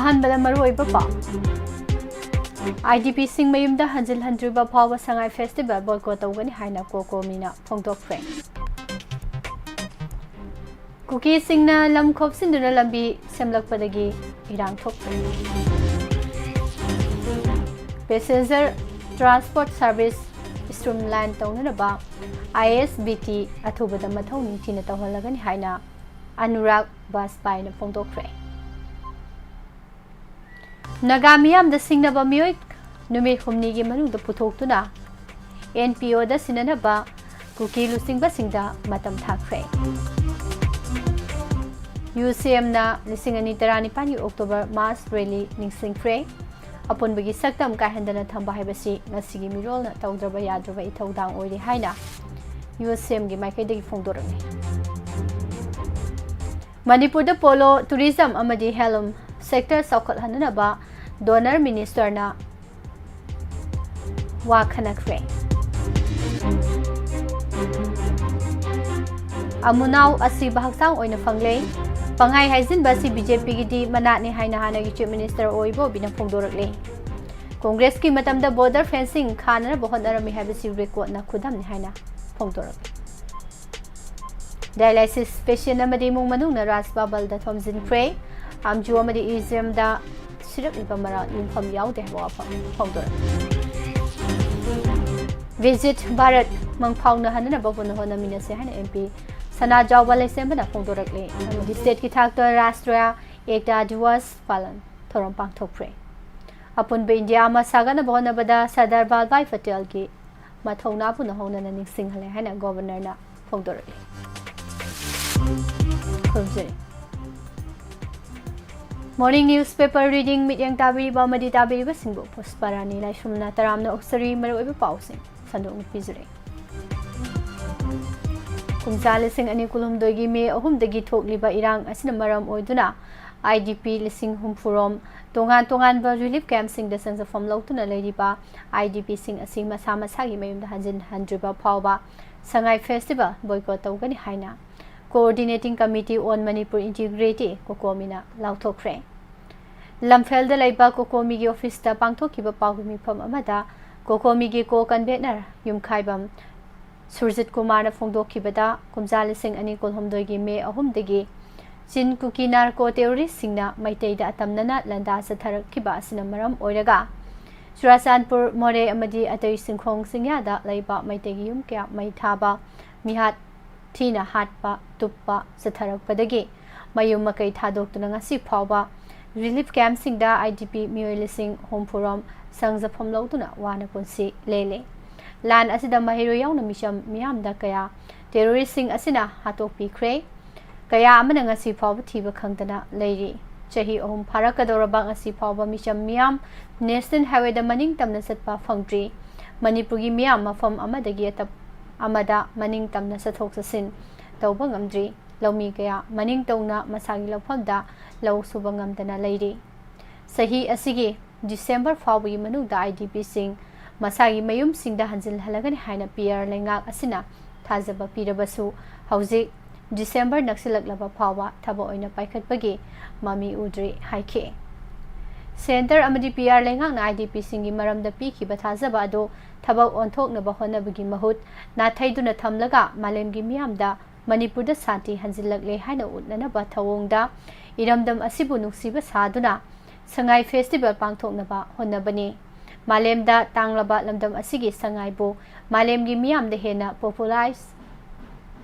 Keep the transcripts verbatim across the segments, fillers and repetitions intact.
ꯑꯍꯥꯟꯕꯗ ꯃꯔꯨꯑꯣꯏꯕ ꯄꯥꯎ꯫ IDPꯁꯤꯡ ꯃꯌꯨꯝꯗ ꯍꯟꯖꯤꯜꯍꯟꯗ꯭ꯔꯤꯕ ꯐꯥꯎꯕ ꯁꯉꯥꯏ ꯐꯦꯁꯇꯤꯚꯦꯜ ꯕꯣꯏꯀꯣꯠ ꯇꯧꯒꯅꯤ ꯍꯥꯏꯅ ꯀꯣꯀꯣꯃꯤꯅ ꯐꯣꯡꯗꯣꯛꯈ꯭ꯔꯦ꯫ ꯀꯨꯀꯤꯁꯤꯡꯅ ꯂꯝ ꯈꯣꯞꯆꯤꯟꯗꯨꯅ ꯂꯝꯕꯤ ꯁꯦꯝꯂꯛꯄꯗꯒꯤ ꯏꯔꯥꯡ ꯊꯣꯛꯈ꯭ꯔꯦ꯫ Passenger Transport Service streamline ꯇꯧꯅꯅꯕ ISBT ꯑꯊꯨꯕꯗ ꯃꯊꯧ ꯅꯤꯡꯊꯤꯅ ꯇꯧꯍꯜꯂꯒꯅꯤ ꯍꯥꯏꯅ ꯑꯅꯨꯔꯥꯒ ꯕꯥꯖꯄꯥꯏꯅ ꯐꯣꯡꯗꯣꯛꯈ꯭ꯔꯦ꯫ ꯅꯥꯒꯥ ꯃꯤꯌꯥꯝꯗ ꯁꯤꯡꯅꯕ ꯃꯤꯑꯣꯏ ꯅꯨꯃꯤꯠ ꯍꯨꯝꯅꯤꯒꯤ ꯃꯅꯨꯡꯗ ꯄꯨꯊꯣꯛꯇꯨꯅ NPOꯗ ꯁꯤꯟꯅꯅꯕ ꯀꯨꯀꯤ ꯂꯨꯆꯤꯡꯕꯁꯤꯡꯗ ꯃꯇꯝ ꯊꯥꯈ꯭ꯔꯦ꯫ UCMꯅ ꯂꯤꯁꯤꯡ ꯑꯅꯤ ꯇꯔꯥꯅꯤꯄꯥꯟꯒꯤ October March Rally ꯅꯤꯡꯁꯤꯡꯈ꯭ꯔꯦ꯫ ꯑꯄꯨꯟꯕꯒꯤ ꯁꯛꯇꯝ ꯀꯥꯏꯍꯟꯗꯅ ꯊꯝꯕ ꯍꯥꯏꯕꯁꯤ ꯉꯁꯤꯒꯤ ꯃꯤꯔꯣꯜꯅ ꯇꯧꯗ꯭ꯔꯕ ꯌꯥꯗ꯭ꯔꯕ ꯏꯊꯧꯗꯥꯡ ꯑꯣꯏꯔꯦ ꯍꯥꯏꯅ UCMꯒꯤ ꯃꯥꯏꯀꯩꯗꯒꯤ ꯐꯣꯡꯗꯣꯔꯛꯂꯤ꯫ ꯃꯅꯤꯄꯨꯔꯗ polo, tourism ꯑꯃꯗꯤ handloom sector ꯆꯥꯎꯈꯠꯍꯟꯅꯅꯕ DoNER ministerꯅ ꯋꯥ ꯈꯟꯅꯈ꯭ꯔꯦ꯫ ꯑꯃꯨꯅꯥꯎ ꯑꯁꯤꯕ ꯍꯛꯆꯥꯡ ꯑꯣꯏꯅ ꯐꯪꯂꯦ꯫ ꯄꯪꯍꯥꯏ ꯍꯥꯏꯖꯤꯟꯕ ꯑꯁꯤ BJPꯒꯤꯗꯤ ꯃꯅꯥꯠꯅꯤ ꯍꯥꯏꯅ ꯍꯥꯟꯅꯒꯤ Chief Minister ꯑꯣ ꯏꯕꯣꯕꯤꯅ ꯐꯣꯡꯗꯣꯔꯛꯂꯦ꯫ Congressꯀꯤ ꯃꯇꯝꯗ border fencing ꯈꯥꯅꯅꯕ ꯍꯣꯠꯅꯔꯝꯃꯤ ꯍꯥꯏꯕꯁꯤ recordꯅ ꯈꯨꯗꯝꯅꯤ ꯍꯥꯏꯅ ꯐꯣꯡꯗꯣꯔꯛꯂꯤ꯫ Dialysis patient ꯑꯃꯗꯤ ꯏꯃꯨꯡ ꯃꯅꯨꯡꯅ ꯔꯥꯖ ꯕꯕꯜꯗ ꯊꯣꯝꯖꯤꯟꯈ꯭ꯔꯦ꯫ ꯑꯝꯖꯨ ꯑꯃꯗꯤ ꯏꯖꯤꯌꯝꯗ ꯁꯤꯔꯛꯂꯤꯕ ꯃꯔꯥꯜ ꯌꯨꯝꯐꯝ ꯌꯥꯎꯗꯦ ꯍꯥꯏꯕ ꯋꯥꯐꯝ ꯐꯣꯡꯗꯣꯔꯛꯂꯤ꯫ Visit Bharat ꯃꯪꯐꯥꯎꯅꯍꯟꯅꯅꯕ ꯄꯨꯟꯅ ꯍꯣꯠꯅꯃꯤꯟꯅꯁꯤ ꯍꯥꯏꯅ MP ꯁꯅꯥꯖꯥꯎꯕ ꯂꯩꯁꯦꯝꯕꯅ ꯐꯣꯡꯗꯣꯔꯛꯂꯤ꯫ ꯑꯃꯗꯤ stateꯀꯤ ꯊꯥꯛꯇ Rashtriya Ekta Diwas ꯄꯥꯂꯟ ꯊꯧꯔꯝ ꯄꯥꯡꯊꯣꯛꯈ꯭ꯔꯦ꯫ ꯑꯄꯨꯟꯕ ꯏꯟꯗꯤꯌꯥ ꯑꯃ ꯁꯥꯒꯠꯅꯕ ꯍꯣꯠꯅꯕꯗ ꯁꯔꯗꯥꯔ ꯚꯥꯜꯚꯥꯏ ꯄꯇꯦꯜꯒꯤ ꯃꯊꯧꯅꯥꯕꯨ ꯅꯧꯍꯧꯅꯅ ꯅꯤꯡꯁꯤꯡꯍꯜꯂꯦ ꯍꯥꯏꯅ Governorꯅ ꯐꯣꯡꯗꯣꯔꯛꯂꯤ꯫ ꯈꯨꯔꯨꯝꯖꯔꯤ꯫ Morning newspaper reading ꯃꯤꯠꯌꯦꯡ ꯇꯥꯕꯤꯔꯤꯕ ꯑꯃꯗꯤ ꯇꯥꯕꯤꯔꯤꯕꯁꯤꯡꯕꯨ ꯄꯨꯁꯄꯥꯔꯥꯅꯤ ꯂꯥꯏꯁ꯭ꯔꯝꯅ ꯇꯔꯥꯝꯅ ꯑꯣꯛꯆꯔꯤ꯫ ꯃꯔꯨꯑꯣꯏꯕ ꯄꯥꯎꯁꯤꯡ ꯁꯟꯗꯣꯛꯅ ꯄꯤꯖꯔꯤ꯫ ꯀꯨꯝꯖꯥ ꯂꯤꯁꯤꯡ ꯑꯅꯤ ꯀꯨꯟꯍꯨꯝꯗꯣꯏꯒꯤ May ꯑꯍꯨꯝꯗꯒꯤ ꯊꯣꯛꯂꯤꯕ ꯏꯔꯥꯡ ꯑꯁꯤꯅ ꯃꯔꯝ ꯑꯣꯏꯗꯨꯅ IDP ꯂꯤꯁꯤꯡ ꯍꯨꯝꯐꯨ ꯔꯣꯝ ꯇꯣꯉꯥꯟ ꯇꯣꯉꯥꯟꯕ relief campꯁꯤꯡꯗ ꯆꯪꯖꯐꯝ ꯂꯧꯗꯨꯅ ꯂꯩꯔꯤꯕ IDPꯁꯤꯡ ꯑꯁꯤ ꯃꯁꯥ ꯃꯁꯥꯒꯤ ꯃꯌꯨꯝꯗ ꯍꯟꯖꯤꯟꯍꯟꯗ꯭ꯔꯤꯕ ꯐꯥꯎꯕ ꯁꯉꯥꯏ festival boycott ꯇꯧꯒꯅꯤ ꯍꯥꯏꯅ Coordinating Committee on Manipur Integrity, ꯀꯣꯀꯣꯃꯤꯅ ꯂꯥꯎꯊꯣꯛꯈ꯭ꯔꯦ꯫ ꯂꯝꯐꯦꯜꯗ ꯂꯩꯕ ꯀꯣꯀꯣꯃꯤꯒꯤ ꯑꯣꯐꯤꯁꯇ ꯄꯥꯡꯊꯣꯛꯈꯤꯕ ꯄꯥꯎꯒꯤ ꯃꯤꯐꯝ ꯑꯃꯗ ꯀꯣꯀꯣꯃꯤꯒꯤ ꯀꯣ ꯀꯟꯚꯦꯅꯔ ꯌꯨꯝꯈꯥꯏꯕꯝ ꯁꯨꯔꯖꯤꯠ ꯀꯨꯃꯥꯔꯅ ꯐꯣꯡꯗꯣꯛꯈꯤꯕꯗ, ꯀꯨꯝꯖꯥ ꯂꯤꯁꯤꯡ ꯑꯅꯤ ꯀꯨꯟꯍꯨꯝꯗꯣꯏꯒꯤ ꯃꯦ ꯑꯍꯨꯝꯗꯒꯤ ꯆꯤꯟ ꯀꯨꯀꯤ ꯅꯥꯔꯀꯣ ꯇꯦꯔꯣꯔꯤꯁꯁꯤꯡꯅ ꯃꯩꯇꯩꯗ ꯑꯇꯝꯅꯅ ꯂꯥꯟꯗꯥ ꯆꯠꯊꯔꯛꯈꯤꯕ ꯑꯁꯤꯅ ꯃꯔꯝ ꯑꯣꯏꯔꯒ, ꯆꯨꯔꯥꯆꯥꯟꯄꯨꯔ, ꯃꯣꯔꯦ ꯑꯃꯗꯤ ꯑꯇꯩ ꯆꯤꯡꯈꯣꯡ ꯆꯤꯡꯌꯥꯗ ꯂꯩꯕ ꯃꯩꯇꯩꯒꯤ ꯌꯨꯝ ꯀꯌꯥ ꯃꯩ ꯊꯥꯕ, ꯃꯤꯍꯥꯠ ꯊꯤꯅ ꯍꯥꯠꯄ, ꯇꯨꯞꯄ ꯆꯠꯊꯔꯛꯄꯗꯒꯤ ꯃꯌꯨꯝ ꯃꯀꯩ ꯊꯥꯗꯣꯛꯇꯨꯅ ꯉꯁꯤ ꯐꯥꯎꯕ ꯔꯤꯂꯤꯐ ꯀꯦꯝꯞꯁꯤꯡꯗ ꯑꯥꯏ ꯗꯤ ꯄꯤ ꯃꯤꯑꯣꯏ ꯂꯤꯁꯤꯡ ꯍꯨꯝꯐꯨ ꯔꯣꯝ ꯁꯪꯖꯐꯝ ꯂꯧꯗꯨꯅ ꯋꯥꯅ ꯄꯨꯟꯁꯤ ꯂꯦꯜꯂꯤ꯫ ꯂꯥꯟ ꯑꯁꯤꯗ ꯃꯍꯩꯔꯣꯏ ꯌꯥꯎꯅ ꯃꯤꯆꯝ ꯃꯤꯌꯥꯝꯗ ꯀꯌꯥ ꯇꯦꯔꯣꯔꯤꯁꯁꯤꯡ ꯑꯁꯤꯅ ꯍꯥꯠꯇꯣꯛꯄꯤꯈ꯭ꯔꯦ꯫ ꯀꯌꯥ ꯑꯃꯅ ꯉꯁꯤ ꯐꯥꯎꯕ ꯊꯤꯕ ꯈꯪꯗꯅ ꯂꯩꯔꯤ꯫ ꯆꯍꯤ ꯑꯍꯨꯝ ꯐꯥꯔꯛꯀꯗꯧꯔꯕ ꯉꯁꯤ ꯐꯥꯎꯕ ꯃꯤꯆꯝ ꯃꯤꯌꯥꯝ ꯅꯦꯁꯅꯦꯜ ꯍꯥꯏꯋꯦꯗ ꯃꯅꯤꯡ ꯇꯝꯅ ꯆꯠꯄ ꯐꯪꯗ꯭ꯔꯤ꯫ ꯃꯅꯤꯄꯨꯔꯒꯤ ꯃꯤꯌꯥꯝ ꯃꯐꯝ ꯑꯃꯗꯒꯤ ꯑꯇꯞ ꯑꯃꯗ ꯃꯅꯤꯡ ꯇꯝꯅ ꯆꯠꯊꯣꯛ ꯆꯠꯁꯤꯟ ꯇꯧꯕ ꯉꯝꯗ꯭ꯔꯤ꯫ ꯂꯧꯃꯤ ꯀꯌꯥ ꯃꯅꯤꯡ ꯇꯧꯅ ꯃꯁꯥꯒꯤ ꯂꯧꯐꯝꯗ ꯂꯧ ꯁꯨꯕ ꯉꯝꯗꯅ ꯂꯩꯔꯤ꯫ ꯆꯍꯤ ꯑꯁꯤꯒꯤ ꯗꯤꯁꯦꯝꯕꯔ ꯐꯥꯎꯕꯒꯤ ꯃꯅꯨꯡꯗ ꯑꯥꯏ ꯗꯤ ꯄꯤꯁꯤꯡ ꯃꯁꯥꯒꯤ ꯃꯌꯨꯝꯁꯤꯡꯗ ꯍꯟꯖꯤꯜꯍꯜꯂꯒꯅꯤ ꯍꯥꯏꯅ ꯄꯤ ꯑꯥꯔ ꯂꯩꯉꯥꯛ ꯑꯁꯤꯅ ꯊꯥꯖꯕ ꯄꯤꯔꯕꯁꯨ, ꯍꯧꯖꯤꯛ ꯗꯤꯁꯦꯝꯕꯔ ꯅꯛꯁꯤꯜꯂꯛꯂꯕ ꯐꯥꯎꯕ ꯊꯕꯛ ꯑꯣꯏꯅ ꯄꯥꯏꯈꯠꯄꯒꯤ ꯃꯃꯤ ꯎꯗ꯭ꯔꯤ ꯍꯥꯏꯈꯤ꯫ ꯁꯦꯟꯇꯔ ꯑꯃꯗꯤ ꯄꯤ ꯑꯥꯔ ꯂꯩꯉꯥꯛꯅ ꯑꯥꯏ ꯗꯤ ꯄꯤꯁꯤꯡꯒꯤ ꯃꯔꯝꯗ ꯄꯤꯈꯤꯕ ꯊꯥꯖꯕ ꯑꯗꯨ ꯊꯕꯛ ꯑꯣꯟꯊꯣꯛꯅꯕ ꯍꯣꯠꯅꯕꯒꯤ ꯃꯍꯨꯠ, ꯅꯥꯊꯩꯗꯨꯅ ꯊꯝꯂꯒ ꯃꯥꯂꯦꯝꯒꯤ ꯃꯤꯌꯥꯝꯗ ꯃꯅꯤꯄꯨꯔꯗ ꯁꯥꯟꯇꯤ ꯍꯟꯖꯤꯜꯂꯛꯂꯦ ꯍꯥꯏꯅ ꯎꯠꯅꯅꯕ ꯊꯧꯑꯣꯡꯗ ꯏꯔꯝꯗꯝ ꯑꯁꯤꯕꯨ ꯅꯨꯡꯁꯤꯕ ꯁꯥꯗꯨꯅ ꯁꯉꯥꯏ ꯐꯦꯁꯇꯤꯚꯦꯜ ꯄꯥꯡꯊꯣꯛꯅꯕ ꯍꯣꯠꯅꯕꯅꯤ꯫ ꯃꯥꯂꯦꯝꯗ ꯇꯥꯡꯂꯕ ꯂꯝꯗꯝ ꯑꯁꯤꯒꯤ ꯁꯉꯥꯏꯕꯨ ꯃꯥꯂꯦꯝꯒꯤ ꯃꯤꯌꯥꯝꯗ ꯍꯦꯟꯅ ꯄꯣꯄꯨꯂꯥꯏꯖ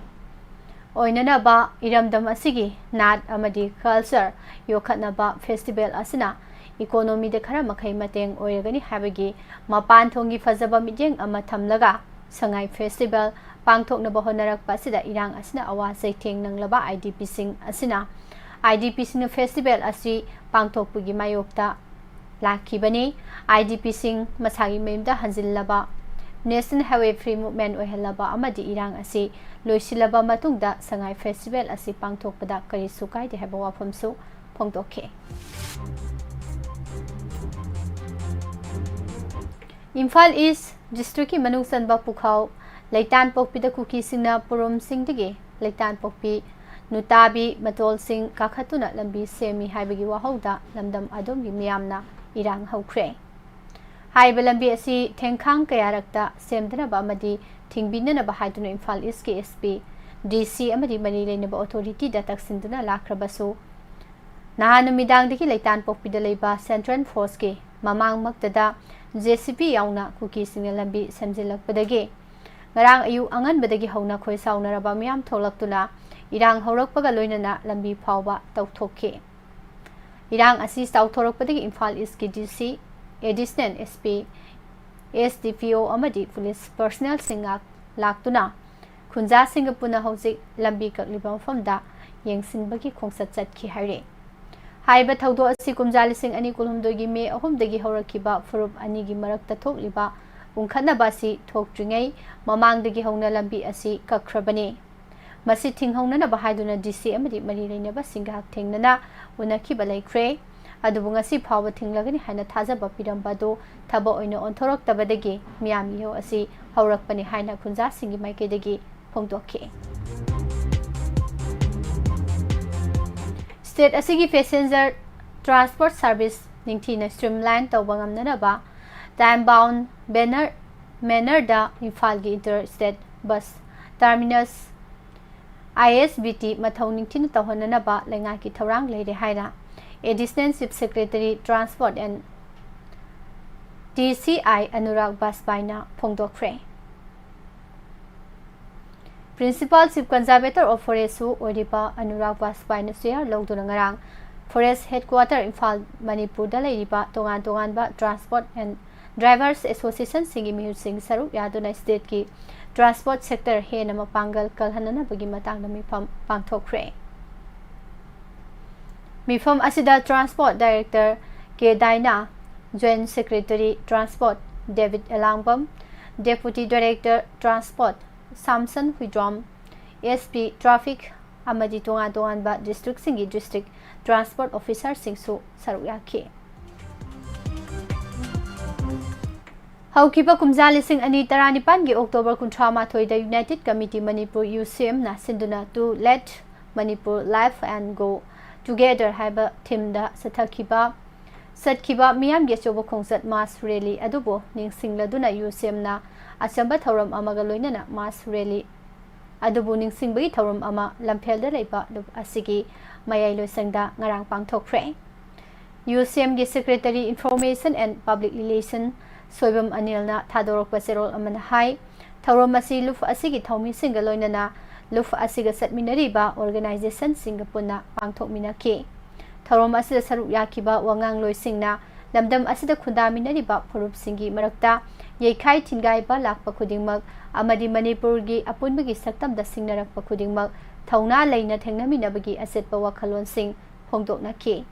ꯑꯣꯏꯅꯅꯕ ꯏꯔꯝꯗꯝ ꯑꯁꯤꯒꯤ ꯅꯥꯠ ꯑꯃꯗꯤ ꯀꯜꯆꯔ ꯌꯣꯛꯈꯠꯅꯕ ꯐꯦꯁꯇꯤꯚꯦꯜ ꯑꯁꯤꯅ ꯏꯀꯣꯅꯣꯃꯤꯗ ꯈꯔ ꯃꯈꯩ ꯃꯇꯦꯡ ꯑꯣꯏꯔꯒꯅꯤ ꯍꯥꯏꯕꯒꯤ ꯃꯄꯥꯟ ꯊꯣꯡꯒꯤ ꯐꯖꯕ ꯃꯤꯠꯌꯦꯡ ꯑꯃ ꯊꯝꯂꯒ ꯁꯉꯥꯏ ꯐꯦꯁꯇꯤꯚꯦꯜ ꯄꯥꯡꯊꯣꯛꯅꯕ ꯍꯣꯠꯅꯔꯛꯄ ꯑꯁꯤꯗ ꯏꯔꯥꯡ ꯑꯁꯤꯅ ꯑꯋꯥ ꯆꯩꯊꯦꯡ ꯅꯪꯂꯕ ꯑꯥꯏ ꯗꯤ ꯄꯤꯁꯤꯡ ꯑꯁꯤꯅ, ꯑꯥꯏ ꯗꯤ ꯄꯤꯁꯤꯡꯅ ꯐꯦꯁꯇꯤꯚꯦꯜ ꯑꯁꯤ ꯄꯥꯡꯊꯣꯛꯄꯒꯤ ꯃꯥꯌꯣꯛꯇ ꯂꯥꯛꯈꯤꯕꯅꯤ꯫ ꯑꯥꯏ ꯗꯤ ꯄꯤꯁꯤꯡ ꯃꯁꯥꯒꯤ ꯃꯌꯨꯝꯗ ꯍꯟꯖꯤꯜꯂꯕ, ꯅꯦꯁꯅꯦꯜ ꯍꯥꯏꯋꯦ ꯐ꯭ꯔꯤ ꯃꯨꯚꯃꯦꯟ ꯑꯣꯏꯍꯜꯂꯕ ꯑꯃꯗꯤ ꯏꯔꯥꯡ ꯑꯁꯤ ꯂꯣꯏꯁꯤꯜꯂꯕ ꯃꯇꯨꯡꯗ ꯁꯉꯥꯏ ꯐꯦꯁꯇꯤꯚꯦꯜ ꯑꯁꯤ ꯄꯥꯡꯊꯣꯛꯄꯗ ꯀꯔꯤꯁꯨ ꯀꯥꯏꯗꯦ ꯍꯥꯏꯕ ꯋꯥꯐꯝꯁꯨ ꯐꯣꯡꯗꯣꯛꯈꯤ꯫ ꯏꯝꯐꯥꯜ ꯏꯁ ꯗꯤꯁꯇ꯭ꯔꯤꯛꯀꯤ ꯃꯅꯨꯡ ꯆꯟꯕ ꯄꯨꯈꯥꯎ ꯂꯩꯇꯥꯟꯄꯣꯛꯄꯤꯗ ꯀꯨꯀꯤꯁꯤꯡꯅ ꯄꯨꯔꯨꯝꯁꯤꯡꯗꯒꯤ ꯂꯩꯇꯥꯟꯄꯣꯛꯄꯤ ꯅꯨꯇꯥꯕꯤ ꯃꯇꯣꯜꯁꯤꯡ ꯀꯥꯈꯠꯇꯨꯅ ꯂꯝꯕꯤ ꯁꯦꯝꯃꯤ ꯍꯥꯏꯕꯒꯤ ꯋꯥꯍꯧꯗ ꯂꯝꯗꯝ ꯑꯗꯨꯝꯒꯤ ꯃꯤꯌꯥꯝꯅ ꯏꯔꯥꯡ ꯍꯧꯈ꯭ꯔꯦ꯫ ꯍꯥꯏꯔꯤꯕ ꯂꯝꯕꯤ ꯑꯁꯤ ꯊꯦꯡꯈꯥꯡ ꯀꯌꯥꯔꯛꯇ ꯁꯦꯝꯗꯅꯕ ꯑꯃꯗꯤ ꯊꯤꯡꯕꯤꯅꯅꯕ ꯍꯥꯏꯗꯨꯅ ꯏꯝꯐꯥꯜ ꯏꯁꯀꯤ SP, DC ꯑꯃꯗꯤ ꯃꯔꯤ ꯂꯩꯅꯕ ꯑꯣꯊꯣꯔꯤꯇꯤꯗ ꯇꯛꯁꯤꯟꯗꯨꯅ ꯂꯥꯛꯈ꯭ꯔꯕꯁꯨ, ꯅꯍꯥꯟ ꯅꯨꯃꯤꯗꯥꯡꯗꯒꯤ ꯂꯩꯇꯥꯟꯄꯣꯛꯄꯤꯗ ꯂꯩꯕ ꯁꯦꯟꯇ꯭ꯔꯦꯜ ꯐꯣꯔꯁꯀꯤ ꯃꯃꯥꯡꯃꯛꯇꯗ JCB ꯌꯥꯎꯅ ꯀꯨꯀꯤꯁꯤꯡꯅ ꯂꯝꯕꯤ ꯁꯦꯝꯖꯤꯜꯂꯛꯄꯗꯒꯤ ꯉꯔꯥꯡ ꯑꯌꯨꯛ ꯑꯉꯟꯕꯗꯒꯤ ꯍꯧꯅ ꯈꯣꯏ ꯁꯥꯎꯅꯔꯕ ꯃꯤꯌꯥꯝ ꯊꯣꯛꯂꯛꯇꯨꯅ ꯏꯔꯥꯡ ꯍꯧꯔꯛꯄꯒ ꯂꯣꯏꯅꯅ ꯂꯝꯕꯤ ꯐꯥꯎꯕ ꯇꯧꯊꯣꯛꯈꯤ꯫ ꯏꯔꯥꯡ ꯑꯁꯤ ꯆꯥꯎꯊꯣꯔꯛꯄꯗꯒꯤ ꯏꯝꯐꯥꯜ ꯏꯁꯀꯤ DC, Additional SP, SDPO ꯑꯃꯗꯤ ꯄꯨꯂꯤꯁ ꯄꯔꯁꯅꯦꯜꯁꯤꯡ ꯉꯥꯛ ꯂꯥꯛꯇꯨꯅ ꯈꯨꯟꯖꯥꯁꯤꯡꯒ ꯄꯨꯟꯅ ꯍꯧꯖꯤꯛ ꯂꯝꯕꯤ ꯀꯛꯂꯤꯕ ꯃꯐꯝꯗ ꯌꯦꯡꯁꯤꯟꯕꯒꯤ ꯈꯣꯡꯆꯠ ꯆꯠꯈꯤ ꯍꯥꯏꯔꯤ꯫ ꯍꯥꯏꯔꯤꯕ ꯊꯧꯗꯣꯛ ꯑꯁꯤ ꯀꯨꯝꯖꯥ ꯂꯤꯁꯤꯡ ꯑꯅꯤ ꯀꯨꯟꯍꯨꯝꯗꯣꯏꯒꯤ ꯃꯦ ꯑꯍꯨꯝꯗꯒꯤ ꯍꯧꯔꯛꯈꯤꯕ ꯐꯨꯔꯨꯞ ꯑꯅꯤꯒꯤ ꯃꯔꯛꯇ ꯊꯣꯛꯂꯤꯕ ꯎꯪꯈꯠꯅꯕ ꯑꯁꯤ ꯊꯣꯛꯇ꯭ꯔꯤꯉꯩ ꯃꯃꯥꯡꯗꯒꯤ ꯍꯧꯅ ꯂꯝꯕꯤ ꯑꯁꯤ ꯀꯛꯈ꯭ꯔꯕꯅꯤ꯫ ꯃꯁꯤ ꯊꯤꯡꯍꯧꯅꯅꯕ ꯍꯥꯏꯗꯨꯅ DC ꯑꯃꯗꯤ ꯃꯔꯤ ꯂꯩꯅꯕꯁꯤꯡꯒ ꯍꯛꯊꯦꯡꯅꯅ ꯎꯅꯈꯤꯕ ꯂꯩꯈ꯭ꯔꯦ꯫ ꯑꯗꯨꯕꯨ ꯉꯁꯤ ꯐꯥꯎꯕ ꯊꯤꯡꯂꯒꯅꯤ ꯍꯥꯏꯅ ꯊꯥꯖꯕ ꯄꯤꯔꯝꯕ ꯑꯗꯨ ꯊꯕꯛ ꯑꯣꯏꯅ ꯑꯣꯟꯊꯣꯔꯛꯇꯕꯗꯒꯤ ꯃꯤꯌꯥꯝꯒꯤ ꯏꯍꯧ ꯑꯁꯤ ꯍꯧꯔꯛꯄꯅꯤ ꯍꯥꯏꯅ ꯈꯨꯟꯖꯥꯁꯤꯡꯒꯤ ꯃꯥꯏꯀꯩꯗꯒꯤ ꯐꯣꯡꯗꯣꯛꯈꯤ꯫ ꯁ꯭ꯇꯦꯠ ꯑꯁꯤꯒꯤ ꯄꯦꯁꯦꯟꯖꯔ ꯇ꯭ꯔꯥꯟꯁꯄꯣꯔꯠ ꯁꯥꯔꯚꯤꯁ ꯅꯤꯡꯊꯤꯅ ꯁ꯭ꯇ꯭ꯔꯤꯝꯂꯥꯏꯟ ꯇꯧꯕ ꯉꯝꯅꯅꯕ ꯇꯥꯏꯝ ꯕꯥꯎꯟ ꯕꯦꯅꯔ ꯃꯦꯅꯔꯗ ꯏꯝꯐꯥꯜꯒꯤ inter state bus terminus, ISBT ꯃꯊꯧ ꯅꯤꯡꯊꯤꯅ ꯇꯧꯍꯟꯅꯅꯕ ꯂꯩꯉꯥꯛꯀꯤ ꯊꯧꯔꯥꯡ ꯂꯩꯔꯦ ꯍꯥꯏꯅ Additional Chief Secretary Transport and TCI Anurag ꯕꯥꯖꯄꯥꯏꯅ ꯐꯣꯡꯗꯣꯛꯈ꯭ꯔꯦ꯫ Principal Chief Conservator of Forest ꯁꯨ ꯑꯣꯏꯔꯤꯕ ꯑꯅꯨꯔꯥꯒ ꯕꯥꯖꯄꯥꯏꯅ ꯆꯦꯌꯔ ꯂꯧꯗꯨꯅ ꯉꯔꯥꯡ ꯐꯣꯔꯦꯁ ꯍꯦꯗꯀ꯭ꯋꯥꯇꯔ ꯏꯝꯐꯥꯜ ꯃꯅꯤꯄꯨꯔꯗ ꯂꯩꯔꯤꯕ ꯇꯣꯉꯥꯟ ꯇꯣꯉꯥꯟꯕ ꯇ꯭ꯔꯥꯟꯁꯄꯣꯔꯠ ꯑꯦꯟ ꯗ꯭ꯔꯥꯏꯚꯔꯁ ꯑꯦꯁꯣꯁꯤꯌꯦꯁꯟꯁꯤꯡꯒꯤ ꯃꯤꯍꯨꯠꯁꯤꯡ ꯁꯔꯨꯛ ꯌꯥꯗꯨꯅ ꯁ꯭ꯇꯦꯠꯀꯤ ꯇ꯭ꯔꯥꯟꯁꯄꯣꯔꯠ ꯁꯦꯛꯇꯔ ꯍꯦꯟꯅ ꯃꯄꯥꯡꯒꯜ ꯀꯜꯍꯟꯅꯅꯕꯒꯤ ꯃꯇꯥꯡꯗ ꯃꯤꯐꯝ ꯄꯥꯡꯊꯣꯛꯈ꯭ꯔꯦ꯫ ꯃꯤꯐꯝ ꯑꯁꯤꯗ transport director K Daina, joint secretary transport ꯗꯦꯕꯤꯠ Elangbam, deputy director transport Samson Huidrom, SP traffic ꯑꯃꯗꯤ ꯇꯣꯉꯥꯟ ꯇꯣꯉꯥꯟꯕ ꯗꯤꯁꯇ꯭ꯔꯤꯛꯁꯤꯡꯒꯤ ꯗꯤꯁꯇ꯭ꯔꯤꯛ ꯇ꯭ꯔꯥꯟꯁꯄꯣꯔꯠ ꯑꯣꯐꯤꯁꯥꯔꯁꯤꯡꯁꯨ ꯁꯔꯨꯛ ꯌꯥꯈꯤ꯫ ꯍꯧꯈꯤꯕ ꯀꯨꯝꯖꯥ ꯂꯤꯁꯤꯡ ꯑꯅꯤ ꯇꯔꯥꯅꯤꯄꯥꯟꯒꯤ ꯑꯣꯛꯇꯣꯕꯔ ꯀꯨꯟꯊ꯭ꯔꯥ ꯃꯥꯊꯣꯏꯗ ꯌꯨꯅꯥꯏꯇꯦꯗ ꯀꯃꯤꯇꯤ ꯃꯅꯤꯄꯨꯔ, UCM ꯅ ꯁꯤꯟꯗꯨꯅ To Let Manipur Live and Go Together ꯍꯥꯏꯕ ꯊꯤꯝꯗ ꯆꯠꯊꯈꯤꯕ ꯆꯠꯈꯤꯕ ꯃꯤꯌꯥꯝꯒꯤ ꯑꯆꯧꯕ ꯈꯣꯡꯆꯠ ꯃꯥꯁ ꯔꯦꯂꯤ ꯑꯗꯨꯕꯨ ꯅꯤꯡꯁꯤꯡꯂꯗꯨꯅ ꯌꯨ ꯁꯤ ꯑꯦꯝꯅ ꯑꯆꯝꯕ ꯊꯧꯔꯝ ꯑꯃꯒ ꯂꯣꯏꯅꯅ ꯃꯥꯁ ꯔꯦꯂꯤ ꯑꯗꯨꯕꯨ ꯅꯤꯡꯁꯤꯡꯕꯒꯤ ꯊꯧꯔꯝ ꯑꯃ ꯂꯝꯐꯦꯜꯗ ꯂꯩꯕ ꯂꯨꯞ ꯑꯁꯤꯒꯤ ꯃꯌꯥꯏ ꯂꯣꯏꯁꯪꯗ ꯉꯔꯥꯡ ꯄꯥꯡꯊꯣꯛꯈ꯭ꯔꯦ꯫ ꯌꯨ ꯁꯤ ꯑꯦꯝꯒꯤ Secretary Information and Public Relation Soibam ꯑꯅꯤꯜꯅ ꯊꯥꯗꯣꯔꯛꯄ ꯆꯦꯔꯣꯜ ꯑꯃꯅ ꯍꯥꯏ, ꯊꯧꯔꯝ ꯑꯁꯤ ꯂꯨꯞ ꯑꯁꯤꯒꯤ ꯊꯧꯃꯤꯁꯤꯡꯒ ꯂꯣꯏꯅꯅ ꯂꯨꯞ ꯑꯁꯤꯒ ꯆꯠꯃꯤꯟꯅꯔꯤꯕ organizationꯁꯤꯡꯒ ꯄꯨꯟꯅ ꯄꯥꯡꯊꯣꯛꯃꯤꯟꯅꯈꯤ꯫ ꯊꯧꯔꯝ ꯑꯁꯤꯗ ꯁꯔꯨꯛ ꯌꯥꯈꯤꯕ ꯋꯥꯉꯥꯡꯂꯣꯏꯁꯤꯡꯅ ꯂꯝꯗꯝ ꯑꯁꯤꯗ ꯈꯨꯟꯗꯥꯃꯤꯟꯅꯔꯤꯕ ꯐꯨꯔꯨꯞꯁꯤꯡꯒꯤ ꯃꯔꯛꯇ ꯌꯩꯈꯥꯏ ꯊꯤꯟꯒꯥꯏꯕ ꯂꯥꯛꯄ ꯈꯨꯗꯤꯡꯃꯛ ꯑꯃꯗꯤ ꯃꯅꯤꯄꯨꯔꯒꯤ ꯑꯄꯨꯟꯕꯒꯤ ꯁꯛꯇꯝꯗ ꯁꯤꯡꯅꯔꯛꯄ ꯈꯨꯗꯤꯡꯃꯛ ꯊꯧꯅꯥ ꯂꯩꯅ ꯊꯦꯡꯅꯃꯤꯟꯅꯕꯒꯤ ꯑꯆꯦꯠꯄ ꯋꯥꯈꯜꯂꯣꯟꯁꯤꯡ ꯐꯣꯡꯗꯣꯛꯅꯈꯤ꯫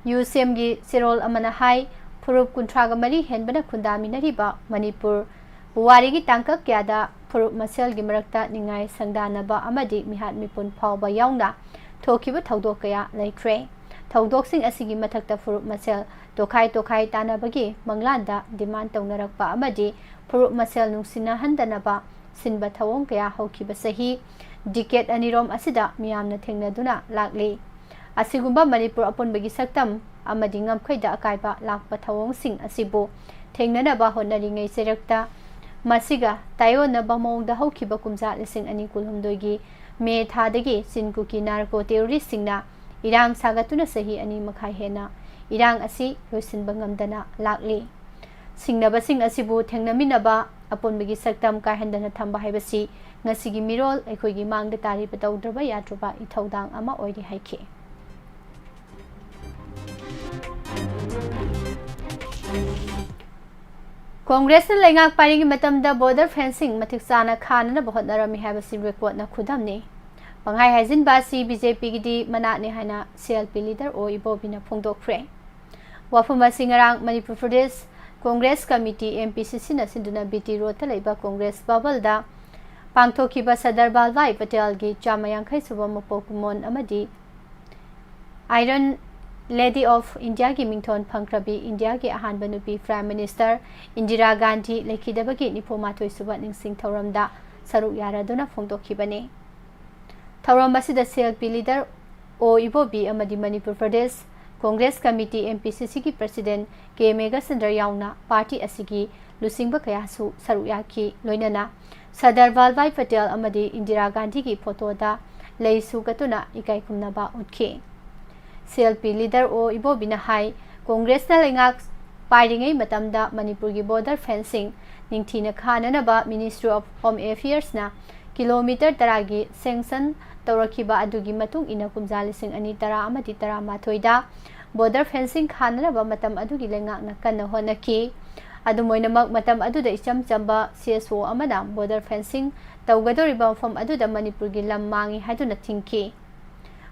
ꯌꯨ ꯁꯤ ꯑꯦꯝꯒꯤ ꯆꯦꯔꯣꯜ ꯑꯃꯅ ꯍꯥꯏ, ꯐꯨꯔꯨꯞ ꯀꯨꯟꯊ꯭ꯔꯥꯒ ꯃꯔꯤ ꯍꯦꯟꯕꯅ ꯈꯨꯟꯗꯥꯃꯤꯟꯅꯔꯤꯕ ꯃꯅꯤꯄꯨꯔ ꯄꯨꯋꯥꯔꯤꯒꯤ ꯇꯥꯡꯀꯛ ꯀꯌꯥꯗ ꯐꯨꯔꯨꯞ ꯃꯁꯦꯜꯒꯤ ꯃꯔꯛꯇ ꯅꯤꯡꯉꯥꯏ ꯁꯪꯗꯥꯅꯕ ꯑꯃꯗꯤ ꯃꯤꯍꯥꯠ ꯃꯤꯄꯨꯟ ꯐꯥꯎꯕ ꯌꯥꯎꯅ ꯊꯣꯛꯈꯤꯕ ꯊꯧꯗꯣꯛ ꯀꯌꯥ ꯂꯩꯈ꯭ꯔꯦ꯫ ꯊꯧꯗꯣꯛꯁꯤꯡ ꯑꯁꯤꯒꯤ ꯃꯊꯛꯇ ꯐꯨꯔꯨꯞ ꯃꯁꯦꯜ ꯇꯣꯈꯥꯏ ꯇꯣꯈꯥꯏ ꯇꯥꯅꯕꯒꯤ ꯃꯪꯂꯥꯟꯗ demand ꯇꯧꯅꯔꯛꯄ ꯑꯃꯗꯤ ꯐꯨꯔꯨꯞ ꯃꯁꯦꯜ ꯅꯨꯡꯁꯤꯅꯍꯟꯗꯅꯕ ꯁꯤꯟꯕ ꯊꯧꯑꯣꯡ ꯀꯌꯥ ꯍꯧꯈꯤꯕ ꯆꯍꯤ decade ꯑꯅꯤꯔꯣꯝ ꯑꯁꯤꯗ ꯃꯤꯌꯥꯝꯅ ꯊꯦꯡꯅꯗꯨꯅ ꯂꯥꯛꯂꯤ꯫ ꯑꯁꯤꯒꯨꯝꯕ ꯃꯅꯤꯄꯨꯔ ꯑꯄꯨꯟꯕꯒꯤ ꯁꯛꯇꯝ ꯑꯃꯗꯤ ꯉꯝꯈꯩꯗ ꯑꯀꯥꯏꯕ ꯂꯥꯛꯄ ꯊꯧꯑꯣꯡꯁꯤꯡ ꯑꯁꯤꯕꯨ ꯊꯦꯡꯅꯅꯕ ꯍꯣꯠꯅꯔꯤꯉꯩ ꯆꯩꯔꯛꯇ ꯃꯁꯤꯒ ꯇꯥꯏꯑꯣꯟꯅꯕ ꯃꯑꯣꯡꯗ ꯍꯧꯈꯤꯕ ꯀꯨꯝꯖꯥ ꯂꯤꯁꯤꯡ ꯑꯅꯤ ꯀꯨꯟꯍꯨꯝꯗꯣꯏꯒꯤ ꯃꯦ ꯊꯥꯗꯒꯤ ꯆꯤꯟ ꯀꯨꯀꯤ narco terroristꯁꯤꯡꯅ ꯏꯔꯥꯡ ꯁꯥꯒꯠꯇꯨꯅ ꯆꯍꯤ ꯑꯅꯤ ꯃꯈꯥꯏ ꯍꯦꯟꯅ ꯏꯔꯥꯡ ꯑꯁꯤ ꯂꯣꯏꯁꯤꯟꯕ ꯉꯝꯗꯅ ꯂꯥꯛꯂꯤ꯫ ꯁꯤꯡꯅꯕꯁꯤꯡ ꯑꯁꯤꯕꯨ ꯊꯦꯡꯅꯃꯤꯟꯅꯕ, ꯑꯄꯨꯟꯕꯒꯤ ꯁꯛꯇꯝ ꯀꯥꯏꯍꯟꯗꯅ ꯊꯝꯕ ꯍꯥꯏꯕꯁꯤ ꯉꯁꯤꯒꯤ ꯃꯤꯔꯣꯜ ꯑꯩꯈꯣꯏꯒꯤ ꯃꯥꯡꯗ ꯇꯥꯔꯤꯕ ꯇꯧꯗ꯭ꯔꯕ ꯌꯥꯗ꯭ꯔꯕ ꯏꯊꯧꯗꯥꯡ ꯑꯃ ꯑꯣꯏꯔꯤ ꯍꯥꯏꯈꯤ꯫ ꯀꯣꯡꯒ꯭ꯔꯦꯁꯅ ꯂꯩꯉꯥꯛ ꯄꯥꯏꯔꯤꯉꯩ ꯃꯇꯝꯗ border fencing ꯃꯇꯤꯛ ꯆꯥꯅ ꯈꯥꯅꯅꯕ ꯍꯣꯠꯅꯔꯝꯃꯤ ꯍꯥꯏꯕꯁꯤ recordꯅ ꯈꯨꯗꯝꯅꯤ꯫ ꯄꯪꯍꯥꯏ ꯍꯥꯏꯖꯤꯟꯕ ꯑꯁꯤ BJPꯒꯤꯗꯤ ꯃꯅꯥꯠꯅꯤ ꯍꯥꯏꯅ CLP leader ꯑꯣ ꯏꯕꯣꯕꯤꯅ ꯐꯣꯡꯗꯣꯛꯈ꯭ꯔꯦ꯫ ꯋꯥꯐꯝ ꯑꯁꯤ ꯉꯔꯥꯡ ꯃꯅꯤꯄꯨꯔ ꯄ꯭ꯔꯗꯦꯁ ꯀꯣꯡꯒ꯭ꯔꯦꯁ ꯀꯃꯤꯇꯤ, MPCCꯅ ꯁꯤꯟꯗꯨꯅ BT Roadꯇ ꯂꯩꯕ ꯀꯣꯡꯒ꯭ꯔꯦꯁ ꯚꯕꯜꯗ ꯄꯥꯡꯊꯣꯛꯈꯤꯕ ꯁꯔꯗꯥꯔ ꯚꯜꯚꯥꯏ ꯄꯇꯦꯜꯒꯤ ꯆꯥꯝꯃ ꯌꯥꯡꯈꯩ ꯁꯨꯕ ꯃꯄꯣꯛ ꯀꯨꯝꯑꯣꯟ ꯑꯃꯗꯤ Iron Lady of Indiaꯒꯤ ꯃꯤꯡꯊꯣꯟ ꯐꯪꯈ꯭ꯔꯕꯤ ꯏꯟꯗꯤꯌꯥꯒꯤ ꯑꯍꯥꯟꯕ ꯅꯨꯄꯤ Prime Minister ꯏꯟꯗꯤꯔꯥ ꯒꯥꯟꯙꯤ ꯂꯩꯈꯤꯗꯕꯒꯤ ꯅꯤꯐꯨ ꯃꯥꯊꯣꯏ ꯁꯨꯕ ꯅꯤꯡꯁꯤꯡ ꯊꯧꯔꯝꯗ ꯁꯔꯨꯛ ꯌꯥꯔꯗꯨꯅ ꯐꯣꯡꯗꯣꯛꯈꯤꯕꯅꯤ꯫ ꯊꯧꯔꯝ ꯑꯁꯤꯗ ꯁꯤ ꯑꯦꯜ ꯄꯤ ꯂꯤꯗꯔ ꯑꯣ ꯏꯕꯣꯕꯤ ꯑꯃꯗꯤ Manipur Pradesh Congress committee, M P ꯁꯤ ꯁꯤꯒꯤ ꯄ꯭ꯔꯁꯤꯗꯦꯟ ꯀꯦ ꯃꯦꯘꯆꯟꯗ꯭ꯔ ꯌꯥꯎꯅ ꯄꯥꯔꯇꯤ ꯑꯁꯤꯒꯤ ꯂꯨꯆꯤꯡꯕ ꯀꯌꯥꯁꯨ ꯁꯔꯨꯛ ꯌꯥꯈꯤ꯫ ꯂꯣꯏꯅꯅ ꯁꯔꯗꯥꯔ ꯚꯥꯜꯚꯥꯏ ꯄꯇꯦꯜ ꯑꯃꯗꯤ ꯏꯟꯗꯤꯔꯥ ꯒꯥꯟꯙꯤꯒꯤ ꯐꯣꯇꯣꯗ ꯂꯩꯁꯨ ꯀꯠꯇꯨꯅ ꯏꯀꯥꯏ ꯈꯨꯝꯅꯕ ꯎꯠꯈꯤ꯫ ꯁꯤ ꯑꯦꯜ ꯄꯤ ꯂꯤꯗꯔ ꯑꯣ ꯏꯕꯣꯕꯤꯅ ꯍꯥꯏ, ꯀꯣꯡꯒ꯭ꯔꯦꯁꯅ ꯂꯩꯉꯥꯛ ꯄꯥꯏꯔꯤꯉꯩ ꯃꯇꯝꯗ ꯃꯅꯤꯄꯨꯔꯒꯤ ꯕꯣꯔꯗꯔ ꯐꯦꯟꯁꯤꯡ ꯅꯤꯡꯊꯤꯅ ꯈꯥꯅꯅꯕ ꯃꯤꯅꯤꯁꯇ꯭ꯔꯤ ꯑꯣꯐ ꯍꯣꯝ ꯑꯦꯐꯤꯌꯔꯁꯅ ꯀꯤꯂꯣꯃꯤꯇꯔ ꯇꯔꯥꯒꯤ ꯁꯦꯡꯁꯟ ꯇꯧꯔꯛꯈꯤꯕ ꯑꯗꯨꯒꯤ ꯃꯇꯨꯡ ꯏꯟꯅ ꯀꯨꯝꯖꯥ ꯂꯤꯁꯤꯡ ꯑꯅꯤ ꯇꯔꯥ ꯑꯃꯗꯤ ꯇꯔꯥꯃꯥꯊꯣꯏꯗ ꯕꯣꯔꯗꯔ ꯐꯦꯟꯁꯤꯡ ꯈꯥꯅꯅꯕ ꯃꯇꯝ ꯑꯗꯨꯒꯤ ꯂꯩꯉꯥꯛꯅ ꯀꯟꯅ ꯍꯣꯠꯅꯈꯤ꯫ ꯑꯗꯨꯝ ꯑꯣꯏꯅꯃꯛ, ꯃꯇꯝ ꯑꯗꯨꯗ ꯏꯆꯝ ꯆꯝꯕ ꯁꯤ ꯑꯦꯁ ꯑꯣ ꯑꯃꯅ ꯕꯣꯔꯗꯔ ꯐꯦꯟꯁꯤꯡ ꯇꯧꯒꯗꯧꯔꯤꯕ ꯃꯐꯝ ꯑꯗꯨꯗ ꯃꯅꯤꯄꯨꯔꯒꯤ ꯂꯝ ꯃꯥꯡꯏ ꯍꯥꯏꯗꯨꯅ ꯊꯤꯡꯈꯤ꯫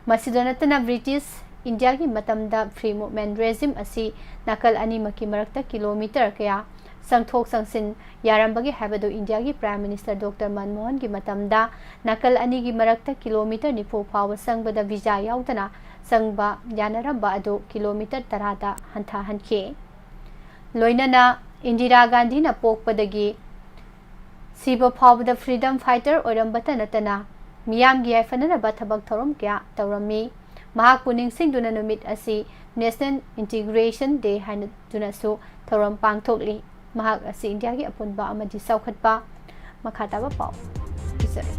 ꯃꯁꯤꯗ ꯅꯠꯇꯅ, ꯕ꯭ꯔꯤꯇꯤꯁ ꯏꯟꯗꯤꯌꯥꯒꯤ ꯃꯇꯝꯗ ꯐ꯭ꯔꯤ ꯃꯨꯚꯃꯦꯟꯠ ꯔꯦꯖꯤꯝ ꯑꯁꯤ ꯅꯥꯀꯜ ꯑꯅꯤꯃꯛꯀꯤ ꯃꯔꯛꯇ ꯀꯤꯂꯣꯃꯤꯇꯔ ꯀꯌꯥ ꯆꯪꯊꯣꯛ ꯆꯪꯁꯤꯟ ꯌꯥꯔꯝꯕꯒꯦ ꯍꯥꯏꯕꯗꯨ ꯏꯟꯗꯤꯌꯥꯒꯤ ꯄ꯭ꯔꯥꯏꯝ ꯃꯤꯅꯤꯁꯇꯔ ꯗꯣꯛꯇꯔ ꯃꯟꯃꯣꯍꯟꯒꯤ ꯃꯇꯝꯗ ꯅꯥꯀꯜ ꯑꯅꯤꯒꯤ ꯃꯔꯛꯇ ꯀꯤꯂꯣꯃꯤꯇꯔ ꯅꯤꯐꯨ ꯐꯥꯎꯕ ꯆꯪꯕꯗ ꯚꯤꯖꯥ ꯌꯥꯎꯗꯅ ꯆꯪꯕ ꯌꯥꯅꯔꯝꯕ ꯑꯗꯨ ꯀꯤꯂꯣꯃꯤꯇꯔ ꯇꯔꯥꯗ ꯍꯟꯊꯍꯟꯈꯤ꯫ ꯂꯣꯏꯅꯅ ꯏꯟꯗꯤꯔꯥ ꯒꯥꯟꯙꯤꯅ ꯄꯣꯛꯄꯗꯒꯤ ꯁꯤꯕ ꯐꯥꯎꯕꯗ ꯐ꯭ꯔꯤꯗꯝ ꯐꯥꯏꯇꯔ ꯑꯣꯏꯔꯝꯕꯇ ꯅꯠꯇꯅ ꯃꯤꯌꯥꯝꯒꯤ ꯌꯥꯏꯐꯅꯅꯕ ꯊꯕꯛ ꯊꯧꯔꯝ ꯀꯌꯥ ꯇꯧꯔꯝꯃꯤ꯫ ꯃꯍꯥꯛꯄꯨ ꯅꯤꯡꯁꯤꯡꯗꯨꯅ ꯅꯨꯃꯤꯠ ꯑꯁꯤ ꯅꯦꯁꯅꯦꯜ ꯏꯟꯇꯤꯒ꯭ꯔꯦꯁꯟ ꯗꯦ ꯍꯥꯏꯅꯗꯨꯅꯁꯨ ꯊꯧꯔꯝ ꯄꯥꯡꯊꯣꯛꯂꯤ꯫ ꯃꯍꯥꯛ ꯑꯁꯤ ꯏꯟꯗꯤꯌꯥꯒꯤ ꯑꯄꯨꯟꯕ ꯑꯃꯗꯤ ꯆꯥꯎꯈꯠꯄ꯫ ꯃꯈꯥ ꯇꯥꯕ ꯄꯥꯎ ꯄꯤꯖꯔꯤ꯫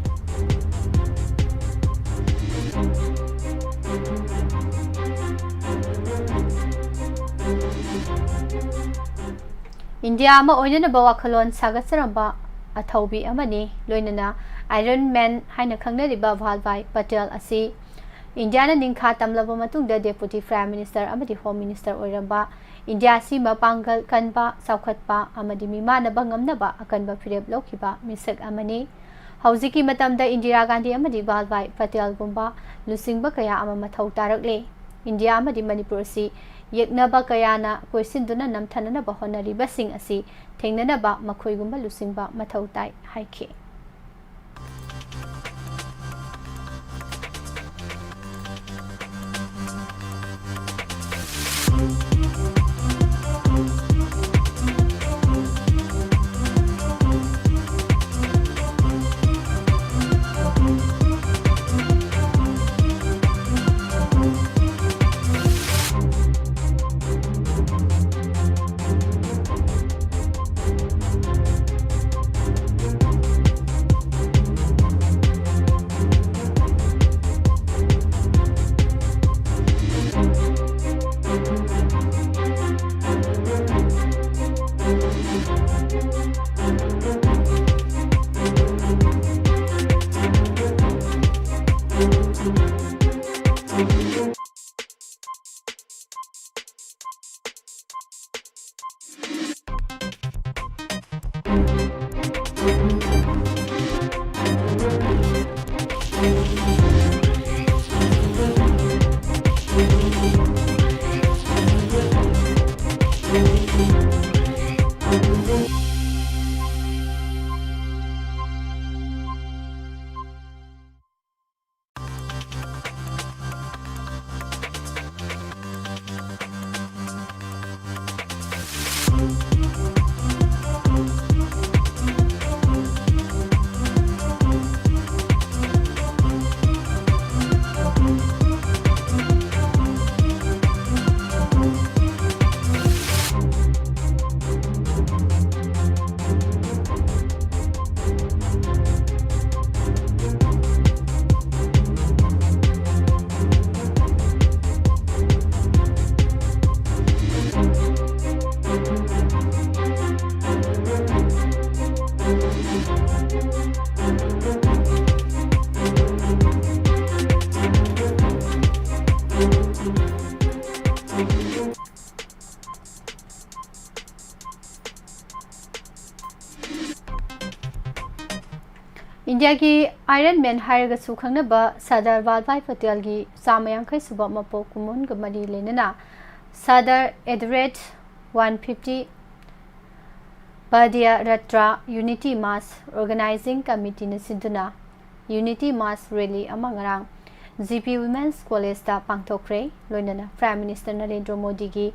ꯏꯟꯗꯤꯌꯥ ꯑꯃ ꯑꯣꯏꯅꯅꯕ ꯋꯥꯈꯜꯂꯣꯟ ꯁꯥꯒꯠꯆꯔꯝꯕ ꯑꯊꯧꯕꯤ ꯑꯃꯅꯤ꯫ ꯂꯣꯏꯅꯅ ꯑꯥꯏꯔꯟ ꯃꯦꯟ ꯍꯥꯏꯅ ꯈꯪꯅꯔꯤꯕ ꯚꯥꯜꯚꯥꯏ ꯄꯇꯦꯜ ꯑꯁꯤ ꯏꯟꯗꯤꯌꯥꯅ ꯅꯤꯡꯈꯥ ꯇꯝꯂꯕ ꯃꯇꯨꯡꯗ ꯗꯦꯄꯨꯇꯤ ꯄ꯭ꯔꯥꯏꯝ ꯃꯤꯅꯤꯁꯇꯔ ꯑꯃꯗꯤ ꯍꯣꯝ ꯃꯤꯅꯤꯁꯇꯔ ꯑꯣꯏꯔꯝꯕ, ꯏꯟꯗꯤꯌꯥ ꯑꯁꯤ ꯃꯄꯥꯡꯒꯜ ꯀꯟꯕ, ꯆꯥꯎꯈꯠꯄ ꯑꯃꯗꯤ ꯃꯤꯃꯥꯟꯅꯕ ꯉꯝꯅꯕ ꯑꯀꯟꯕ ꯐꯤꯔꯦꯞ ꯂꯧꯈꯤꯕ ꯃꯤꯁꯛ ꯑꯃꯅꯤ꯫ ꯍꯧꯖꯤꯛꯀꯤ ꯃꯇꯝꯗ ꯏꯟꯗꯤꯔꯥ ꯒꯥꯟꯙꯤ ꯑꯃꯗꯤ ꯚꯥꯜꯚꯥꯏ ꯄꯇꯦꯜꯒꯨꯝꯕ ꯂꯨꯆꯤꯡꯕ ꯀꯌꯥ ꯑꯃ ꯃꯊꯧ ꯇꯥꯔꯛꯂꯦ꯫ ꯏꯟꯗꯤꯌꯥ ꯑꯃꯗꯤ ꯃꯅꯤꯄꯨꯔ ꯑꯁꯤ ꯌꯦꯛꯅꯕ ꯀꯌꯥꯅ ꯀꯣꯏꯁꯤꯟꯗꯨꯅ ꯅꯝꯊꯅꯅꯕ ꯍꯣꯠꯅꯔꯤꯕꯁꯤꯡ ꯑꯁꯤ ꯊꯦꯡꯅꯅꯕ ꯃꯈꯣꯏꯒꯨꯝꯕ ꯂꯨꯆꯤꯡꯕ ꯃꯊꯧ ꯇꯥꯏ ꯍꯥꯏꯈꯤ꯫ ꯏꯟꯗꯤꯌꯥꯒꯤ ꯑꯥꯏꯔꯟ ꯃꯦꯟ ꯍꯥꯏꯔꯒꯁꯨ ꯈꯪꯅꯕ ꯁꯔꯗꯥꯔ ꯋꯥꯜꯚꯥꯏ ꯄꯇꯦꯜꯒꯤ ꯆꯥꯝꯃ ꯌꯥꯡꯈꯩ ꯁꯨꯕ ꯃꯄꯣꯛ ꯀꯨꯝꯑꯣꯟꯒ ꯃꯔꯤ ꯂꯩꯅꯅ Sardar at the rate one fifty ꯄꯗꯌꯥꯇ꯭ꯔꯥ Unity March Organizing Committeeꯅ ꯁꯤꯟꯗꯨꯅ Unity March Rally ꯑꯃ ꯉꯔꯥꯡ G P Women's Collegeꯇ ꯄꯥꯡꯊꯣꯛꯈ꯭ꯔꯦ꯫ ꯂꯣꯏꯅꯅ Prime Minister ꯅꯔꯦꯟꯗ꯭ꯔ ꯃꯣꯗꯤꯒꯤ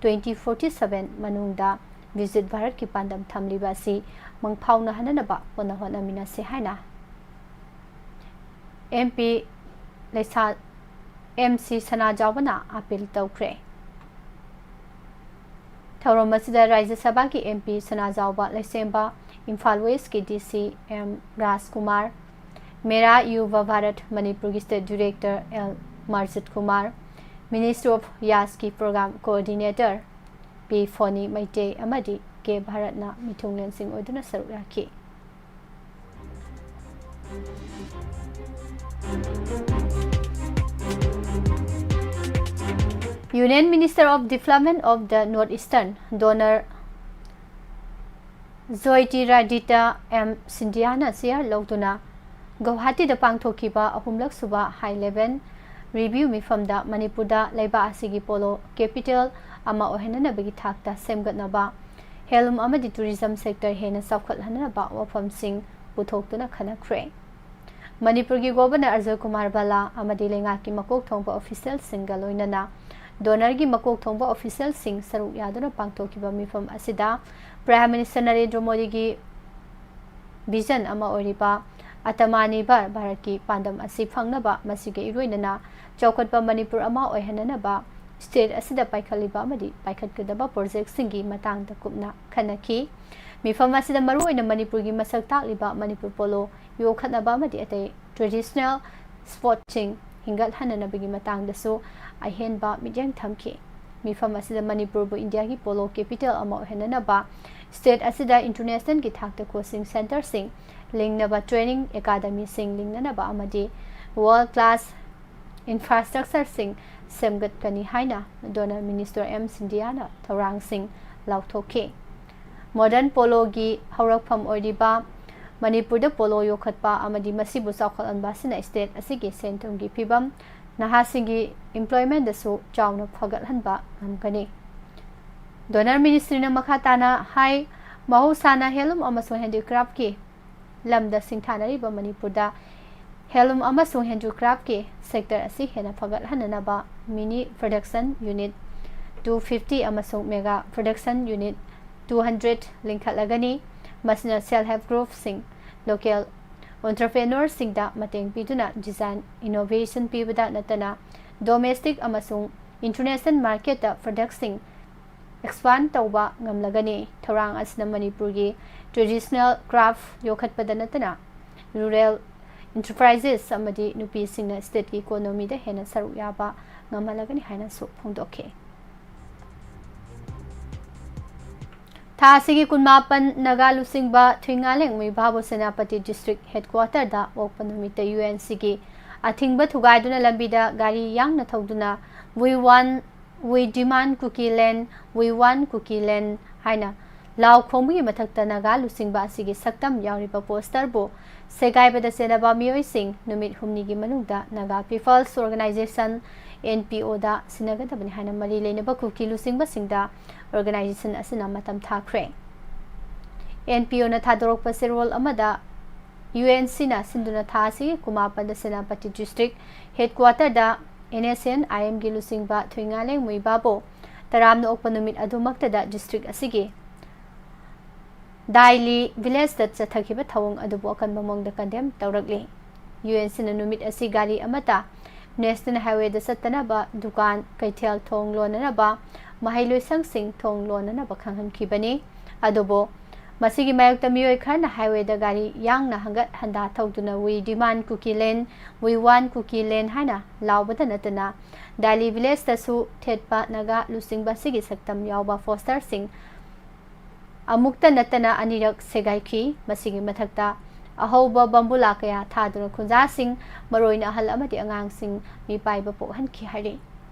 twenty forty seven ꯃꯅꯨꯡꯗ ꯚꯤꯖꯤꯠ ꯚꯥꯔꯠꯀꯤ ꯄꯥꯟꯗꯝ ꯊꯝꯂꯤꯕ ꯑꯁꯤ ꯃꯪꯐꯥꯎꯅꯍꯟꯅꯅꯕ ꯄꯨꯟꯅ ꯍꯣꯠꯅꯃꯤꯟꯅꯁꯤ ꯍꯥꯏꯅ M P ꯂꯩꯁꯥ-, M C ꯁꯅꯥꯖꯥꯎꯕꯅ appeal ꯇꯧꯈ꯭ꯔꯦ꯫ ꯊꯧꯔꯝ ꯑꯁꯤꯗ ꯔꯥꯖ꯭ꯌ ꯁꯚꯥꯒꯤ M P ꯁꯅꯥꯖꯥꯎꯕ ꯂꯩꯁꯦꯝꯕ, ꯏꯝꯐꯥꯜ Westꯀꯤ D C M ꯔꯥꯖꯀꯨꯃꯥꯔ, ꯃꯦꯔꯥ ꯌꯨꯚ ꯚꯥꯔꯠ ꯃꯅꯤꯄꯨꯔꯒꯤ State Director L Marjit Kumar, Ministry of ꯌꯥꯁꯀꯤ Program Coordinator ꯄꯤ ꯐꯣꯅꯤ ꯃꯩꯇꯩ ꯑꯃꯗꯤ ꯀꯦ ꯚꯥꯔꯠꯅ ꯃꯤꯊꯨꯡꯂꯦꯟꯁꯤꯡ ꯑꯣꯏꯗꯨꯅ ꯁꯔꯨꯛ ꯌꯥꯈꯤ꯫ Union Minister of Development of the North Eastern, Donor Jyotiraditya M ꯁꯤꯟꯙꯤꯌꯥꯅ ꯆꯦꯌꯔ ꯂꯧꯗꯨꯅ ꯒꯧꯍꯥꯇꯤꯗ ꯄꯥꯡꯊꯣꯛꯈꯤꯕ ꯑꯍꯨꯝꯂꯛ ꯁꯨꯕ High Level Review ꯃꯤꯐꯝꯗ ꯃꯅꯤꯄꯨꯔꯗ ꯂꯩꯕꯥꯛ ꯑꯁꯤꯒꯤ polo capital ꯑꯃ ꯑꯣꯏꯍꯟꯅꯅꯕꯒꯤ ꯊꯥꯛꯇ ꯁꯦꯝꯒꯠꯅꯕ, handloom ꯑꯃꯗꯤ tourism sector ꯍꯦꯟꯅ ꯆꯥꯎꯈꯠꯍꯟꯅꯅꯕ ꯋꯥꯐꯝꯁꯤꯡ ꯄꯨꯊꯣꯛꯇꯨꯅ ꯈꯟꯅꯈ꯭ꯔꯦ꯫ ꯃꯅꯤꯄꯨꯔꯒꯤ Governor ꯑꯖꯣꯏ ꯀꯨꯃꯥꯔ ꯚꯜꯂꯥ ꯑꯃꯗꯤ ꯂꯩꯉꯥꯛꯀꯤ ꯃꯀꯣꯛ ꯊꯣꯡꯕ officialꯁꯤꯡꯒ ꯂꯣꯏꯅꯅ DONORꯒꯤ ꯃꯀꯣꯛ ꯊꯣꯡꯕ officialꯁꯤꯡ ꯁꯔꯨꯛ ꯌꯥꯗꯨꯅ ꯄꯥꯡꯊꯣꯛꯈꯤꯕ ꯃꯤꯐꯝ ꯑꯁꯤꯗ Prime Minister ꯅꯔꯦꯟꯗ꯭ꯔ ꯃꯣꯗꯤꯒꯤ vision ꯑꯃ ꯑꯣꯏꯔꯤꯕ Atmanirbhar ꯚꯥꯔꯠꯀꯤ ꯄꯥꯟꯗꯝ ꯑꯁꯤ ꯐꯪꯅꯕ, ꯃꯁꯤꯒ ꯏꯔꯣꯏꯅꯅ ꯆꯥꯎꯈꯠꯄ ꯃꯅꯤꯄꯨꯔ ꯑꯃ ꯑꯣꯏꯍꯟꯅꯅꯕ state ꯑꯁꯤꯗ ꯄꯥꯏꯈꯠꯂꯤꯕ ꯑꯃꯗꯤ ꯄꯥꯏꯈꯠꯀꯗꯕ projectꯁꯤꯡꯒꯤ ꯃꯇꯥꯡꯗ ꯀꯨꯞꯅ ꯈꯟꯅꯈꯤ꯫ ꯃꯤꯐꯝ ꯑꯁꯤꯗ ꯃꯔꯨꯑꯣꯏꯅ ꯃꯅꯤꯄꯨꯔꯒꯤ ꯃꯁꯛ ꯇꯥꯛꯂꯤꯕ ꯃꯅꯤꯄꯨꯔ polo ꯌꯣꯛꯈꯠꯅꯕ ꯑꯃꯗꯤ ꯑꯇꯩ traditional sportꯁꯤꯡ ꯍꯤꯡꯒꯠꯍꯟꯅꯅꯕꯒꯤ ꯃꯇꯥꯡꯗꯁꯨ ꯑꯍꯦꯟꯕ ꯃꯤꯠꯌꯦꯡ ꯊꯝꯈꯤ꯫ ꯃꯤꯐꯝ ꯑꯁꯤꯗ ꯃꯅꯤꯄꯨꯔꯕꯨ ꯏꯟꯗꯤꯌꯥꯒꯤ polo capital ꯑꯃ ꯑꯣꯏꯍꯟꯅꯅꯕ, state ꯑꯁꯤꯗ internationalꯒꯤ ꯊꯥꯛꯇ coaching centreꯁꯤꯡ ꯂꯤꯡꯅꯕ, training academyꯁꯤꯡ ꯂꯤꯡꯅꯅꯕ ꯑꯃꯗꯤ world class infrastructureꯁꯤꯡ ꯁꯦꯝꯒꯠꯀꯅꯤ ꯍꯥꯏꯅ DONOR Minister M ꯁꯤꯟꯙꯤꯌꯥꯅ ꯊꯧꯔꯥꯡꯁꯤꯡ ꯂꯥꯎꯊꯣꯛꯈꯤ꯫ Modern poloꯒꯤ ꯍꯧꯔꯛꯐꯝ ꯑꯣꯏꯔꯤꯕ ꯃꯅꯤꯄꯨꯔꯗ ꯄꯣꯂꯣ ꯌꯣꯛꯈꯠꯄ ꯑꯃꯗꯤ ꯃꯁꯤꯕꯨ ꯆꯥꯎꯈꯠꯍꯟꯕ ꯑꯁꯤꯅ state ꯑꯁꯤꯒꯤ ꯁꯦꯟ ꯊꯨꯝꯒꯤ ꯐꯤꯕꯝ, ꯅꯍꯥꯁꯤꯡꯒꯤ employmentꯗꯁꯨ ꯆꯥꯎꯅ ꯐꯒꯠꯍꯟꯕ ꯉꯝꯒꯅꯤ꯫ Donor Ministryꯅ ꯃꯈꯥ ꯇꯥꯅ ꯍꯥꯏ, ꯃꯍꯧꯁꯥꯅ handloom ꯑꯃꯁꯨꯡ handicraftꯀꯤ ꯂꯝꯗ ꯁꯤꯡꯊꯥꯅꯔꯤꯕ ꯃꯅꯤꯄꯨꯔꯗ handloom ꯑꯃꯁꯨꯡ handicraftꯀꯤ sector ꯑꯁꯤ ꯍꯦꯟꯅ ꯐꯒꯠꯍꯟꯅꯅꯕ mini production unit two fifty ꯑꯃꯁꯨꯡ mega production unit two hundred ꯂꯤꯡꯈꯠꯂꯒꯅꯤ꯫ ꯃꯁꯤꯅ self help groupꯁꯤꯡ, local entrepreneurꯁꯤꯡꯗ ꯃꯇꯦꯡ ꯄꯤꯗꯨꯅ design innovation ꯄꯤꯕꯗ ꯅꯠꯇꯅ domestic ꯑꯃꯁꯨꯡ international marketꯇ productꯁꯤꯡ expand ꯇꯧꯕ ꯉꯝꯂꯒꯅꯤ꯫ ꯊꯧꯔꯥꯡ ꯑꯁꯤꯅ ꯃꯅꯤꯄꯨꯔꯒꯤ traditional craft ꯌꯣꯛꯈꯠꯄꯗ ꯅꯠꯇꯅ rural enterprises ꯑꯃꯗꯤ ꯅꯨꯄꯤꯁꯤꯡꯅ stateꯀꯤ economyꯗ ꯍꯦꯟꯅ ꯁꯔꯨꯛ ꯌꯥꯕ ꯉꯝꯍꯜꯂꯒꯅꯤ ꯍꯥꯏꯅꯁꯨ ꯐꯣꯡꯗꯣꯛꯈꯤ꯫ ꯊꯥ ꯑꯁꯤꯒꯤ ꯀꯨꯟꯃꯥꯄꯟ ꯅꯥꯒꯥ ꯂꯨꯆꯤꯡꯕ ꯊꯨꯏꯉꯥꯂꯦꯡ ꯃꯨꯏꯕꯥꯕꯨ ꯁꯦꯅꯥꯄꯇꯤ district headquarterꯗ ꯑꯣꯛꯄ ꯅꯨꯃꯤꯠꯇ UNCꯒꯤ ꯑꯊꯤꯡꯕ ꯊꯨꯒꯥꯏꯗꯨꯅ ꯂꯝꯕꯤꯗ ꯒꯥꯔꯤ ꯌꯥꯡꯅ ꯊꯧꯗꯨꯅ "We want, we demand Kukiland, we want Kukiland" ꯍꯥꯏꯅ ꯂꯥꯎ ꯈꯣꯡꯕꯒꯤ ꯃꯊꯛꯇ ꯅꯥꯒꯥ ꯂꯨꯆꯤꯡꯕ ꯑꯁꯤꯒꯤ ꯁꯛꯇꯝ ꯌꯥꯎꯔꯤꯕ posterꯕꯨ ꯁꯦꯒꯥꯏꯕꯗ ꯆꯦꯟꯅꯕ ꯃꯤꯑꯣꯏꯁꯤꯡ ꯅꯨꯃꯤꯠ ꯍꯨꯝꯅꯤꯒꯤ ꯃꯅꯨꯡꯗ Naga People's Organisation, NPOꯗ ꯁꯤꯟꯅꯒꯗꯕꯅꯤ ꯍꯥꯏꯅ ꯃꯔꯤ ꯂꯩꯅꯕ ꯀꯨꯀꯤ ꯂꯨꯆꯤꯡꯕꯁꯤꯡꯗ organization ꯑꯁꯤꯅ ꯃꯇꯝ ꯊꯥꯈ꯭ꯔꯦ꯫ NPOꯅ ꯊꯥꯗꯣꯔꯛꯄ ꯆꯦꯔꯣꯜ ꯑꯃꯗ UNCꯅ ꯁꯤꯟꯗꯨꯅ ꯊꯥ ꯑꯁꯤꯒꯤ ꯀꯨꯟꯃꯥꯄꯟꯗ ꯁꯦꯅꯥꯄꯇꯤ district headquarterꯗ NSCN-IMꯒꯤ ꯂꯨꯆꯤꯡꯕ ꯊꯨꯏꯉꯥꯂꯦꯡ ꯃꯨꯏꯕꯥꯕꯨ ꯇꯔꯥꯝꯅ ꯑꯣꯛꯄ ꯅꯨꯃꯤꯠ ꯑꯗꯨꯃꯛꯇꯗ district ꯑꯁꯤꯒꯤ ꯗꯥꯏꯂꯤ villageꯇ ꯆꯠꯊꯈꯤꯕ ꯊꯧꯑꯣꯡ ꯑꯗꯨꯕꯨ ꯑꯀꯟꯕ ꯃꯑꯣꯡꯗ condemn ꯇꯧꯔꯛꯂꯤ꯫ UNCꯅ ꯅꯨꯃꯤꯠ ꯑꯁꯤ ꯒꯥꯔꯤ ꯑꯃꯠꯇ national highwayꯗ ꯆꯠꯇꯅꯕ, ꯗꯨꯀꯥꯟ, ꯀꯩꯊꯦꯜ ꯊꯣꯡ ꯂꯣꯟꯅꯅꯕ, ꯃꯍꯩꯂꯣꯏꯁꯪꯁꯤꯡ ꯊꯣꯡ ꯂꯣꯟꯅꯅꯕ ꯈꯪꯍꯟꯈꯤꯕꯅꯤ꯫ ꯑꯗꯨꯕꯨ ꯃꯁꯤꯒꯤ ꯃꯥꯌꯣꯛꯇ ꯃꯤꯑꯣꯏ ꯈꯔꯅ highwayꯗ ꯒꯥꯔꯤ ꯌꯥꯡꯅ ꯍꯪꯒꯠ ꯍꯟꯗꯥ ꯊꯧꯗꯨꯅ "We demand Kukiland, we want Kukiland" ꯍꯥꯏꯅ ꯂꯥꯎꯕꯗ ꯅꯠꯇꯅ ꯗꯥꯏꯂꯤ villageꯇꯁꯨ ꯊꯦꯠꯄ ꯅꯥꯒꯥ ꯂꯨꯆꯤꯡꯕ ꯑꯁꯤꯒꯤ ꯁꯛꯇꯝ ꯌꯥꯎꯕ posterꯁꯤꯡ ꯑꯃꯨꯛꯇ ꯅꯠꯇꯅ ꯑꯅꯤꯔꯛ ꯁꯦꯒꯥꯏꯈꯤ꯫ ꯃꯁꯤꯒꯤ ꯃꯊꯛꯇ ꯑꯍꯧꯕ ꯕꯝꯕꯨꯂꯥ ꯀꯌꯥ ꯊꯥꯗꯨꯅ ꯈꯨꯟꯖꯥꯁꯤꯡ, ꯃꯔꯨꯑꯣꯏꯅ ꯑꯍꯜ ꯑꯃꯗꯤ ꯑꯉꯥꯡꯁꯤꯡ ꯃꯤꯄꯥꯏꯕ ꯄꯣꯛꯍꯟꯈꯤ ꯍꯥꯏꯔꯤ꯫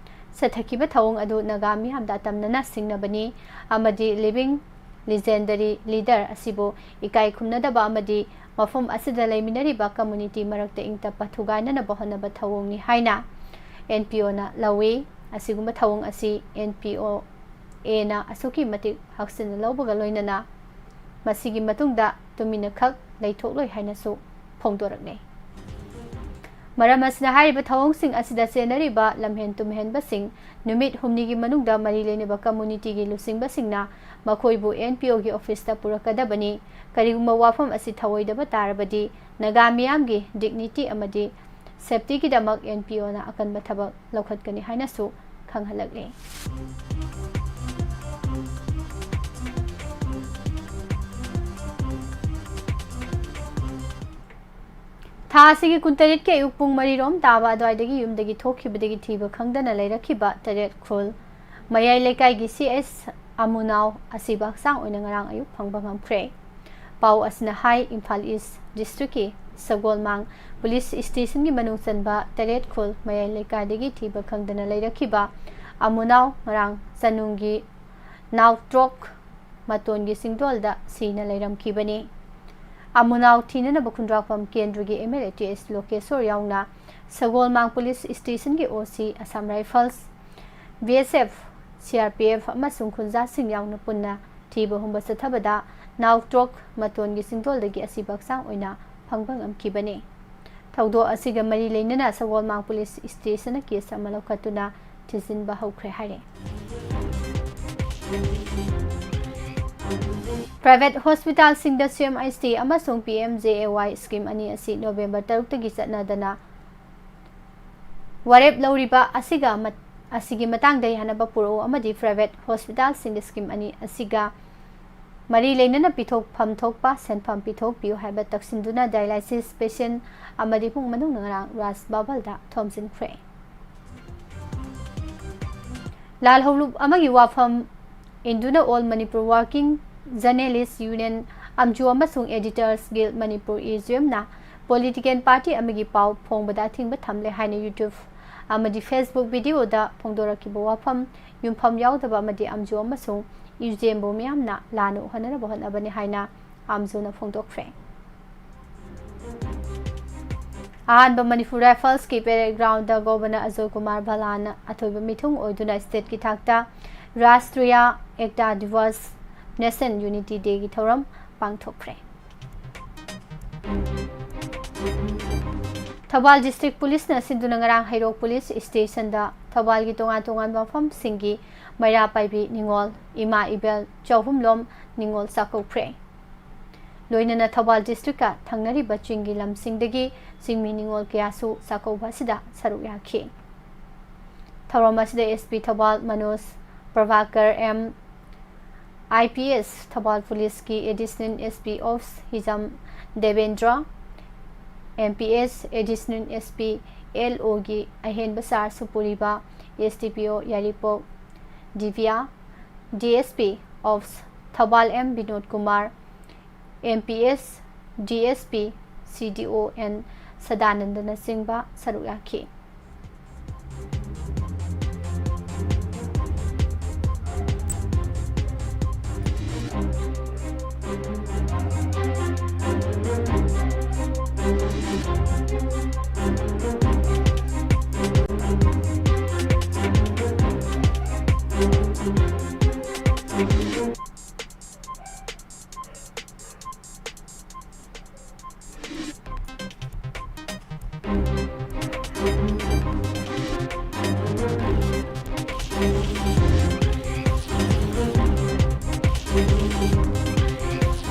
ꯆꯠꯊꯈꯤꯕ ꯊꯧꯑꯣꯡ ꯑꯗꯨ ꯅꯥꯒꯥ ꯃꯤꯌꯥꯝꯗ ꯑꯇꯝꯅꯅ ꯁꯤꯡꯅꯕꯅꯤ ꯑꯃꯗꯤ living legendary leader ꯑꯁꯤꯕꯨ ꯏꯀꯥꯏ ꯈꯨꯝꯅꯗꯕ ꯑꯃꯗꯤ ꯃꯐꯝ ꯑꯁꯤꯗ ꯂꯩꯃꯤꯟꯅꯔꯤꯕ community ꯃꯔꯛꯇ ꯏꯪ ꯇꯞꯄ ꯊꯨꯒꯥꯏꯅꯅꯕ ꯍꯣꯠꯅꯕ ꯊꯧꯑꯣꯡꯅꯤ ꯍꯥꯏꯅ N P O ꯅ ꯂꯧꯏ꯫ ꯑꯁꯤꯒꯨꯝꯕ ꯊꯧꯑꯣꯡ ꯑꯁꯤ N P O A ꯅ ꯑꯁꯨꯛꯀꯤ ꯃꯇꯤꯛ ꯍꯛꯆꯤꯟꯅ ꯂꯧꯕꯒ ꯂꯣꯏꯅꯅ ꯃꯁꯤꯒꯤ ꯃꯇꯨꯡꯗ ꯇꯨꯃꯤꯟꯅꯈꯛ ꯂꯩꯊꯣꯛꯂꯣꯏ ꯍꯥꯏꯅꯁꯨ ꯐꯣꯡꯗꯣꯔꯛꯂꯦ꯫ ꯃꯔꯝ ꯑꯁꯤꯅ ꯍꯥꯏꯔꯤꯕ ꯊꯧꯑꯣꯡꯁꯤꯡ ꯑꯁꯤꯗ ꯆꯦꯟꯅꯔꯤꯕ ꯂꯝꯍꯦꯟ ꯇꯨꯝꯍꯦꯟꯕꯁꯤꯡ ꯅꯨꯃꯤꯠ ꯍꯨꯝꯅꯤꯒꯤ ꯃꯅꯨꯡꯗ ꯃꯔꯤ ꯂꯩꯅꯕ community ꯒꯤ ꯂꯨꯆꯤꯡꯕꯁꯤꯡꯅ ꯃꯈꯣꯏꯕꯨ N P O ꯒꯤ office ꯇ ꯄꯨꯔꯛꯀꯗꯕꯅꯤ꯫ ꯀꯔꯤꯒꯨꯝꯕ ꯋꯥꯐꯝ ꯑꯁꯤ ꯊꯧꯑꯣꯏꯗꯕ ꯇꯥꯔꯕꯗꯤ ꯅꯥꯒꯥ ꯃꯤꯌꯥꯝꯒꯤ dignity ꯑꯃꯗꯤ safety ꯒꯤꯗꯃꯛ N P O ꯅ ꯑꯀꯟꯕ ꯊꯕꯛ ꯂꯧꯈꯠꯀꯅꯤ ꯍꯥꯏꯅꯁꯨ ꯈꯪꯍꯜꯂꯛꯂꯤ꯫ ꯊꯥ ꯑꯁꯤꯒꯤ ꯀꯨꯟꯇꯔꯦꯠꯀꯤ ꯑꯌꯨꯛ ꯄꯨꯡ ꯃꯔꯤ ꯔꯣꯝ ꯇꯥꯕ ꯑꯗꯨꯋꯥꯏꯗꯒꯤ ꯌꯨꯝꯗꯒꯤ ꯊꯣꯛꯈꯤꯕꯗꯒꯤ ꯊꯤꯕ ꯈꯪꯗꯅ ꯂꯩꯔꯛꯈꯤꯕ ꯇꯔꯦꯠ ꯈꯨꯜ ꯃꯌꯥꯏ ꯂꯩꯀꯥꯏꯒꯤ C S ꯑꯃꯨꯅꯥꯎ ꯑꯁꯤꯕ ꯍꯛꯆꯥꯡ ꯑꯣꯏꯅ ꯉꯔꯥꯡ ꯑꯌꯨꯛ ꯐꯪꯕ ꯉꯝꯈ꯭ꯔꯦ꯫ ꯄꯥꯎ ꯑꯁꯤꯅ ꯍꯥꯏ, ꯏꯝꯐꯥꯜ East district ꯀꯤ ꯁꯒꯣꯜꯃꯥꯡ police station ꯒꯤ ꯃꯅꯨꯡ ꯆꯟꯕ ꯇꯔꯦꯠ ꯈꯨꯜ ꯃꯌꯥꯏ ꯂꯩꯀꯥꯏꯗꯒꯤ ꯊꯤꯕ ꯈꯪꯗꯅ ꯂꯩꯔꯛꯈꯤꯕ ꯑꯃꯨꯅꯥꯎ ꯉꯔꯥꯡ ꯆꯅꯨꯡꯒꯤ ꯅꯥꯎꯇ꯭ꯔꯣꯛ ꯃꯇꯣꯟꯒꯤ ꯆꯤꯡꯗꯣꯜꯗ ꯁꯤꯅ ꯂꯩꯔꯝꯈꯤꯕꯅꯤ꯫ ꯑꯃꯨꯅꯥꯎ ꯊꯤꯅꯅꯕ ꯈꯨꯟꯗ꯭ꯔꯥꯛꯄꯝ ꯀꯦꯟꯗ꯭ꯔꯒꯤ M L A T S ꯂꯣꯀꯦꯁꯣꯔ ꯌꯥꯎꯅ ꯁꯒꯣꯜꯃꯥꯡ police station ꯒꯤ O C, Assam Rifles, B S F, C R P F ꯑꯃꯁꯨꯡ ꯈꯨꯟꯖꯥꯁꯤꯡ ꯌꯥꯎꯅ ꯄꯨꯟꯅ ꯊꯤꯕ ꯍꯨꯝꯕ ꯆꯠꯊꯕꯗ ꯅꯥꯎꯇ꯭ꯔꯣꯛ ꯃꯇꯣꯟꯒꯤ ꯆꯤꯡꯗꯣꯜꯗꯒꯤ ꯑꯁꯤꯕ ꯍꯛꯆꯥꯡ ꯑꯣꯏꯅ ꯐꯪꯕ ꯉꯝꯈꯤꯕꯅꯤ꯫ ꯊꯧꯗꯣꯛ ꯑꯁꯤꯒ ꯃꯔꯤ ꯂꯩꯅꯅ ꯁꯒꯣꯜꯃꯥꯡ police station ꯅ case ꯑꯃ ꯂꯧꯈꯠꯇꯨꯅ ꯊꯤꯖꯤꯟꯕ ꯍꯧꯈ꯭ꯔꯦ ꯍꯥꯏꯔꯦ꯫ Private hospital ꯁꯤꯡꯗ C M H T ꯑꯃꯁꯨꯡ P M J A Y scheme ꯑꯅꯤ ꯑꯁꯤ November ꯇꯔꯨꯛꯇꯒꯤ ꯆꯠꯅꯗꯅ ꯋꯥꯔꯦꯞ ꯂꯧꯔꯤꯕ ꯑꯁꯤꯒ ꯃꯠ-, ꯑꯁꯤꯒꯤ ꯃꯇꯥꯡꯗ ꯌꯥꯅꯕ ꯄꯨꯔꯛꯎ ꯑꯃꯗꯤ private hospital ꯁꯤꯡꯗ scheme ꯑꯅꯤ ꯑꯁꯤꯒ ꯃꯔꯤ ꯂꯩꯅꯅ ꯄꯤꯊꯣꯛꯐꯝ ꯊꯣꯛꯄ ꯁꯦꯟꯐꯝ ꯄꯤꯊꯣꯛꯄꯤꯌꯨ ꯍꯥꯏꯕ ꯇꯛꯁꯤꯟꯗꯨꯅ dialysis patient ꯑꯃꯗꯤ ꯏꯃꯨꯡ ꯃꯅꯨꯡꯅ ꯉꯔꯥꯡ ꯔꯥꯖ ꯕꯥꯕꯜꯗ ꯊꯣꯝꯖꯤꯟꯈ꯭ꯔꯦ꯫ ꯂꯥꯜꯍꯧꯂꯨꯞ ꯑꯃꯒꯤ ꯋꯥꯐꯝ ꯏꯟꯗꯨꯅ All Manipur Working Journalist Union, ꯑꯝꯖꯨ ꯑꯃꯁꯨꯡ Editors Guild Manipur, A G M ꯅ political party ꯑꯃꯒꯤ ꯄꯥꯎ ꯐꯣꯡꯕꯗ ꯑꯊꯤꯡꯕ ꯊꯝꯂꯦ ꯍꯥꯏꯅ YouTube ꯑꯃꯗꯤ Facebook video ꯗ ꯐꯣꯡꯗꯣꯔꯛꯈꯤꯕ ꯋꯥꯐꯝ ꯌꯨꯝꯐꯝ ꯌꯥꯎꯗꯕ ꯑꯃꯗꯤ ꯑꯝꯖꯨ ꯑꯃꯁꯨꯡ ꯌꯨꯖꯦꯝꯕꯨ ꯃꯤꯌꯥꯝꯅ ꯂꯥꯟꯅ ꯎꯍꯟꯅꯅꯕ ꯍꯣꯠꯅꯕꯅꯤ ꯍꯥꯏꯅ ꯑꯥꯝꯖꯣꯅ ꯐꯣꯡꯗꯣꯛꯈ꯭ꯔꯦ꯫ ꯑꯍꯥꯟꯕ ꯃꯅꯤꯄꯨꯔ ꯔꯥꯏꯐꯜꯁꯀꯤ parade ground governor Ajoy Kumar ꯚꯜꯂꯥꯅ ꯑꯊꯣꯏꯕ ꯃꯤꯊꯨꯡ ꯑꯣꯏꯗꯨꯅ ꯁ꯭ꯇꯦꯠꯀꯤ ꯊꯥꯛꯇ ꯔꯥꯁꯇ꯭ꯔꯤꯌꯥ ꯑꯦꯛꯇꯥ ꯗꯤꯋꯁ, ꯅꯦꯁꯅꯦꯜ ꯌꯨꯅꯤꯇꯤ ꯗꯦꯒꯤ ꯊꯧꯔꯝ ꯄꯥꯡꯊꯣꯛꯈ꯭ꯔꯦ꯫ ꯊꯧꯕꯥꯜ ꯗꯤꯁꯇ꯭ꯔꯤꯛ ꯄꯨꯂꯤꯁꯅ ꯁꯤꯟꯗꯨꯅ ꯉꯔꯥꯡ ꯍꯩꯔꯣꯛ ꯄꯨꯂꯤꯁ ꯁ꯭ꯇꯦꯁꯟꯗ ꯊꯧꯕꯥꯜꯒꯤ ꯇꯣꯉꯥꯟ ꯇꯣꯉꯥꯟꯕ ꯃꯐꯝꯁꯤꯡꯒꯤ ꯃꯩꯔꯥ ꯄꯥꯏꯕꯤ ꯅꯤꯉꯣꯜ, ꯏꯃꯥ ꯏꯕꯦꯜ, ꯆꯍꯨꯝꯂꯣꯝ ꯅꯤꯉꯣꯜ ꯆꯥꯛꯀꯧꯈ꯭ꯔꯦ꯫ ꯂꯣꯏꯅꯅ ꯊꯧꯕꯥꯜ ꯗꯤꯁꯇ꯭ꯔꯤꯛꯀ ꯊꯪꯅꯔꯤꯕ ꯆꯤꯡꯒꯤ ꯂꯝꯁꯤꯡꯗꯒꯤ ꯆꯤꯡꯃꯤ ꯅꯤꯉꯣꯜ ꯀꯌꯥꯁꯨ ꯆꯥꯛꯀꯧꯕ ꯑꯁꯤꯗ ꯁꯔꯨꯛ ꯌꯥꯈꯤ꯫ ꯊꯧꯔꯝ ꯑꯁꯤꯗ S P Thoubal Manoj Prabhakar M, I P S Thoubal ꯄꯨꯂꯤꯁꯀꯤ additional S P of Hijam Debendra, M P S additional S P L ꯑꯣꯒꯤ ꯑꯍꯦꯟꯕ ꯆꯥꯔꯖꯁꯨ ꯄꯨꯔꯤꯕ S D P O Yairipok Divya, D S P of Thoubal M Binod Kumar, M P S, D S P, C D ꯑꯣ and ꯁꯗꯥꯅꯟꯗꯅꯆꯤꯡꯕ ꯁꯔꯨꯛ ꯌꯥꯈꯤ꯫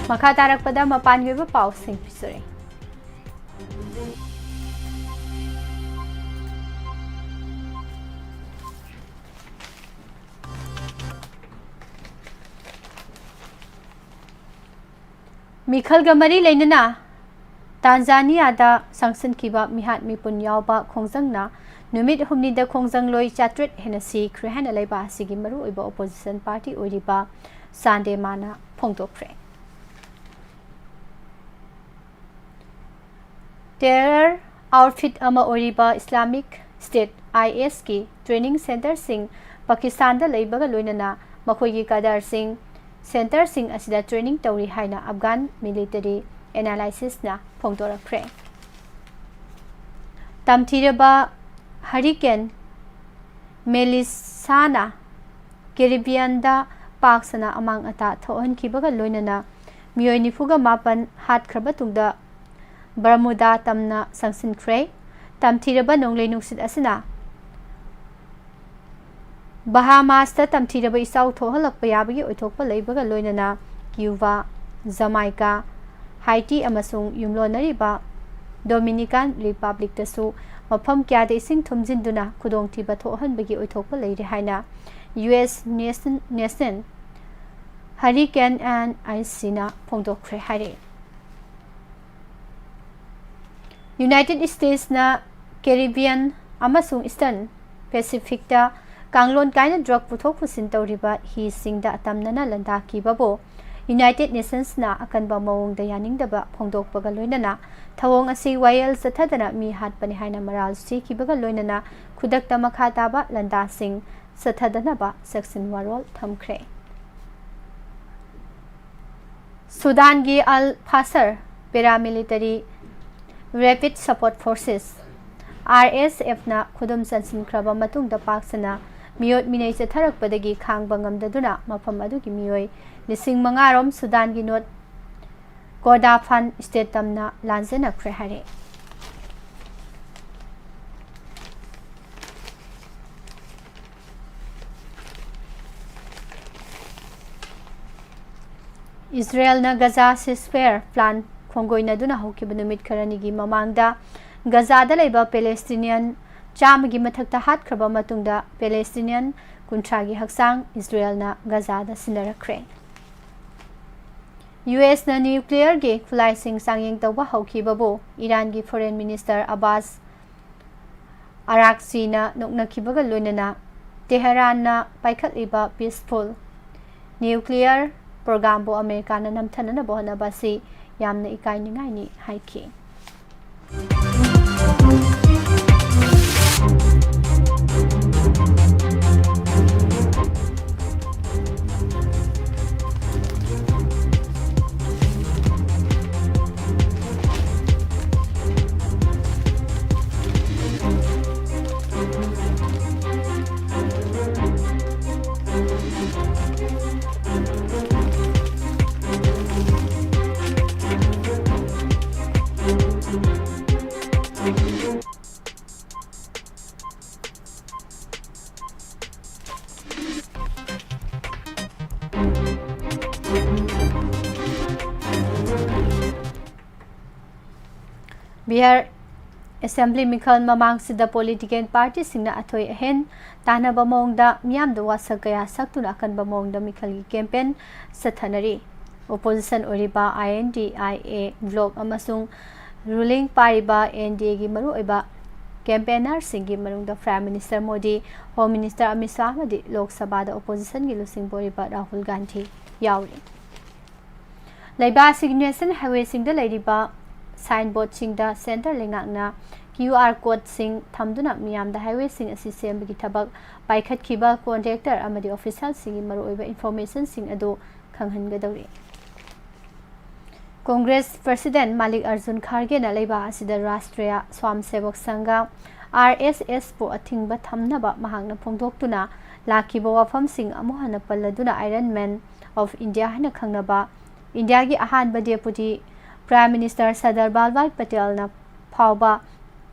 ꯃꯈꯥ ꯇꯥꯔꯛꯄꯗ ꯃꯄꯥꯟꯒꯤ ꯑꯣꯏꯕ ꯄꯥꯎꯁꯤꯡ ꯄꯤꯖꯔꯤ꯫ ꯃꯤꯈꯜꯒ ꯃꯔꯤ ꯂꯩꯅꯅ ꯇꯥꯟꯖꯥꯅꯤꯌꯥꯗ ꯆꯪꯁꯤꯟꯈꯤꯕ ꯃꯤꯍꯥꯠ ꯃꯤꯄꯨꯟ ꯌꯥꯎꯕ ꯈꯣꯡꯖꯪꯅ ꯅꯨꯃꯤꯠ ꯍꯨꯝꯅꯤꯗ ꯈꯣꯡꯖꯪꯂꯣꯏ ꯆꯥꯇ꯭ꯔꯦꯠ ꯍꯦꯟꯅ ꯁꯤꯈ꯭ꯔꯦ ꯍꯥꯏꯅ ꯂꯩꯕꯥꯛ ꯑꯁꯤꯒꯤ ꯃꯔꯨꯑꯣꯏꯕ ꯑꯣꯄꯣꯖꯤꯁꯟ ꯄꯥꯔꯇꯤ ꯑꯣꯏꯔꯤꯕ ꯆꯥꯟꯗꯦꯃꯥꯅ ꯐꯣꯡꯗꯣꯛꯈ꯭ꯔꯦ꯫ ꯇꯦꯔꯔ ꯑꯥꯎꯠꯐꯤꯠ ꯑꯃ ꯑꯣꯏꯔꯤꯕ ꯏꯁꯂꯥꯃꯤꯛ ꯁ꯭ꯇꯦꯠ, ꯑꯥꯏ ꯑꯦꯁꯀꯤ ꯇ꯭ꯔꯦꯅꯤꯡ ꯁꯦꯟꯇꯔꯁꯤꯡ ꯄꯥꯀꯤꯁꯇꯥꯟꯗ ꯂꯩꯕꯒ ꯂꯣꯏꯅꯅ ꯃꯈꯣꯏꯒꯤ ꯀꯥꯗꯔꯁꯤꯡ ꯁꯦꯟꯇꯔꯁꯤꯡ ꯑꯁꯤꯗ ꯇ꯭ꯔꯦꯅꯤꯡ ꯇꯧꯔꯤ ꯍꯥꯏꯅ ꯑꯐꯒꯥꯟ ꯃꯤꯂꯤꯇꯔꯤ ꯑꯦꯅꯥꯂꯥꯏꯁꯤꯁꯅ ꯐꯣꯡꯗꯣꯔꯛꯈ꯭ꯔꯦ꯫ ꯇꯝꯊꯤꯔꯕ ꯍꯔꯤꯀꯦꯟ ꯃꯦꯂꯤꯁꯥꯅ ꯀꯦꯔꯤꯕꯤꯌꯟꯗ ꯄꯥꯛ ꯁꯟꯅ ꯑꯃꯥꯡ ꯑꯇꯥ ꯊꯣꯛꯍꯟꯈꯤꯕꯒ ꯂꯣꯏꯅꯅ ꯃꯤꯑꯣꯏ ꯅꯤꯐꯨꯒ ꯃꯥꯄꯟ ꯍꯥꯠꯈ꯭ꯔꯕ ꯇꯨꯡꯗ ꯕꯔꯃꯨꯗꯥ ꯇꯝꯅ ꯆꯪꯁꯤꯟꯈ꯭ꯔꯦ꯫ ꯇꯝꯊꯤꯔꯕ ꯅꯣꯡꯂꯩ ꯅꯨꯡꯁꯤꯠ ꯑꯁꯤꯅ ꯕꯍꯥꯃꯥꯁꯇ ꯇꯝꯊꯤꯔꯕ ꯏꯆꯥꯎ ꯊꯣꯛꯍꯜꯂꯛꯄ ꯌꯥꯕꯒꯤ ꯑꯣꯏꯊꯣꯛꯄ ꯂꯩꯕꯒ ꯂꯣꯏꯅꯅ ꯀ꯭ꯌꯨꯕꯥ, ꯖꯃꯥꯏꯀꯥ, ꯍꯥꯏꯇꯤ ꯑꯃꯁꯨꯡ ꯌꯨꯝꯂꯣꯟꯅꯔꯤꯕ ꯗꯣꯃꯤꯅꯤꯀꯥꯟ ꯔꯤꯄꯕ꯭ꯂꯤꯛꯇꯁꯨ ꯃꯐꯝ ꯀꯌꯥꯗ ꯏꯁꯤꯡ ꯊꯨꯝꯖꯤꯟꯗꯨꯅ ꯈꯨꯗꯣꯡꯊꯤꯕ ꯊꯣꯛꯍꯟꯕꯒꯤ ꯑꯣꯏꯊꯣꯛꯄ ꯂꯩꯔꯦ ꯍꯥꯏꯅ ꯌꯨ ꯑꯦꯁ ꯅꯦꯁ-, ꯅꯦꯁꯅꯦꯜ ꯍꯔꯤꯀꯦꯟ ꯑꯦꯟ ꯑꯥꯏ ꯁꯤꯅ ꯐꯣꯡꯗꯣꯛꯈ꯭ꯔꯦ ꯍꯥꯏꯔꯛꯏ꯫ ꯌꯨꯅꯥꯏꯇꯦꯗ ꯁ꯭ꯇꯦꯠꯁꯅ ꯀꯦꯔꯤꯕꯤꯌꯟ ꯑꯃꯁꯨꯡ ꯏꯁꯇꯔꯟ ꯄꯦꯁꯤꯐꯤꯛꯇ ꯀꯥꯡꯂꯣꯟ ꯀꯥꯏꯅ ꯗ꯭ꯔꯒ ꯄꯨꯊꯣꯛ ꯄꯨꯁꯤꯟ ꯇꯧꯔꯤꯕ ꯍꯤꯁꯤꯡꯗ ꯑꯇꯝꯅꯅ ꯂꯥꯟꯗꯥꯈꯤꯕꯕꯨ ꯌꯨꯅꯥꯏꯇꯦꯗ ꯅꯦꯁꯟꯁꯅ ꯑꯀꯟꯕ ꯃꯑꯣꯡꯗ ꯌꯥꯅꯤꯡꯗꯕ ꯐꯣꯡꯗꯣꯛꯄꯒ ꯂꯣꯏꯅꯅ ꯊꯧꯑꯣꯡ ꯑꯁꯤ ꯋꯥꯌꯦꯜ ꯆꯠꯊꯗꯅ ꯃꯤ ꯍꯥꯠꯄꯅꯤ ꯍꯥꯏꯅ ꯃꯔꯥꯜ ꯁꯤꯈꯤꯕꯒ ꯂꯣꯏꯅꯅ ꯈꯨꯗꯛꯇ ꯃꯈꯥ ꯇꯥꯕ ꯂꯥꯟꯗꯥꯁꯤꯡ ꯆꯠꯊꯗꯅꯕ ꯆꯦꯛꯁꯤꯟ ꯋꯥꯔꯣꯜ ꯊꯝꯈ꯭ꯔꯦ꯫ ꯁꯨꯗꯥꯟꯒꯤ ꯑꯜ ꯐꯥꯁꯔ ꯄꯦꯔꯥꯃꯤꯂꯤꯇꯔꯤ ꯔꯦꯄꯤꯗ ꯁꯄꯣꯔꯠ ꯐꯣꯔꯁꯦꯁ, ꯑꯥꯔ ꯑꯦꯁ ꯑꯦꯐꯅ ꯈꯨꯗꯨꯝ ꯆꯟꯁꯤꯟꯈ꯭ꯔꯕ ꯃꯇꯨꯡꯗ ꯄꯥꯛ ꯁꯟꯅ ꯃꯤꯑꯣꯠ ꯃꯤꯅꯩ ꯆꯠꯊꯔꯛꯄꯗꯒꯤ ꯈꯥꯡꯕ ꯉꯝꯗꯗꯨꯅ ꯃꯐꯝ ꯑꯗꯨꯒꯤ ꯃꯤꯑꯣꯏ ꯂꯤꯁꯤꯡ ꯃꯉꯥ ꯔꯣꯝ ꯁꯨꯗꯥꯟꯒꯤ ꯅꯣꯔꯠ ꯀꯣꯔꯗꯥꯐꯥꯟ ꯁ꯭ꯇꯦꯠ ꯇꯝꯅ ꯂꯥꯟꯖꯦꯟꯅꯈ꯭ꯔꯦ ꯍꯥꯏꯔꯦ꯫ ꯏꯖꯔꯦꯜꯅ ꯒꯖꯥ ceasefire plan ꯈꯣꯡꯒꯣꯏꯅꯗꯨꯅ ꯍꯧꯈꯤꯕ ꯅꯨꯃꯤꯠ ꯈꯔꯅꯤꯒꯤ ꯃꯃꯥꯡꯗ ꯒꯖꯥꯗ ꯂꯩꯕ ꯄꯦꯂꯦꯁꯇꯤꯅꯤꯌꯟ ꯆꯥꯝꯃꯒꯤ ꯃꯊꯛꯇ ꯍꯥꯠꯈ꯭ꯔꯕ ꯃꯇꯨꯡꯗ ꯄꯦꯂꯦꯁꯇꯤꯅꯤꯌꯟ ꯀꯨꯟꯊ꯭ꯔꯥꯒꯤ ꯍꯛꯆꯥꯡ ꯏꯖꯔꯦꯜꯅ ꯒꯖꯥꯗ ꯁꯤꯟꯅꯔꯛꯈ꯭ꯔꯦ꯫ ꯌꯨ ꯑꯦꯁꯅ ꯅ꯭ꯌꯨꯀ꯭ꯂꯤꯌꯔꯒꯤ ꯈꯨꯠꯂꯥꯏꯁꯤꯡ ꯆꯥꯡꯌꯦꯡ ꯇꯧꯕ ꯍꯧꯈꯤꯕꯕꯨ ꯏꯔꯥꯟꯒꯤ ꯐꯣꯔꯦꯟ ꯃꯤꯅꯤꯁꯇꯔ ꯑꯕꯥꯁ ꯑꯔꯥꯛꯆꯤꯅ ꯅꯣꯛꯅꯈꯤꯕꯒ ꯂꯣꯏꯅꯅ ꯇꯦꯍꯔꯥꯟꯅ ꯄꯥꯏꯈꯠꯂꯤꯕ peaceful nuclear programꯕꯨ ꯑꯃꯦꯔꯤꯀꯥꯅ ꯅꯝꯊꯅꯅꯕ ꯍꯣꯠꯅꯕ ꯑꯁꯤ ꯌꯥꯝꯅ ꯏꯀꯥꯏꯅꯤꯡꯉꯥꯏꯅꯤ ꯍꯥꯏꯈꯤ꯫ ꯕꯤꯍꯥꯔ ꯑꯦꯁꯦꯝꯕ꯭ꯂꯤ ꯃꯤꯈꯜ ꯃꯃꯥꯡꯁꯤꯗ ꯄꯣꯂꯤꯇꯤꯀꯦꯜ ꯄꯥꯔꯇꯤꯁꯤꯡꯅ ꯑꯊꯣꯏ ꯑꯍꯦꯟ ꯇꯥꯟꯅꯕ ꯃꯑꯣꯡꯗ ꯃꯤꯌꯥꯝꯗ ꯋꯥꯁꯛ ꯀꯌꯥ ꯁꯛꯇꯨꯅ ꯑꯀꯟꯕ ꯃꯑꯣꯡꯗ ꯃꯤꯈꯜꯒꯤ ꯀꯦꯝꯄꯦꯟ ꯆꯠꯊꯅꯔꯤ꯫ ꯑꯣꯄꯣꯖꯤꯁꯟ ꯑꯣꯏꯔꯤꯕ I N D I A bloc ꯑꯃꯁꯨꯡ ꯔꯨꯂꯤꯡ ꯄꯥꯏꯔꯤꯕ ꯑꯦꯟ ꯗꯤ ꯑꯦꯒꯤ ꯃꯔꯨꯑꯣꯏꯕ ꯀꯦꯝꯄꯦꯅꯔꯁꯤꯡꯒꯤ ꯃꯅꯨꯡꯗ prime minister Modi, home minister Amit Shah ꯑꯃꯗꯤ ꯂꯣꯛ ꯁꯚꯥꯗ ꯑꯣꯄꯣꯖꯤꯁꯟꯒꯤ ꯂꯨꯆꯤꯡꯕ ꯑꯣꯏꯔꯤꯕ ꯔꯥꯍꯨꯜ ꯒꯥꯟꯙꯤ ꯌꯥꯎꯔꯤ꯫ ꯂꯩꯕꯥꯛ ꯑꯁꯤꯒꯤ ꯅꯦꯁꯅꯦꯜ ꯍꯥꯏꯋꯦꯁꯤꯡꯗ ꯂꯩꯔꯤꯕ ꯁꯥꯏꯟ ꯕꯣꯔꯗꯁꯤꯡꯗ ꯁꯦꯟꯇꯔ ꯂꯩꯉꯥꯛꯅ ꯀ꯭ꯌꯨ ꯑꯥꯔ ꯀꯣꯗꯁꯤꯡ ꯊꯝꯗꯨꯅ ꯃꯤꯌꯥꯝꯗ ꯍꯥꯏꯋꯦꯁꯤꯡ ꯑꯁꯤ ꯁꯦꯝꯕꯒꯤ ꯊꯕꯛ ꯄꯥꯏꯈꯠꯈꯤꯕ ꯀꯣꯟꯇ꯭ꯔꯦꯛꯇꯔ ꯑꯃꯗꯤ ꯑꯣꯐꯤꯁꯤꯌꯦꯜꯁꯤꯡꯒꯤ ꯃꯔꯨꯑꯣꯏꯕ ꯏꯟꯐꯣꯔꯃꯦꯁꯟꯁꯤꯡ ꯑꯗꯨ ꯈꯪꯍꯟꯒꯗꯧꯔꯤ꯫ ꯀꯣꯡꯒ꯭ꯔꯦꯁ ꯄ꯭ꯔꯁꯤꯗꯦꯟ ꯃꯥꯂꯤꯛ ꯑꯔꯖꯨꯟ ꯈꯥꯔꯒꯦꯅ ꯂꯩꯕꯥꯛ ꯑꯁꯤꯗ ꯔꯥꯁꯇ꯭ꯔꯤꯌꯥ ꯁ꯭ꯋꯥꯝ ꯁꯦꯕꯛ ꯁꯪꯘ, ꯑꯥꯔ ꯑꯦꯁ ꯑꯦꯁꯄꯨ ꯑꯊꯤꯡꯕ ꯊꯝꯅꯕ ꯃꯍꯥꯛꯅ ꯐꯣꯡꯗꯣꯛꯇꯨꯅ ꯂꯥꯛꯈꯤꯕ ꯋꯥꯐꯝꯁꯤꯡ ꯑꯃꯨꯛ ꯍꯟꯅ ꯄꯜꯂꯗꯨꯅ ꯑꯥꯏꯔꯟ ꯃꯦꯟ ꯑꯣꯐ ꯏꯟꯗꯤꯌꯥ ꯍꯥꯏꯅ ꯈꯪꯅꯕ ꯏꯟꯗꯤꯌꯥꯒꯤ ꯑꯍꯥꯟꯕ ꯗꯦꯄꯨꯇꯤ ꯄ꯭ꯔꯥꯏꯝ ꯃꯤꯅꯤꯁꯇꯔ ꯁꯔꯗꯥꯔ ꯚꯥꯜꯚꯥꯏ ꯄꯇꯦꯜꯅ ꯐꯥꯎꯕ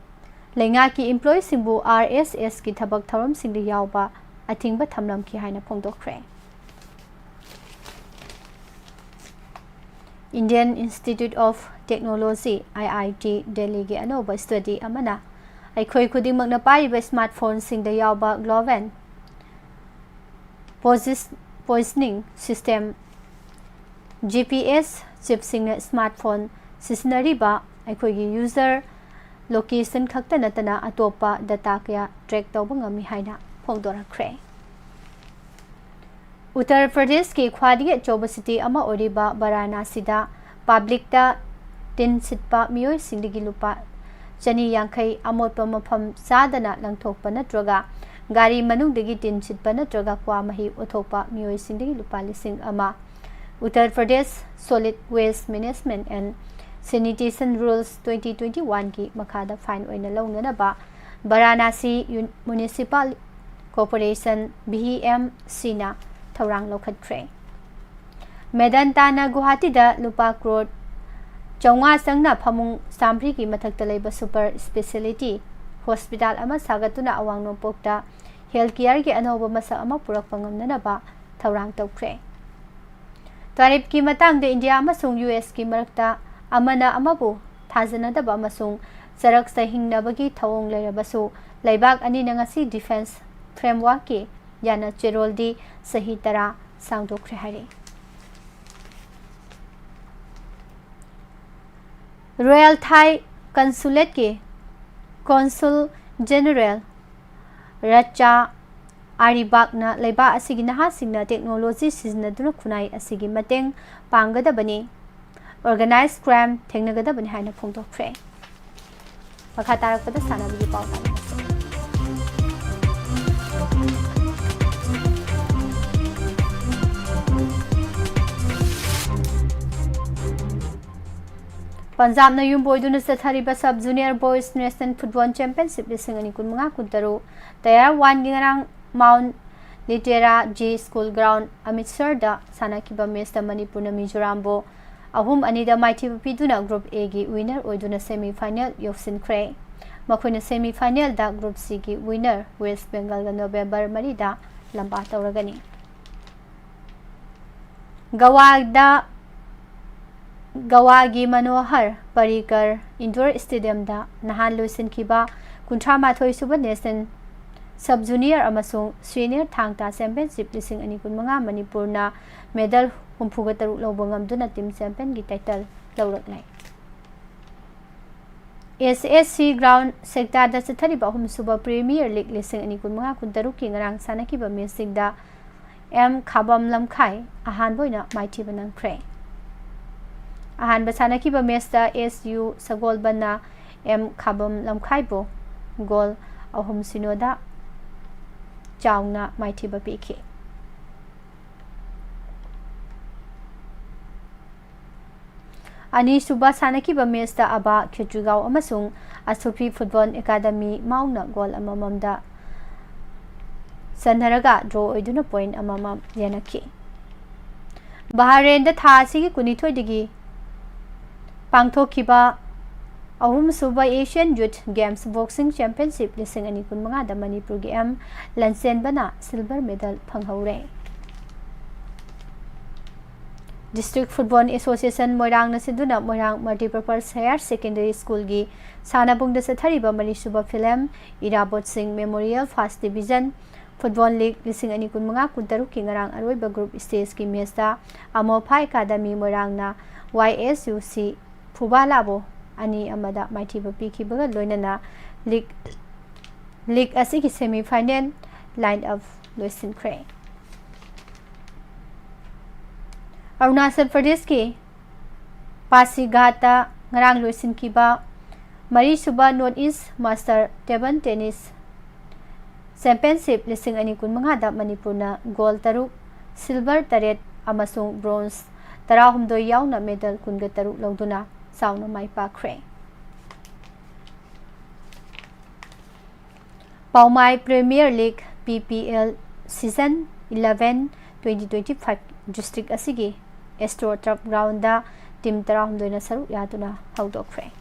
ꯂꯩꯉꯥꯛꯀꯤ ꯏꯝꯄ꯭ꯂꯣꯌꯤꯁꯤꯡꯕꯨ ꯑꯥꯔ ꯑꯦꯁ ꯑꯦꯁꯀꯤ ꯊꯕꯛ ꯊꯧꯔꯝꯁꯤꯡꯗ ꯌꯥꯎꯕ ꯑꯊꯤꯡꯕ ꯊꯝꯂꯝꯈꯤ ꯍꯥꯏꯅ ꯐꯣꯡꯗꯣꯛꯈ꯭ꯔꯦ꯫ Indian Institute of Technology, I I T, ꯗꯦꯜꯂꯤꯒꯤ ꯑꯅꯧꯕ ꯁ꯭ꯇꯗꯤ ꯑꯃꯅ ꯑꯩꯈꯣꯏ ꯈꯨꯗꯤꯡꯃꯛꯅ ꯄꯥꯏꯔꯤꯕ ꯁ꯭ꯃꯥꯔꯠꯐꯣꯟꯁꯤꯡꯗ ꯌꯥꯎꯕ ꯒ꯭ꯂꯣꯕꯦꯜ ꯄꯣꯖꯤꯁ-, positioning system, G P S, ꯆꯤꯞꯁꯤꯡꯅ ꯁ꯭ꯃꯥꯔꯠꯐꯣꯟ ꯁꯤꯖꯤꯟꯅꯔꯤꯕ ꯑꯩꯈꯣꯏꯒꯤ ꯌꯨꯖꯔ ꯂꯣꯀꯦꯁꯟ ꯈꯛꯇ ꯅꯠꯇꯅ ꯑꯇꯣꯞꯄ ꯗꯇꯥ ꯀꯌꯥ ꯇ꯭ꯔꯦꯛ ꯇꯧꯕ ꯉꯝꯃꯤ ꯍꯥꯏꯅ ꯐꯣꯡꯗꯣꯔꯛꯈ꯭ꯔꯦ꯫ ꯎꯠꯇꯔ ꯄ꯭ꯔꯗꯦꯁꯀꯤ ꯈ꯭ꯋꯥꯏꯗꯒꯤ ꯑꯆꯧꯕ ꯁꯤꯇꯤ ꯑꯃ ꯑꯣꯏꯔꯤꯕ ꯕꯔꯥꯅꯥꯁꯤꯗ ꯄꯕ꯭ꯂꯤꯛꯇ ꯇꯤꯟ ꯁꯤꯠꯄ ꯃꯤꯑꯣꯏꯁꯤꯡꯗꯒꯤ ꯂꯨꯄꯥ ꯆꯅꯤ ꯌꯥꯡꯈꯩ, ꯑꯃꯣꯠꯄ ꯃꯐꯝ ꯆꯥꯗꯅ ꯂꯪꯊꯣꯛꯄ ꯅꯠꯇ꯭ꯔꯒ ꯒꯥꯔꯤ ꯃꯅꯨꯡꯗꯒꯤ ꯇꯤꯟ ꯁꯤꯠꯄ ꯅꯠꯇ꯭ꯔꯒ ꯀ꯭ꯋꯥ ꯃꯍꯤ ꯑꯣꯊꯣꯛꯄ ꯃꯤꯑꯣꯏꯁꯤꯡꯗꯒꯤ ꯂꯨꯄꯥ ꯂꯤꯁꯤꯡ ꯑꯃ꯫ Uttar Pradesh Solid Waste Management and Sanitation Rules twenty twenty-one ꯒꯤ ꯃꯈꯥꯗ ꯐꯥꯏꯟ ꯑꯣꯏꯅ ꯂꯧꯅꯅꯕ Varanasi ꯌꯨꯟ-, municipal corporation, B M ꯁꯤꯅ ꯊꯧꯔꯥꯡ ꯂꯧꯈꯠꯈ꯭ꯔꯦ꯫ ꯃꯦꯗꯟꯇꯥꯅ ꯒꯨꯋꯥꯍꯥꯇꯤꯗ ꯂꯨꯄꯥ ꯀ꯭ꯔꯣꯔ ꯆꯥꯝꯃꯉꯥ ꯆꯪꯅ ꯐꯃꯨꯡ ꯆꯥꯝꯃꯔꯤꯒꯤ ꯃꯊꯛꯇ ꯂꯩꯕ ꯁꯨꯄꯔ ꯏꯁꯄꯦꯁꯤꯌꯦꯂꯤꯇꯤ ꯍꯣꯁꯄꯤꯇꯥꯜ ꯑꯃ ꯁꯥꯒꯠꯇꯨꯅ ꯑꯋꯥꯡ ꯅꯣꯡꯄꯣꯛꯇ ꯍꯦꯜꯊ ꯀꯤꯌꯔꯒꯤ ꯑꯅꯧꯕ ꯃꯁꯛ ꯑꯃ ꯄꯨꯔꯛꯄ ꯉꯝꯅꯅꯕ ꯊꯧꯔꯥꯡ ꯇꯧꯈ꯭ꯔꯦ꯫ ꯇꯥꯔꯤꯐꯀꯤ ꯃꯇꯥꯡꯗ ꯏꯟꯗꯤꯌꯥ ꯑꯃꯁꯨꯡ ꯌꯨ ꯑꯦꯁꯀꯤ ꯃꯔꯛꯇ ꯑꯃꯅ ꯑꯃꯕꯨ ꯊꯥꯖꯅꯗꯕ ꯑꯃꯁꯨꯡ ꯆꯔꯛ ꯆꯍꯤꯡꯅꯕꯒꯤ ꯊꯧꯑꯣꯡ ꯂꯩꯔꯕꯁꯨ, ꯂꯩꯕꯥꯛ ꯑꯅꯤꯅ ꯉꯁꯤ ꯗꯤꯐꯦꯟꯁ ꯐ꯭ꯔꯦꯝꯋꯥꯔꯛꯀꯤ ꯌꯥꯅ ꯆꯦꯔꯣꯜꯗꯤ ꯆꯍꯤ ꯇꯔꯥ ꯁꯥꯡꯗꯣꯛꯈ꯭ꯔꯦ ꯍꯥꯏꯔꯤ꯫ ꯔꯣꯌꯦꯜ ꯊꯥꯏ ꯀꯟꯁꯨꯂꯦꯠꯀꯤ ꯀꯣꯟꯁꯨꯜ ꯖꯦꯅꯔꯦꯜ ꯔꯆꯥ ꯑꯥꯔꯤꯕꯥꯛꯅ ꯂꯩꯕꯥꯛ ꯑꯁꯤꯒꯤ ꯅꯍꯥꯁꯤꯡꯅ ꯇꯦꯛꯅꯣꯂꯣꯖꯤ ꯁꯤꯖꯤꯟꯅꯗꯨꯅ ꯈꯨꯟꯅꯥꯏ ꯑꯁꯤꯒꯤ ꯃꯇꯦꯡ ꯄꯥꯡꯒꯗꯕꯅꯤ, ꯑꯣꯔꯒꯅꯥꯏꯖ ꯀ꯭ꯔꯥꯏꯝ ꯊꯦꯡꯅꯒꯗꯕꯅꯤ ꯍꯥꯏꯅ ꯐꯣꯡꯗꯣꯛꯈ꯭ꯔꯦ꯫ ꯃꯈꯥ ꯇꯥꯔꯛꯄꯗ ꯁꯥꯟꯅꯕꯒꯤ ꯄꯥꯎ ꯇꯥꯃꯤꯟꯅꯁꯤ꯫ ꯄꯟꯖꯥꯕꯅ ꯌꯨꯝꯕ ꯑꯣꯏꯗꯨꯅ ꯆꯠꯊꯔꯤꯕ sub junior boys national football championship ꯂꯤꯁꯤꯡ ꯑꯅꯤ ꯀꯨꯟꯃꯉꯥ ꯀꯨꯟꯇꯔꯨꯛ ꯇꯌꯥꯔ ꯋꯥꯟꯒꯤ ꯉꯔꯥꯡ Mount Litera Zee School ground ꯑꯃꯤꯠꯁꯔꯗ ꯁꯥꯟꯅꯈꯤꯕ ꯃꯦꯆꯇ ꯃꯅꯤꯄꯨꯔꯅ ꯃꯤꯖꯣꯔꯥꯝꯕꯨ ꯑꯍꯨꯝ ꯑꯅꯤꯗ ꯃꯥꯏꯊꯤꯕ ꯄꯤꯗꯨꯅ ꯒ꯭ꯔꯨꯞ ꯑꯦꯒꯤ ꯋꯤꯟꯅꯔ ꯑꯣꯏꯗꯨꯅ ꯁꯦꯃꯤ ꯐꯥꯏꯅꯦꯜ ꯌꯧꯁꯤꯟꯈ꯭ꯔꯦ꯫ ꯃꯈꯣꯏꯅ ꯁꯦꯃꯤ ꯐꯥꯏꯅꯦꯜꯗ ꯒ꯭ꯔꯨꯞ ꯁꯤꯒꯤ ꯋꯤꯟꯅꯔ ꯋꯦꯁ ꯕꯦꯡꯒꯜꯒ ꯅꯣꯕꯦꯝꯕꯔ ꯃꯔꯤꯗ ꯂꯝꯕꯥ ꯇꯧꯔꯒꯅꯤ꯫ ꯒꯋꯥꯗ, ꯒꯋꯥꯒꯤ ꯃꯅꯣꯍꯔ ꯄꯔꯤꯀꯔ ꯏꯟꯗꯣꯔ ꯁ꯭ꯇꯦꯗꯤꯌꯝꯗ ꯅꯍꯥꯟ ꯂꯣꯏꯁꯤꯟꯈꯤꯕ ꯀꯨꯟꯊ꯭ꯔꯥ ꯃꯥꯊꯣꯏ ꯁꯨꯕ ꯅꯦꯁꯅꯦꯜ ꯁꯕ ꯖꯨꯅꯤꯌꯔ ꯑꯃꯁꯨꯡ ꯁꯤꯅꯤꯌꯔ ꯊꯥꯡ ꯇꯥ ꯆꯦꯝꯄꯤꯌꯟꯁꯤꯞ ꯂꯤꯁꯤꯡ ꯑꯅꯤ ꯀꯨꯟꯃꯉꯥ ꯃꯅꯤꯄꯨꯔꯅ ꯃꯦꯗꯜ ꯍꯨꯝꯐꯨꯒ ꯇꯔꯨꯛ ꯂꯧꯕ ꯉꯝꯗꯨꯅ ꯇꯤꯝ ꯆꯦꯝꯄꯤꯌꯟꯒꯤ ꯇꯥꯏꯇꯜ ꯂꯧꯔꯛꯂꯦ꯫ ꯑꯦꯁ ꯑꯦꯁ ꯁꯤ ꯒ꯭ꯔꯥꯎꯟ ꯁꯦꯛꯇꯥꯗ ꯆꯠꯊꯔꯤꯕ ꯑꯍꯨꯝꯁꯨꯕ ꯄ꯭ꯔꯤꯃꯤꯌꯔ ꯂꯤꯒ ꯂꯤꯁꯤꯡ ꯑꯅꯤ ꯀꯨꯟꯃꯉꯥ ꯀꯨꯟꯇꯔꯨꯛꯀꯤ ꯉꯔꯥꯡ ꯁꯥꯟꯅꯈꯤꯕ ꯃꯦꯆꯁꯤꯡꯗ ꯑꯦꯝ ꯈꯥꯕꯝ ꯂꯝꯈꯥꯏ ꯑꯍꯥꯟꯕ ꯑꯣꯏꯅ ꯃꯥꯏꯊꯤꯕ ꯅꯪꯈ꯭ꯔꯦ꯫ ꯑꯍꯥꯟꯕ ꯁꯥꯟꯅꯈꯤꯕ ꯃꯦꯆꯇ ꯑꯦꯁ ꯌꯨ ꯁꯒꯣꯜꯕꯟꯅ ꯑꯦꯝ ꯈꯥꯕꯝ ꯂꯝꯈꯥꯏꯕꯨ ꯒꯣꯜ ꯑꯍꯨꯝ ꯁꯤꯅꯣꯗ ꯆꯥꯎꯅ ꯃꯥꯏꯊꯤꯕ ꯄꯤꯈꯤ꯫ ꯑꯅꯤꯁꯨꯕ ꯁꯥꯟꯅꯈꯤꯕ ꯃꯦꯆꯇ ꯑꯕꯥ ꯈꯦꯇ꯭ꯔꯤꯒꯥꯎ ꯑꯃꯁꯨꯡ ꯑꯁꯨꯐꯤ ꯐꯨꯠꯕꯣꯜ ꯑꯦꯀꯥꯗꯃꯤ ꯃꯥꯎꯅ ꯒꯣꯜ ꯑꯃꯃꯝꯗ ꯆꯟꯅꯔꯒ ꯗ꯭ꯔꯣ ꯑꯣꯏꯗꯨꯅ ꯄꯣꯏꯟꯠ ꯑꯃꯃꯝ ꯌꯦꯟꯅꯈꯤ꯫ ꯕꯍꯔꯦꯟꯗ ꯊꯥ ꯑꯁꯤꯒꯤ ꯀꯨꯟꯅꯤꯊꯣꯏꯗꯒꯤ ꯄꯥꯡꯊꯣꯛꯈꯤꯕ ꯑꯍꯨꯝꯁꯨꯕ Asian Youth Games Boxing Championship ꯂꯤꯁꯤꯡ ꯑꯅꯤ ꯀꯨꯟꯃꯉꯥꯗ ꯃꯅꯤꯄꯨꯔꯒꯤ ꯑꯦꯝ ꯂꯟꯆꯦꯟꯕꯅ silver medal ꯐꯪꯍꯧꯔꯦ꯫ District Football Association ꯃꯣꯏꯔꯥꯡꯅ ꯁꯤꯟꯗꯨꯅ ꯃꯣꯏꯔꯥꯡ Multipurpose Higher Secondary Schoolꯒꯤ ꯁꯥꯟꯅꯕꯨꯡꯗ ꯆꯠꯊꯔꯤꯕ ꯃꯔꯤꯁꯨꯕ ꯐꯤꯂꯝ ꯏꯔꯥꯕꯣꯠ ꯁꯤꯡ Memorial First Division Football League ꯂꯤꯁꯤꯡ ꯑꯅꯤ ꯀꯨꯟꯃꯉꯥ ꯀꯨꯟꯇꯔꯨꯛꯀꯤ ꯉꯔꯥꯡ ꯑꯔꯣꯏꯕ group stageꯀꯤ matchꯇ ꯑꯃꯣꯐꯥ Academy ꯃꯣꯏꯔꯥꯡꯅ Y S U C ꯐꯨꯕꯥꯂꯥꯕꯨ ꯑꯅꯤ ꯑꯃꯗ ꯃꯥꯏꯊꯤꯕ ꯄꯤꯈꯤꯕꯒ ꯂꯣꯏꯅꯅ league, league ꯑꯁꯤꯒꯤ semi final line up ꯂꯣꯏꯁꯤꯟꯈ꯭ꯔꯦ꯫ ꯑꯔꯨꯅꯥꯆꯜ ꯄ꯭ꯔꯗꯦꯁꯀꯤ ꯄꯥꯁꯤꯘꯥꯠꯇ ꯉꯔꯥꯡ ꯂꯣꯏꯁꯤꯟꯈꯤꯕ ꯃꯔꯤꯁꯨꯕ North East Master Table Tennis Championship ꯂꯤꯁꯤꯡ ꯑꯅꯤ ꯀꯨꯟꯃꯉꯥꯗ ꯃꯅꯤꯄꯨꯔꯅ gold ꯇꯔꯨꯛ, silver ꯇꯔꯦꯠ ꯑꯃꯁꯨꯡ bronze ꯇꯔꯥꯍꯨꯝꯗꯣꯏ ꯌꯥꯎꯅ medal ꯀꯨꯟꯒ ꯇꯔꯨꯛ ꯂꯧꯗꯨꯅ ꯆꯥꯎꯅ ꯃꯥꯏ ꯄꯥꯛꯈ꯭ꯔꯦ꯫ ꯄꯥꯎꯃꯥꯏ Premier League P P L season eleven twenty twenty-five district ꯑꯁꯤꯒꯤ AstroTurf groundꯗ team ꯇꯔꯥꯍꯨꯝꯗꯣꯏꯅ ꯁꯔꯨꯛ ꯌꯥꯗꯨꯅ ꯍꯧꯗꯣꯛꯈ꯭ꯔꯦ꯫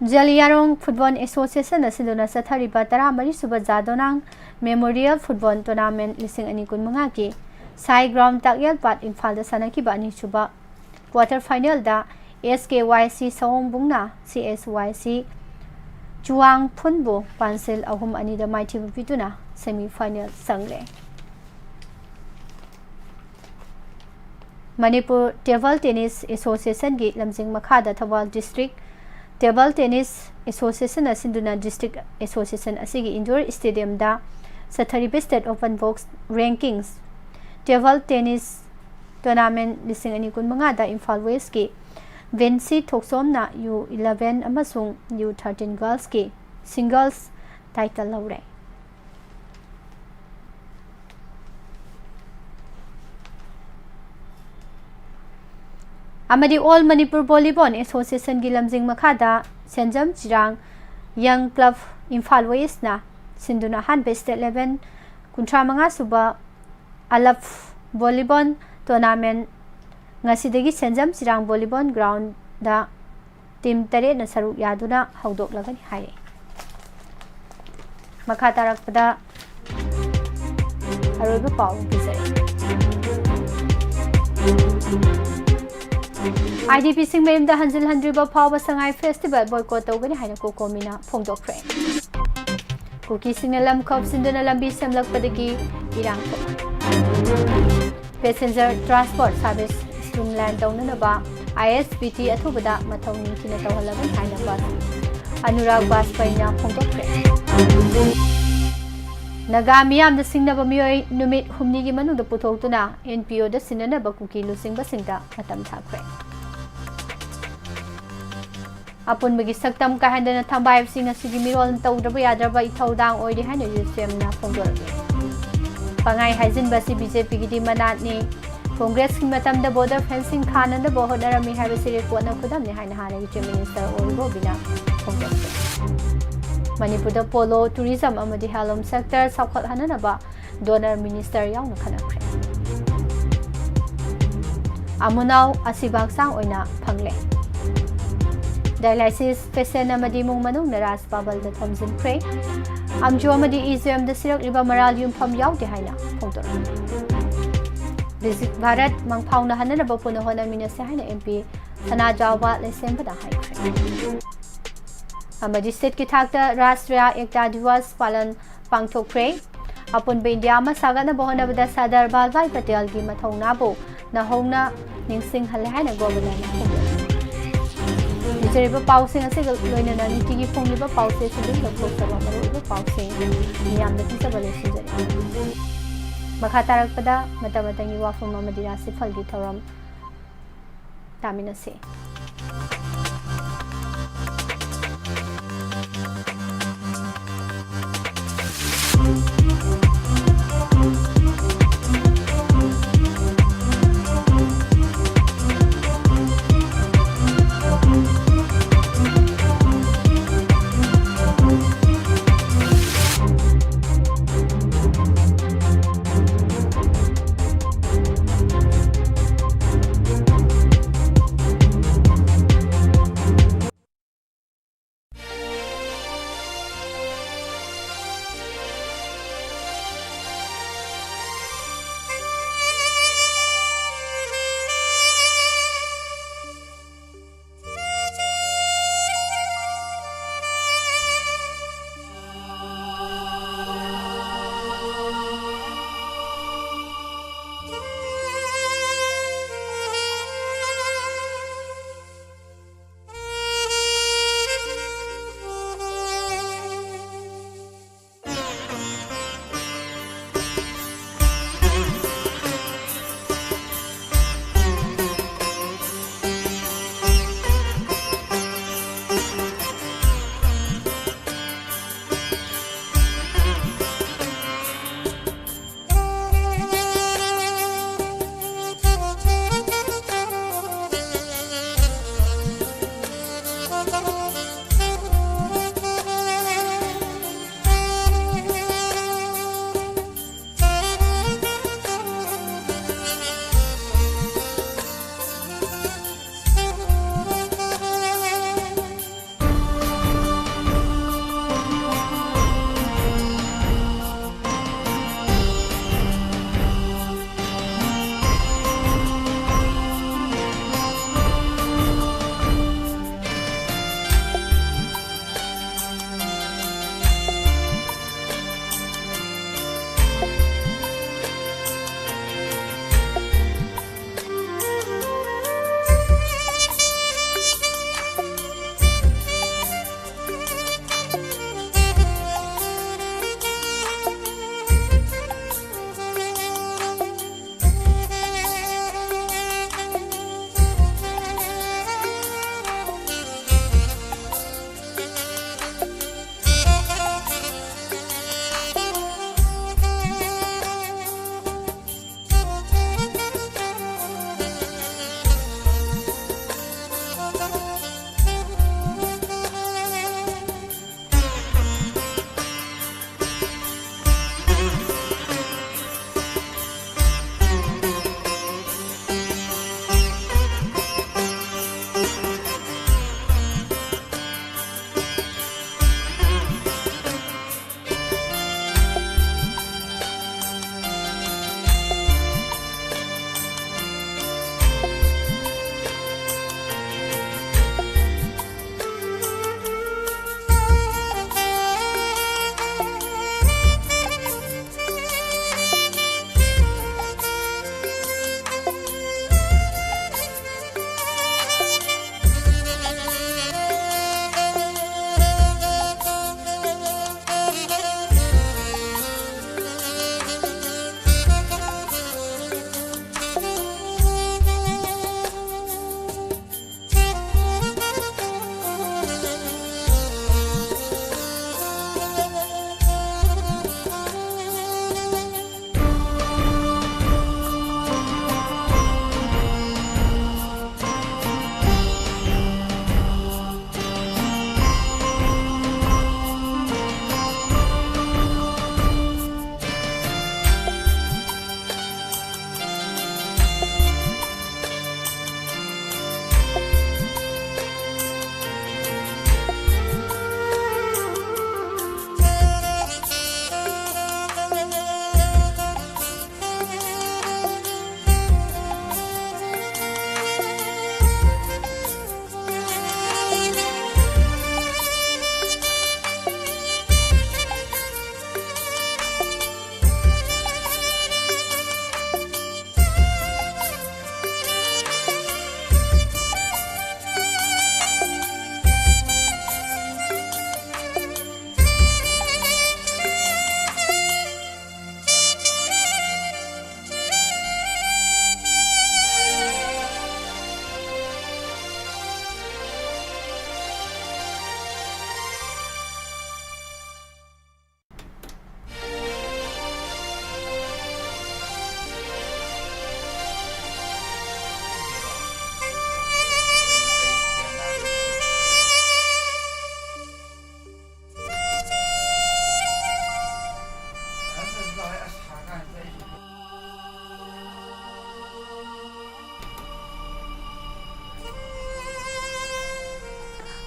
ꯖꯤꯂꯤꯌꯥꯡꯔꯣꯡ Football Association ꯑꯁꯤꯅ ꯆꯠꯊꯔꯤꯕ ꯇꯔꯥꯃꯔꯤꯁꯨꯕ ꯖꯥꯗꯣꯅꯥꯡ Memorial Football Tournament ꯂꯤꯁꯤꯡ ꯑꯅꯤ ꯀꯨꯟꯃꯉꯥꯒꯤ ꯁꯥꯏ ground ꯇꯥꯛꯌꯦꯜ ꯄꯥꯠ ꯏꯝꯐꯥꯜꯗ ꯁꯥꯟꯅꯈꯤꯕ ꯑꯅꯤꯁꯨꯕ quarter finalꯗ S K Y C ꯁꯑꯣꯝꯕꯨꯡꯅ C S Y C ꯆꯨꯋꯥꯡꯐꯨꯟꯕꯨ ꯄꯥꯟꯁꯤꯜ ꯑꯍꯨꯝ ꯑꯅꯤꯗ ꯃꯥꯏꯊꯤꯕ ꯄꯤꯗꯨꯅ semi final ꯆꯪꯂꯦ꯫ Manipur Table Tennis Associationꯒꯤ ꯂꯝꯖꯤꯡ ꯃꯈꯥꯗ Thoubal District Table Tennis Association ꯑꯁꯤꯟꯗꯨꯅ district association ꯑꯁꯤꯒꯤ indoor stadiumꯗ ꯆꯠꯊꯔꯤꯕ State Open Box Rankings Table Tennis Tournament ꯂꯤꯁꯤꯡ ꯑꯅꯤ ꯀꯨꯟꯃꯉꯥꯗ ꯏꯝꯐꯥꯜ Westꯀꯤ ꯚꯦꯟꯁꯤ ꯊꯣꯛꯆꯣꯝꯅ U eleven ꯑꯃꯁꯨꯡ U thirteen girlsꯀꯤ singles title ꯂꯧꯔꯦ꯫ ꯑꯃꯗꯤ All Manipur Volleyball Associationꯒꯤ ꯂꯝꯖꯤꯡ ꯃꯈꯥꯗ ꯁꯦꯟꯖꯝ ꯆꯤꯔꯥꯡ Young Club ꯏꯝꯐꯥꯜ Westꯅ ꯁꯤꯟꯗꯨꯅ ꯑꯍꯥꯟꯕ state level ꯀꯨꯟꯊ꯭ꯔꯥ ꯃꯉꯥ ꯁꯨꯕ ꯑꯂꯞ Volleyball tournament ꯉꯁꯤꯗꯒꯤ ꯁꯦꯟꯖꯝ ꯆꯤꯔꯥꯡ volleyball ground ꯗ team ꯇꯔꯦꯠꯅ ꯁꯔꯨꯛ ꯌꯥꯗꯨꯅ ꯍꯧꯗꯣꯛꯂꯒꯅꯤ ꯍꯥꯏꯔꯤ꯫ ꯃꯈꯥ ꯇꯥꯔꯛꯄꯗ ꯑꯔꯣꯏꯕ ꯄꯥꯎ ꯄꯤꯖꯔꯤ꯫ IDP ꯁꯤꯡ ꯃꯌꯨꯝꯗ ꯍꯟꯖꯤꯜꯍꯟꯗ꯭ꯔꯤꯕ ꯐꯥꯎꯕ ꯁꯉꯥꯏ festival boycott ꯇꯧꯒꯅꯤ ꯍꯥꯏꯅ COCOMI ꯅ ꯐꯣꯡꯗꯣꯛꯈ꯭ꯔꯦ꯫ ꯀꯨꯀꯤꯁꯤꯡꯅ ꯂꯝ ꯈꯣꯞꯆꯤꯟꯗꯨꯅ ꯂꯝꯕꯤ ꯁꯦꯝꯂꯛꯄꯗꯒꯤ ꯏꯔꯥꯡ ꯊꯣꯛꯂꯦ꯫ Passenger transport service streamline ꯇꯧꯅꯅꯕ ISBT ꯑꯊꯨꯕꯗ ꯃꯊꯧ ꯅꯤꯡꯊꯤꯅ ꯇꯧꯍꯜꯂꯒꯅꯤ ꯍꯥꯏꯅ ꯕꯥꯖ-, ꯑꯅꯨꯔꯥꯒ ꯕꯥꯖꯄꯥꯏꯅ ꯐꯣꯡꯗꯣꯛꯈ꯭ꯔꯦ꯫ ꯅꯥꯒꯥ ꯃꯤꯌꯥꯝꯗ ꯁꯤꯡꯅꯕ ꯃꯤꯑꯣꯏ ꯅꯨꯃꯤꯠ ꯍꯨꯝꯅꯤꯒꯤ ꯃꯅꯨꯡꯗ ꯄꯨꯊꯣꯛꯇꯨꯅ NPO ꯗ ꯁꯤꯟꯅꯅꯕ ꯀꯨꯀꯤ ꯂꯨꯆꯤꯡꯕꯁꯤꯡꯗ ꯃꯇꯝ ꯊꯥꯈ꯭ꯔꯦ꯫ ꯑꯄꯨꯟꯕꯒꯤ ꯁꯛꯇꯝ ꯀꯥꯏꯍꯟꯗꯅ ꯊꯝꯕ ꯍꯥꯏꯕꯁꯤ ꯉꯁꯤꯒꯤ ꯃꯤꯔꯣꯜ ꯇꯧꯗ꯭ꯔꯕ ꯌꯥꯗ꯭ꯔꯕ ꯏꯊꯧꯗꯥꯡ ꯑꯣꯏꯔꯤ ꯍꯥꯏꯅ UCM ꯅ ꯐꯣꯡꯗꯣꯔꯛꯂꯤ꯫ ꯄꯪꯍꯥꯏ ꯍꯥꯏꯖꯤꯟꯕ ꯑꯁꯤ BJP ꯒꯤꯗꯤ ꯃꯅꯥꯠꯅꯤ꯫ Congress ꯀꯤ ꯃꯇꯝꯗ border fencing ꯊꯥꯅꯅꯕ ꯍꯣꯠꯅꯔꯝꯃꯤ ꯍꯥꯏꯕꯁꯤ record ꯅ ꯈꯨꯗꯝꯅꯤ ꯍꯥꯏꯅ ꯍꯥꯟꯅꯒꯤ Chief Minister ꯑꯣꯏꯔꯤꯕ ꯑꯣꯕꯤꯅ ꯐꯣꯡꯗꯣꯛꯈꯤ꯫ ꯃꯅꯤꯄꯨꯔꯗ polo, tourism ꯑꯃꯗꯤ handloom sector ꯆꯥꯎꯈꯠꯍꯟꯅꯅꯕ DoNER minister ꯌꯥꯎꯅ ꯈꯟꯅꯈ꯭ꯔꯦ꯫ ꯑꯃꯨꯅꯥꯎ ꯑꯁꯤꯕ ꯍꯛꯆꯥꯡ ꯑꯣꯏꯅ ꯐꯪꯂꯦ꯫ Dialysis patient ꯑꯃꯗꯤ ꯏꯃꯨꯡ ꯃꯅꯨꯡꯅ ꯔꯥꯖ ꯕꯥꯕꯜꯗ ꯊꯣꯝꯖꯤꯟꯈ꯭ꯔꯦ꯫ ꯑꯝꯖꯨ ꯑꯃꯗꯤ ꯏꯖꯦꯝꯗ ꯁꯤꯔꯛꯂꯤꯕ ꯃꯔꯥꯜ ꯌꯨꯝꯐꯝ ꯌꯥꯎꯗꯦ ꯍꯥꯏꯅ ꯐꯣꯡꯗꯣꯔꯛꯂꯤ꯫ ꯕꯤꯖꯤꯠ ꯚꯥꯔꯠ ꯃꯪꯐꯥꯎꯅꯍꯟꯅꯅꯕ ꯄꯨꯟꯅ ꯍꯣꯠꯅꯃꯤꯟꯅꯁꯤ ꯍꯥꯏꯅ MP ꯁꯅꯥꯖꯥꯎꯕ ꯂꯩꯁꯦꯝꯕꯗ ꯍꯥꯏꯈ꯭ꯔꯦ꯫ ꯑꯃꯗꯤ state ꯀꯤ ꯊꯥꯛꯇ Rashtriya Ekta Diwas ꯄꯥꯂꯟ ꯄꯥꯡꯊꯣꯛꯈ꯭ꯔꯦ꯫ ꯑꯄꯨꯟꯕ ꯏꯟꯗꯤꯌꯥ ꯑꯃ ꯁꯥꯒꯠꯅꯕ ꯍꯣꯠꯅꯕꯗ ꯁꯔꯗꯥꯔ ꯚꯥꯜꯚꯥꯏ ꯄꯇꯦꯜꯒꯤ ꯃꯊꯧꯅꯥꯕꯨ ꯅꯧꯍꯧꯅ ꯅꯤꯡꯁꯤꯡꯍꯜꯂꯦ ꯍꯥꯏꯅ Governor ꯅ ꯐꯣꯡꯗꯣꯛꯈꯤ꯫ ꯄꯤꯖꯔꯤꯕ ꯄꯥꯎꯁꯤꯡ ꯑꯁꯤꯒ ꯂꯣꯏꯅꯅ ꯅꯨꯡꯇꯤꯒꯤ ꯐꯣꯡꯂꯤꯕ ꯄꯥꯎꯆꯦꯁꯤꯡꯗꯒꯤ ꯂꯧꯊꯣꯛꯆꯕ ꯃꯔꯨꯑꯣꯏꯕ ꯄꯥꯎꯁꯤꯡ ꯃꯤꯌꯥꯝꯗ ꯄꯤꯖꯕ ꯂꯣꯏꯁꯤꯟꯖꯔꯤ꯫ ꯃꯈꯥ ꯇꯥꯔꯛꯄꯗ ꯃꯇꯝ ꯃꯇꯝꯒꯤ ꯋꯥꯐꯝ ꯑꯃꯗꯤ ꯔꯥꯁꯤꯐꯜꯒꯤ ꯊꯧꯔꯝ ꯇꯥꯃꯤꯟꯅꯁꯤ꯫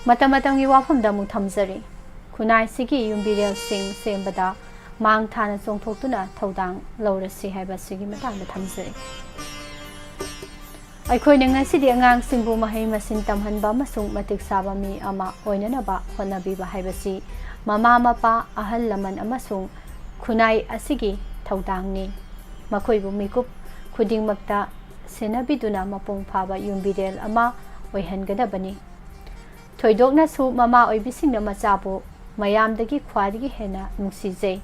ꯃꯇꯝ ꯃꯇꯝꯒꯤ ꯋꯥꯐꯝꯗ ꯑꯃꯨꯛ ꯊꯝꯖꯔꯤ꯫ ꯈꯨꯟꯅꯥꯏꯁꯤꯒꯤ ꯌꯨꯝꯕꯤꯔꯦꯜꯁꯤꯡ ꯁꯦꯝꯕꯗ ꯃꯥꯡ ꯊꯥꯅ ꯆꯣꯡꯊꯣꯛꯇꯨꯅ ꯊꯧꯗꯥꯡ ꯂꯧꯔꯁꯤ ꯍꯥꯏꯕꯁꯤꯒꯤ ꯃꯇꯥꯡꯗ ꯊꯝꯖꯔꯤ꯫ ꯑꯩꯈꯣꯏꯅ ꯉꯁꯤꯗꯤ ꯑꯉꯥꯡꯁꯤꯡꯕꯨ ꯃꯍꯩ ꯃꯁꯤꯡ ꯇꯝꯍꯟꯕ ꯑꯃꯁꯨꯡ ꯃꯇꯤꯛ ꯆꯥꯕ ꯃꯤ ꯑꯃ ꯑꯣꯏꯅꯅꯕ ꯍꯣꯠꯅꯕꯤꯕ ꯍꯥꯏꯕꯁꯤ ꯃꯃꯥ ꯃꯄꯥ, ꯑꯍꯜ ꯂꯃꯟ ꯑꯃꯁꯨꯡ ꯈꯨꯟꯅꯥꯏ ꯑꯁꯤꯒꯤ ꯊꯧꯗꯥꯡꯅꯤ꯫ ꯃꯈꯣꯏꯕꯨ ꯃꯤꯀꯨꯞ ꯈꯨꯗꯤꯡꯃꯛꯇ ꯁꯦꯟꯅꯕꯤꯗꯨꯅ ꯃꯄꯨꯡ ꯐꯥꯕ ꯌꯨꯝꯕꯤꯔꯦꯜ ꯑꯃ ꯑꯣꯏꯍꯟꯒꯗꯕꯅꯤ꯫ ꯊꯣꯏꯗꯣꯛꯅꯁꯨ ꯃꯃꯥ ꯑꯣꯏꯕꯤꯁꯤꯡꯅ ꯃꯆꯥꯕꯨ ꯃꯌꯥꯝꯗꯒꯤ ꯈ꯭ꯋꯥꯏꯗꯒꯤ ꯍꯦꯟꯅ ꯅꯨꯡꯁꯤꯖꯩ꯫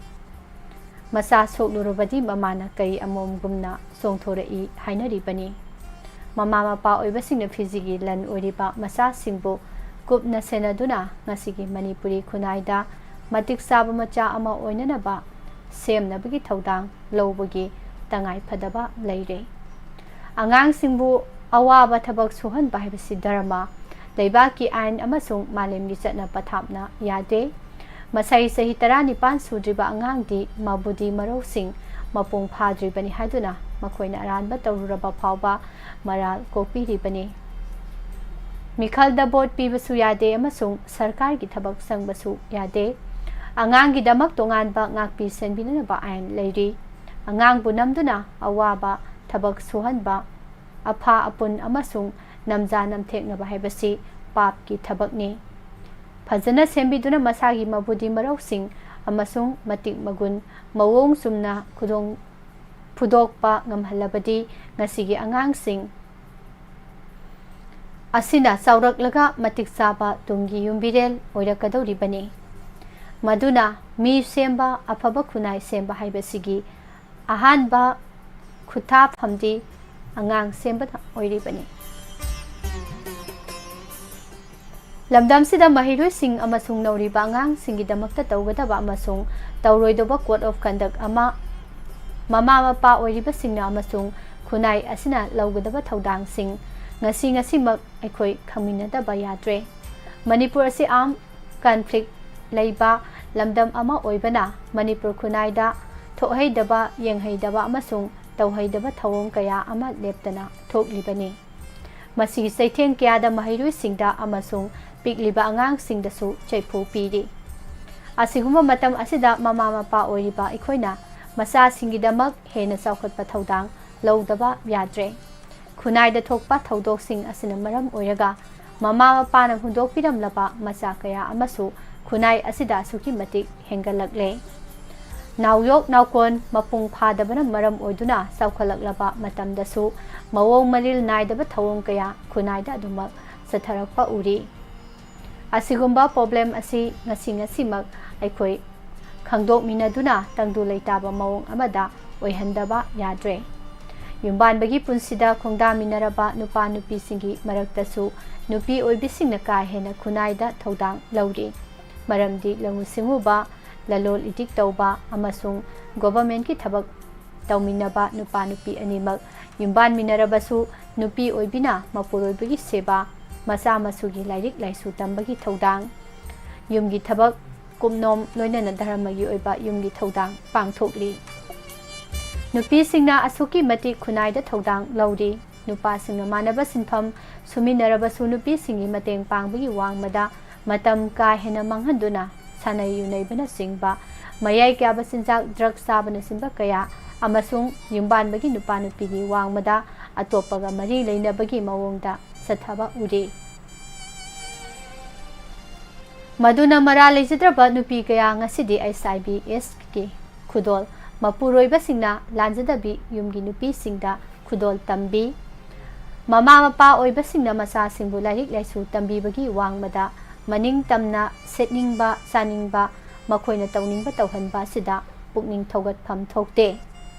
ꯃꯆꯥ ꯁꯣꯛꯂꯨꯔꯕꯗꯤ ꯃꯃꯥꯅ ꯀꯩ ꯑꯃꯣꯝꯒꯨꯝꯅ ꯆꯣꯡꯊꯣꯔꯛꯏ ꯍꯥꯏꯅꯔꯤꯕꯅꯤ꯫ ꯃꯃꯥ ꯃꯄꯥ ꯑꯣꯏꯕꯁꯤꯡꯅ ꯐꯤꯖꯤꯒꯤ ꯂꯟ ꯑꯣꯏꯔꯤꯕ ꯃꯆꯥꯁꯤꯡꯕꯨ ꯀꯨꯞꯅ ꯁꯦꯟꯅꯗꯨꯅ ꯉꯁꯤꯒꯤ ꯃꯅꯤꯄꯨꯔꯤ ꯈꯨꯟꯅꯥꯏꯗ ꯃꯇꯤꯛ ꯆꯥꯕ ꯃꯆꯥ ꯑꯃ ꯑꯣꯏꯅꯅꯕ ꯁꯦꯝꯅꯕꯒꯤ ꯊꯧꯗꯥꯡ ꯂꯧꯕꯒꯤ ꯇꯉꯥꯏ ꯐꯗꯕ ꯂꯩꯔꯦ꯫ ꯑꯉꯥꯡꯁꯤꯡꯕꯨ ꯑꯋꯥꯕ ꯊꯕꯛ ꯁꯨꯍꯟꯕ ꯍꯥꯏꯕꯁꯤ ꯙꯔꯃ, ꯂꯩꯕꯥꯛꯀꯤ ꯑꯥꯏꯟ ꯑꯃꯁꯨꯡ ꯃꯥꯂꯦꯝꯒꯤ ꯆꯠꯅ ꯄꯊꯥꯞꯅ ꯌꯥꯗꯦ꯫ ꯃꯁꯥꯏ ꯆꯍꯤ ꯇꯔꯥꯅꯤꯄꯥꯟ ꯁꯨꯗ꯭ꯔꯤꯕ ꯑꯉꯥꯡꯗꯤ ꯃꯕꯨꯗꯤ ꯃꯔꯧꯁꯤꯡ ꯃꯄꯨꯡ ꯐꯥꯗ꯭ꯔꯤꯕꯅꯤ ꯍꯥꯏꯗꯨꯅ ꯃꯈꯣꯏꯅ ꯑꯔꯥꯟꯕ ꯇꯧꯔꯨꯔꯕ ꯐꯥꯎꯕ ꯃꯔꯥꯜ ꯀꯣꯛꯄꯤꯔꯤꯕꯅꯤ꯫ ꯃꯤꯈꯜꯗ ꯚꯣꯠ ꯄꯤꯕꯁꯨ ꯌꯥꯗꯦ ꯑꯃꯁꯨꯡ ꯁꯔꯀꯥꯔꯒꯤ ꯊꯕꯛ ꯆꯪꯕꯁꯨ ꯌꯥꯗꯦ꯫ ꯑꯉꯥꯡꯒꯤꯗꯃꯛ ꯇꯣꯉꯥꯟꯕ ꯉꯥꯛꯄꯤ ꯁꯦꯟꯕꯤꯅꯅꯕ ꯑꯥꯏꯟ ꯂꯩꯔꯤ꯫ ꯑꯉꯥꯡꯕꯨ ꯅꯝꯗꯨꯅ ꯑꯋꯥꯕ ꯊꯕꯛ ꯁꯨꯍꯟꯕ, ꯑꯐꯥ ꯑꯄꯨꯟ ꯑꯃꯁꯨꯡ ꯅꯝꯖꯥ ꯅꯝꯊꯦꯛꯅꯕ ꯍꯥꯏꯕꯁꯤ ꯄꯥꯞꯀꯤ ꯊꯕꯛꯅꯤ꯫ ꯐꯖꯅ ꯁꯦꯝꯕꯤꯗꯨꯅ ꯃꯁꯥꯒꯤ ꯃꯕꯨꯗꯤ ꯃꯔꯧꯁꯤꯡ ꯑꯃꯁꯨꯡ ꯃꯇꯤꯛ ꯃꯒꯨꯟ ꯃꯑꯣꯡ ꯆꯨꯝꯅ ꯈꯨꯗꯣꯡ ꯐꯨꯗꯣꯛꯄ ꯉꯝꯍꯜꯂꯕꯗꯤ ꯉꯁꯤꯒꯤ ꯑꯉꯥꯡꯁꯤꯡ ꯑꯁꯤꯅ ꯆꯥꯎꯔꯛꯂꯒ ꯃꯇꯤꯛ ꯆꯥꯕ ꯇꯨꯡꯒꯤ ꯌꯨꯝꯕꯤꯔꯦꯜ ꯑꯣꯏꯔꯛꯀꯗꯧꯔꯤꯕꯅꯤ꯫ ꯃꯗꯨꯅ ꯃꯤ ꯁꯦꯝꯕ, ꯑꯐꯕ ꯈꯨꯟꯅꯥꯏ ꯁꯦꯝꯕ ꯍꯥꯏꯕꯁꯤꯒꯤ ꯑꯍꯥꯟꯕ ꯈꯨꯠꯊꯥꯐꯝꯗꯤ ꯑꯉꯥꯡ ꯁꯦꯝꯕꯅ ꯑꯣꯏꯔꯤꯕꯅꯤ꯫ ꯂꯝꯗꯝꯁꯤꯗ ꯃꯍꯩꯔꯣꯏꯁꯤꯡ ꯑꯃꯁꯨꯡ ꯅꯧꯔꯤꯕ ꯑꯉꯥꯡꯁꯤꯡꯒꯤꯗꯃꯛꯇ ꯇꯧꯒꯗꯕ ꯑꯃꯁꯨꯡ ꯇꯧꯔꯣꯏꯗꯕ code of conduct ꯑꯃ ꯃꯃꯥ ꯃꯄꯥ ꯑꯣꯏꯔꯤꯕꯁꯤꯡꯅ ꯑꯃꯁꯨꯡ ꯈꯨꯟꯅꯥꯏ ꯑꯁꯤꯅ ꯂꯧꯒꯗꯕ ꯊꯧꯗꯥꯡꯁꯤꯡ ꯉꯁꯤ ꯉꯁꯤꯃꯛ ꯑꯩꯈꯣꯏ ꯈꯪꯃꯤꯟꯅꯗꯕ ꯌꯥꯗ꯭ꯔꯦ꯫ ꯃꯅꯤꯄꯨꯔ ꯑꯁꯤ armed conflict ꯂꯩꯕ ꯂꯝꯗꯝ ꯑꯃ ꯑꯣꯏꯕꯅ ꯃꯅꯤꯄꯨꯔ ꯈꯨꯟꯅꯥꯏꯗ ꯊꯣꯛꯍꯩꯗꯕ, ꯌꯦꯡꯍꯩꯗꯕ ꯑꯃꯁꯨꯡ ꯇꯧꯍꯩꯗꯕ ꯊꯧꯑꯣꯡ ꯀꯌꯥ ꯑꯃ ꯂꯦꯞꯇꯅ ꯊꯣꯛꯂꯤꯕꯅꯤ꯫ ꯃꯁꯤꯒꯤ ꯆꯩꯊꯦꯡ ꯀꯌꯥꯗ ꯃꯍꯩꯔꯣꯏꯁꯤꯡꯗ ꯑꯃꯁꯨꯡ ꯄꯤꯛꯂꯤꯕ ꯑꯉꯥꯡꯁꯤꯡꯗꯁꯨ ꯆꯩꯐꯨ ꯄꯤꯔꯤ꯫ ꯑꯁꯤꯒꯨꯝꯕ ꯃꯇꯝ ꯑꯁꯤꯗ ꯃꯃꯥ ꯃꯄꯥ ꯑꯣꯏꯔꯤꯕ ꯑꯩꯈꯣꯏꯅ ꯃꯆꯥꯁꯤꯡꯒꯤꯗꯃꯛ ꯍꯦꯟꯅ ꯆꯥꯎꯈꯠꯄ ꯊꯧꯗꯥꯡ ꯂꯧꯗꯕ ꯌꯥꯗ꯭ꯔꯦ꯫ ꯈꯨꯟꯅꯥꯏꯗ ꯊꯣꯛꯄ ꯊꯧꯗꯣꯛꯁꯤꯡ ꯑꯁꯤꯅ ꯃꯔꯝ ꯑꯣꯏꯔꯒ ꯃꯃꯥ ꯃꯄꯥꯅ ꯍꯨꯟꯗꯣꯛꯄꯤꯔꯝꯂꯕ ꯃꯆꯥ ꯀꯌꯥ ꯑꯃꯁꯨ ꯈꯨꯟꯅꯥꯏ ꯑꯁꯤꯗ ꯑꯁꯨꯛꯀꯤ ꯃꯇꯤꯛ ꯍꯦꯟꯒꯠꯂꯛꯂꯦ꯫ ꯅꯥꯎꯌꯣꯛ ꯅꯥꯎꯀꯣꯟ ꯃꯄꯨꯡ ꯐꯥꯗꯕꯅ ꯃꯔꯝ ꯑꯣꯏꯗꯨꯅ ꯆꯥꯎꯈꯠꯂꯛꯂꯕ ꯃꯇꯝꯗꯁꯨ ꯃꯑꯣꯡ ꯃꯔꯤꯜ ꯅꯥꯏꯗꯕ ꯊꯧꯑꯣꯡ ꯀꯌꯥ ꯈꯨꯟꯅꯥꯏꯗ ꯑꯗꯨꯃꯛ ꯆꯠꯊꯔꯛꯄ ꯎꯔꯤ꯫ ꯑꯁꯤꯒꯨꯝꯕ problem ꯑꯁꯤ ꯉꯁꯤ ꯉꯁꯤꯃꯛ ꯑꯩꯈꯣꯏ ꯈꯪꯗꯣꯛꯃꯤꯟꯅꯗꯨꯅ ꯇꯪꯗꯨ ꯂꯩꯇꯥꯕ ꯃꯑꯣꯡ ꯑꯃꯗ ꯑꯣꯏꯍꯟꯗꯕ ꯌꯥꯗ꯭ꯔꯦ꯫ ꯌꯨꯝꯕꯥꯟꯕꯒꯤ ꯄꯨꯟꯁꯤꯗ ꯈꯣꯡꯗꯥꯃꯤꯟꯅꯔꯕ ꯅꯨꯄꯥ ꯅꯨꯄꯤꯁꯤꯡꯒꯤ ꯃꯔꯛꯇꯁꯨ ꯅꯨꯄꯤ ꯑꯣꯏꯕꯤꯁꯤꯡꯅ ꯀꯥ ꯍꯦꯟꯅ ꯈꯨꯟꯅꯥꯏꯗ ꯊꯧꯗꯥꯡ ꯂꯧꯔꯤ꯫ ꯃꯔꯝꯗꯤ ꯂꯧꯎ ꯁꯤꯡꯎꯕ, ꯂꯂꯣꯜ ꯏꯇꯤꯛ ꯇꯧꯕ ꯑꯃꯁꯨꯡ governmentꯀꯤ ꯊꯕꯛ ꯇꯧꯃꯤꯟꯅꯕ ꯅꯨꯄꯥ ꯅꯨꯄꯤ ꯑꯅꯤꯃꯛ ꯌꯨꯝꯕꯥꯟꯃꯤꯟꯅꯔꯕꯁꯨ ꯅꯨꯄꯤ ꯑꯣꯏꯕꯤꯅ ꯃꯄꯨꯔꯣꯏꯕꯒꯤ ꯁꯦꯕꯥ, ꯃꯆꯥ ꯃꯁꯨꯒꯤ ꯂꯥꯏꯔꯤꯛ ꯂꯥꯏꯁꯨ ꯇꯝꯕꯒꯤ ꯊꯧꯗꯥꯡ, ꯌꯨꯝꯒꯤ ꯊꯕꯛ ꯀꯨꯞꯅꯣꯝ ꯂꯣꯏꯅꯅ ꯙꯔꯃꯒꯤ ꯑꯣꯏꯕ ꯌꯨꯝꯒꯤ ꯊꯧꯗꯥꯡ ꯄꯥꯡꯊꯣꯛꯂꯤ꯫ ꯅꯨꯄꯤꯁꯤꯡꯅ ꯑꯁꯨꯛꯀꯤ ꯃꯇꯤꯛ ꯈꯨꯟꯅꯥꯏꯗ ꯊꯧꯗꯥꯡ ꯂꯧꯔꯤ꯫ ꯅꯨꯄꯥꯁꯤꯡꯅ ꯃꯥꯟꯅꯕ ꯁꯤꯟꯐꯝ ꯁꯨꯃꯤꯟꯅꯔꯕꯁꯨ ꯅꯨꯄꯤꯁꯤꯡꯒꯤ ꯃꯇꯦꯡ ꯄꯥꯡꯕꯒꯤ ꯋꯥꯡꯃꯗ ꯃꯇꯝ ꯀꯥ ꯍꯦꯟꯅ ꯃꯥꯡꯍꯟꯗꯨꯅ ꯁꯥꯟꯅꯩ ꯌꯨꯅꯩꯕꯅꯆꯤꯡꯕ ꯃꯌꯥꯏ ꯀꯌꯥꯕ ꯆꯤꯟꯖꯥꯛ, drug ꯆꯥꯕꯅꯆꯤꯡꯕ ꯀꯌꯥ ꯑꯃꯁꯨꯡ ꯌꯨꯝꯕꯥꯟꯕꯒꯤ ꯅꯨꯄꯥ ꯅꯨꯄꯤꯒꯤ ꯋꯥꯡꯃꯗ ꯑꯇꯣꯞꯄꯒ ꯃꯔꯤ ꯂꯩꯅꯕꯒꯤ ꯃꯑꯣꯡꯗ ꯆꯠꯊꯕ ꯎꯔꯤ꯫ ꯃꯗꯨꯅ ꯃꯔꯥ ꯂꯩꯖꯗ꯭ꯔꯕ ꯅꯨꯄꯤ ꯀꯌꯥ ꯉꯁꯤꯗꯤ HIV AIDS ꯀꯤ ꯈꯨꯗꯣꯜ ꯃꯄꯨꯔꯣꯏꯕꯁꯤꯡꯅ ꯂꯥꯟꯖꯗꯕꯤ ꯌꯨꯝꯒꯤ ꯅꯨꯄꯤꯁꯤꯡꯗ ꯈꯨꯗꯣꯜ ꯇꯝꯕꯤ꯫ ꯃꯃꯥ ꯃꯄꯥ ꯑꯣꯏꯕꯁꯤꯡꯅ ꯃꯆꯥꯁꯤꯡꯕꯨ ꯂꯥꯏꯔꯤꯛ ꯂꯥꯏꯁꯨ ꯇꯝꯕꯤꯕꯒꯤ ꯋꯥꯡꯃꯗ ꯃꯅꯤꯡ ꯇꯝꯅ ꯁꯦꯠꯅꯤꯡꯕ, ꯆꯥꯅꯤꯡꯕ, ꯃꯈꯣꯏꯅ ꯇꯧꯅꯤꯡꯕ ꯇꯧꯍꯟꯕ ꯑꯁꯤꯗ ꯄꯨꯛꯅꯤꯡ ꯊꯧꯒꯠꯐꯝ ꯊꯣꯛꯇꯦ꯫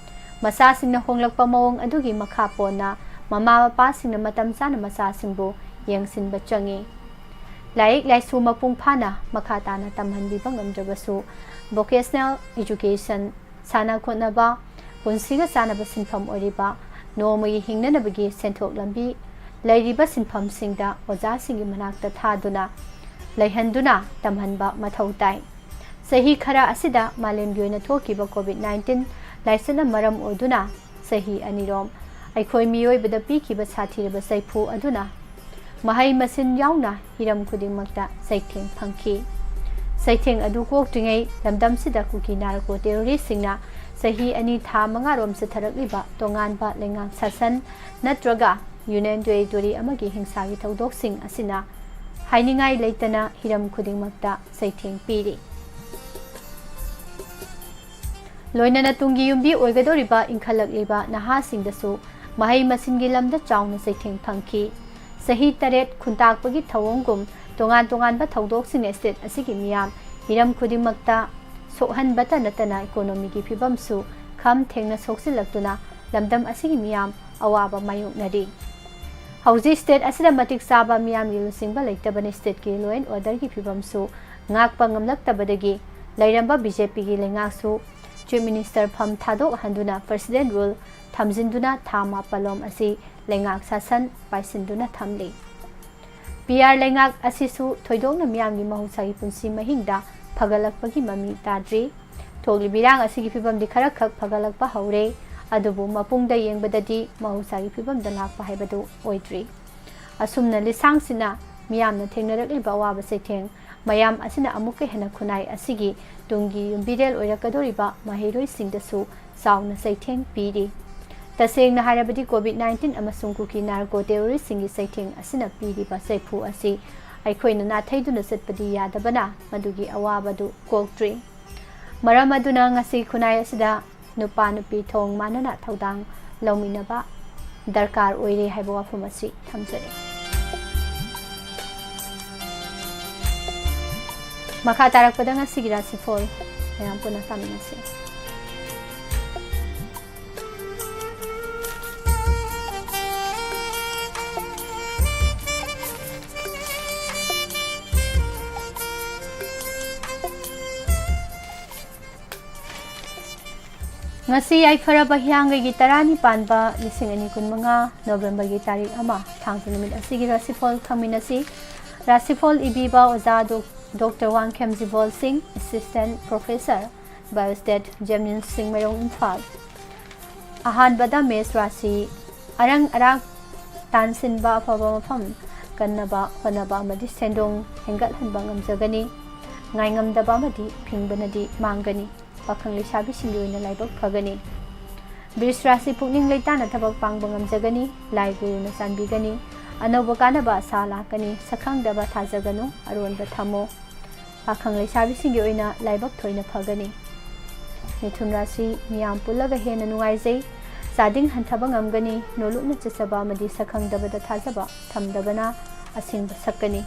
ꯃꯆꯥꯁꯤꯡꯅ ꯍꯣꯡꯂꯛꯄ ꯃꯑꯣꯡ ꯑꯗꯨꯒꯤ ꯃꯈꯥ ꯄꯣꯟꯅ ꯃꯃꯥ ꯃꯄꯥꯁꯤꯡꯅ ꯃꯇꯝ ꯆꯥꯅ ꯃꯆꯥꯁꯤꯡꯕꯨ ꯌꯦꯡꯁꯤꯟꯕ ꯆꯪꯏ꯫ ꯂꯥꯏꯔꯤꯛ ꯂꯥꯏꯁꯨ ꯃꯄꯨꯡ ꯐꯥꯅ ꯃꯈꯥ ꯇꯥꯅ ꯇꯝꯍꯟꯕꯤꯕ ꯉꯝꯗ꯭ꯔꯕꯁꯨ, vocational education, ꯁꯥꯟꯅ ꯈꯣꯠꯅꯕ, ꯄꯨꯟꯁꯤꯒ ꯆꯥꯟꯅꯕ ꯁꯤꯟꯐꯝ ꯑꯣꯏꯔꯤꯕ ꯅꯣꯡꯃꯒꯤ ꯍꯤꯡꯅꯅꯕꯒꯤ ꯁꯦꯟꯊꯣꯛ ꯂꯝꯕꯤ ꯂꯩꯔꯤꯕ ꯁꯤꯟꯐꯝꯁꯤꯡꯗ ꯑꯣꯖꯥꯁꯤꯡꯒꯤ ꯃꯅꯥꯛꯇ ꯊꯥꯗꯨꯅ ꯂꯩꯍꯟꯗꯨꯅ ꯇꯝꯍꯟꯕ ꯃꯊꯧ ꯇꯥꯏ꯫ ꯆꯍꯤ ꯈꯔ ꯑꯁꯤꯗ ꯃꯥꯂꯦꯝꯒꯤ ꯑꯣꯏꯅ ꯊꯣꯛꯈꯤꯕ COVID nineteen ꯂꯥꯏꯆꯠꯅ ꯃꯔꯝ ꯑꯣꯏꯗꯨꯅ ꯆꯍꯤ ꯑꯅꯤꯔꯣꯝ ꯑꯩꯈꯣꯏ ꯃꯤꯑꯣꯏꯕꯗ ꯄꯤꯈꯤꯕ ꯁꯥꯊꯤꯔꯕ ꯆꯩꯐꯨ ꯑꯗꯨꯅ ꯃꯍꯩ ꯃꯁꯤꯡ ꯌꯥꯎꯅ ꯍꯤꯔꯝ ꯈꯨꯗꯤꯡꯃꯛꯇ ꯆꯩꯊꯦꯡ ꯐꯪꯈꯤ꯫ ꯆꯩꯊꯦꯡ ꯑꯗꯨ ꯀꯣꯛꯇ꯭ꯔꯤꯉꯩ ꯂꯝꯗꯝꯁꯤꯗ ꯀꯨꯀꯤ ꯅꯥꯔꯀꯣ ꯇꯦꯔꯣꯔꯤꯁꯁꯤꯡꯅ ꯆꯍꯤ ꯑꯅꯤ ꯊꯥ ꯃꯉꯥꯔꯣꯝ ꯆꯠꯊꯔꯛꯂꯤꯕ ꯇꯣꯉꯥꯟꯕ ꯂꯩꯉꯥꯛ ꯁꯥꯁꯟ ꯅꯠꯇ꯭ꯔꯒ ꯌꯨꯅꯤꯌꯟ ꯇꯦꯔꯤꯇꯣꯔꯤ ꯑꯃꯒꯤ ꯍꯤꯡꯁꯥꯒꯤ ꯊꯧꯗꯣꯛꯁꯤꯡ ꯑꯁꯤꯅ ꯍꯥꯏꯅꯤꯡꯉꯥꯏ ꯂꯩꯇꯅ ꯍꯤꯔꯝ ꯈꯨꯗꯤꯡꯃꯛꯇ ꯆꯩꯊꯦꯡ ꯄꯤꯔꯤ꯫ ꯂꯣꯏꯅꯅ ꯇꯨꯡꯒꯤ ꯌꯨꯝꯕꯤ ꯑꯣꯏꯒꯗꯧꯔꯤꯕ ꯏꯟꯈꯠꯂꯛꯂꯤꯕ ꯅꯍꯥꯁꯤꯡꯗꯁꯨ ꯃꯍꯩ ꯃꯁꯤꯡꯒꯤ ꯂꯝꯗ ꯆꯥꯎꯅ ꯆꯩꯊꯦꯡ ꯐꯪꯈꯤ꯫ ꯆꯍꯤ ꯇꯔꯦꯠ ꯈꯨꯟꯇꯥꯛꯄꯒꯤ ꯊꯧꯑꯣꯡꯒꯨꯝ ꯇꯣꯉꯥꯟ ꯇꯣꯉꯥꯟꯕ ꯊꯧꯗꯣꯛꯁꯤꯡꯅ ꯁ꯭ꯇꯦꯠ ꯑꯁꯤꯒꯤ ꯃꯤꯌꯥꯝ ꯍꯤꯔꯝ ꯈꯨꯗꯤꯡꯃꯛꯇ ꯁꯣꯛꯍꯟꯕꯇ ꯅꯠꯇꯅ ꯏꯀꯣꯅꯣꯃꯤꯒꯤ ꯐꯤꯕꯝꯁꯨ ꯈꯝ ꯊꯦꯡꯅ ꯁꯣꯛꯆꯤꯜꯂꯛꯇꯨꯅ ꯂꯝꯗꯝ ꯑꯁꯤꯒꯤ ꯃꯤꯌꯥꯝ ꯑꯋꯥꯕ ꯃꯥꯌꯣꯛꯅꯔꯤ꯫ ꯍꯧꯖꯤꯛ ꯁ꯭ꯇꯦꯠ ꯑꯁꯤꯗ ꯃꯇꯤꯛ ꯆꯥꯕ ꯃꯤꯌꯥꯝꯒꯤ ꯂꯨꯆꯤꯡꯕ ꯂꯩꯇꯕꯅ ꯁ꯭ꯇꯦꯠꯀꯤ law and orderꯒꯤ ꯐꯤꯕꯝꯁꯨ ꯉꯥꯛꯄ ꯉꯝꯂꯛꯇꯕꯗꯒꯤ ꯂꯩꯔꯝꯕ ꯕꯤ ꯖꯦ ꯄꯤꯒꯤ ꯂꯩꯉꯥꯛꯁꯨ ꯆꯤꯐ ꯃꯤꯅꯤꯁꯇꯔ ꯐꯝ ꯊꯥꯗꯣꯛꯍꯟꯗꯨꯅ ꯄ꯭ꯔꯁꯤꯗꯦꯟ ꯔꯨꯜ ꯊꯝꯖꯤꯟꯗꯨꯅ ꯊꯥ ꯃꯥꯄꯜꯂꯣꯝ ꯑꯁꯤ ꯂꯩꯉꯥꯛ ꯁꯥꯁꯟ ꯄꯥꯏꯁꯤꯟꯗꯨꯅ ꯊꯝꯂꯤ꯫ ꯄꯤ ꯑꯥꯔ ꯂꯩꯉꯥꯛ ꯑꯁꯤꯁꯨ ꯊꯣꯏꯗꯣꯛꯅ ꯃꯤꯌꯥꯝꯒꯤ ꯃꯍꯧꯁꯥꯒꯤ ꯄꯨꯟꯁꯤ ꯃꯍꯤꯡꯗ ꯐꯒꯠꯂꯛꯄꯒꯤ ꯃꯃꯤ ꯇꯥꯗ꯭ꯔꯤ꯫ ꯊꯣꯛꯂꯤꯕ ꯏꯔꯥꯡ ꯑꯁꯤꯒꯤ ꯐꯤꯕꯝꯗꯤ ꯈꯔꯈꯛ ꯐꯒꯠꯂꯛꯄ ꯍꯧꯔꯦ, ꯑꯗꯨꯕꯨ ꯃꯄꯨꯡꯗ ꯌꯦꯡꯕꯗꯗꯤ ꯃꯍꯧꯁꯥꯒꯤ ꯐꯤꯕꯝꯗ ꯂꯥꯛꯄ ꯍꯥꯏꯕꯗꯨ ꯑꯣꯏꯗ꯭ꯔꯤ꯫ ꯑꯁꯨꯝꯅ ꯂꯤꯁꯥꯡꯁꯤꯠꯅ ꯃꯤꯌꯥꯝꯅ ꯊꯦꯡꯅꯔꯛꯂꯤꯕ ꯑꯋꯥꯕ ꯆꯩꯊꯦꯡ ꯃꯌꯥꯝ ꯑꯁꯤꯅ ꯑꯃꯨꯛꯀ ꯍꯦꯟꯅ ꯈꯨꯟꯅꯥꯏ ꯑꯁꯤꯒꯤ ꯇꯨꯡꯒꯤ ꯌꯨꯝꯕꯤꯔꯦꯜ ꯑꯣꯏꯔꯛꯀꯗꯧꯔꯤꯕ ꯃꯍꯩꯔꯣꯏꯁꯤꯡꯗꯁꯨ ꯆꯥꯎꯅ ꯆꯩꯊꯦꯡ ꯄꯤꯔꯤ꯫ ꯇꯁꯦꯡꯅ ꯍꯥꯏꯔꯕꯗꯤ ꯀꯣꯚꯤꯗ ꯅꯥꯏꯟꯇꯤꯟ ꯑꯃꯁꯨꯡ ꯀꯨꯀꯤ ꯅꯥꯔꯀꯣ ꯇꯦꯔꯣꯔꯤꯁꯁꯤꯡꯒꯤ ꯆꯩꯊꯦꯡ ꯑꯁꯤꯅ ꯄꯤꯔꯤꯕ ꯆꯩꯐꯨ ꯑꯁꯤ ꯑꯩꯈꯣꯏꯅ ꯅꯥꯊꯩꯗꯨꯅ ꯆꯠꯄꯗꯤ ꯌꯥꯗꯕꯅ ꯃꯗꯨꯒꯤ ꯑꯋꯥꯕꯗꯨ ꯀꯣꯛꯇ꯭ꯔꯤ꯫ ꯃꯔꯝ ꯑꯗꯨꯅ ꯉꯁꯤ ꯈꯨꯟꯅꯥꯏ ꯑꯁꯤꯗ ꯅꯨꯄꯥ ꯅꯨꯄꯤ ꯊꯣꯡ ꯃꯥꯟꯅꯅ ꯊꯧꯗꯥꯡ ꯂꯧꯃꯤꯟꯅꯕ ꯗꯔꯀꯥꯔ ꯑꯣꯏꯔꯦ ꯍꯥꯏꯕ ꯋꯥꯐꯝ ꯑꯁꯤ ꯊꯝꯖꯔꯤ꯫ ꯃꯈꯥ ꯇꯥꯔꯛꯄꯗ ꯉꯁꯤꯒꯤ ꯔꯥꯁꯤꯐꯣꯜ ꯃꯌꯥꯝ ꯄꯨꯟꯅ ꯇꯥꯃꯤꯟꯅꯁꯤ꯫ ꯉꯁꯤ ꯌꯥꯏꯐꯔꯕ ꯍꯤꯌꯥꯡꯒꯩꯒꯤ ꯇꯔꯥꯅꯤꯄꯥꯟꯕ ꯂꯤꯁꯤꯡ ꯑꯅꯤ ꯀꯨꯟꯃꯉꯥ ꯅꯣꯕꯦꯝꯕꯔꯒꯤ ꯇꯥꯔꯤꯛ ꯑꯃ ꯊꯥꯡꯖ ꯅꯨꯃꯤꯠ ꯑꯁꯤꯒꯤ ꯔꯥꯁꯤꯐꯣꯜ ꯈꯪꯃꯤꯟꯅꯁꯤ꯫ ꯔꯥꯁꯤꯐꯣꯜ ꯏꯕꯤꯕ ꯑꯣꯖꯥ ꯗꯣꯛ-, ꯗꯣꯛꯇꯔ ꯋꯥꯡꯈꯦꯝ ꯖꯤꯕꯣꯜ ꯁꯤꯡ, ꯑꯦꯁꯤꯁꯇꯦꯟ ꯄ꯭ꯔꯣꯐꯦꯁꯔ, ꯕꯥꯏꯑꯣꯁ꯭ꯇꯦꯠ, ꯖꯦꯝꯅꯤꯝꯁ ꯆꯤꯡꯃꯩꯔꯣꯡ, ꯏꯝꯐꯥꯜ꯫ ꯑꯍꯥꯟꯕꯗ ꯃꯦꯁ ꯔꯥꯁꯤ, ꯑꯔꯪ ꯑꯔꯥꯛ ꯇꯥꯟꯁꯤꯟꯕ ꯑꯐꯕ ꯃꯐꯝ, ꯀꯟꯅꯕ ꯍꯣꯠꯅꯕ ꯑꯃꯗꯤ ꯁꯦꯟꯗꯣꯡ ꯍꯦꯟꯒꯠꯍꯟꯕ ꯉꯝꯖꯒꯅꯤ꯫ ꯉꯥꯏꯉꯝꯗꯕ ꯑꯃꯗꯤ ꯐꯤꯡꯕꯅꯗꯤ ꯃꯥꯡꯒꯅꯤ꯫ ꯄꯥꯈꯪ ꯂꯩꯁꯥꯕꯤꯁꯤꯡꯒꯤ ꯑꯣꯏꯅ ꯂꯥꯏꯕꯛ ꯐꯒꯅꯤ꯫ ꯕ꯭ꯔꯤꯁ ꯔꯥꯁꯤ ꯄꯨꯛꯅꯤꯡ ꯂꯩꯇꯥꯅ ꯊꯕꯛ ꯄꯥꯡꯕ ꯉꯝꯖꯒꯅꯤ꯫ ꯂꯥꯏ ꯒꯨꯔꯨꯅ ꯆꯥꯟꯕꯤꯒꯅꯤ꯫ ꯑꯅꯧꯕ ꯀꯥꯟꯅꯕ ꯑꯁꯥ ꯂꯥꯛꯀꯅꯤ꯫ ꯁꯛꯈꯪꯗꯕ ꯊꯥꯖꯒꯅꯨ꯫ ꯑꯔꯣꯟꯕ ꯊꯝꯃꯣ꯫ ꯄꯥꯈꯪ ꯂꯩꯁꯥꯕꯤꯁꯤꯡꯒꯤ ꯑꯣꯏꯅ ꯂꯥꯏꯕꯛ ꯊꯣꯏꯅ ꯐꯒꯅꯤ꯫ ꯃꯤꯊꯨꯟ ꯔꯥꯁꯤ ꯃꯤꯌꯥꯝ ꯄꯨꯜꯂꯒ ꯍꯦꯟꯅ ꯅꯨꯡꯉꯥꯏꯖꯩ꯫ ꯆꯥꯗꯤꯡ ꯍꯟꯊꯕ ꯉꯝꯒꯅꯤ꯫ ꯅꯣꯂꯨꯛꯅ ꯆꯠꯆꯕ ꯑꯃꯗꯤ ꯁꯛꯈꯪꯗꯕꯗ ꯊꯥꯖꯕ ꯊꯝꯗꯕꯅ ꯑꯁꯤꯡꯕ ꯁꯛꯀꯅꯤ꯫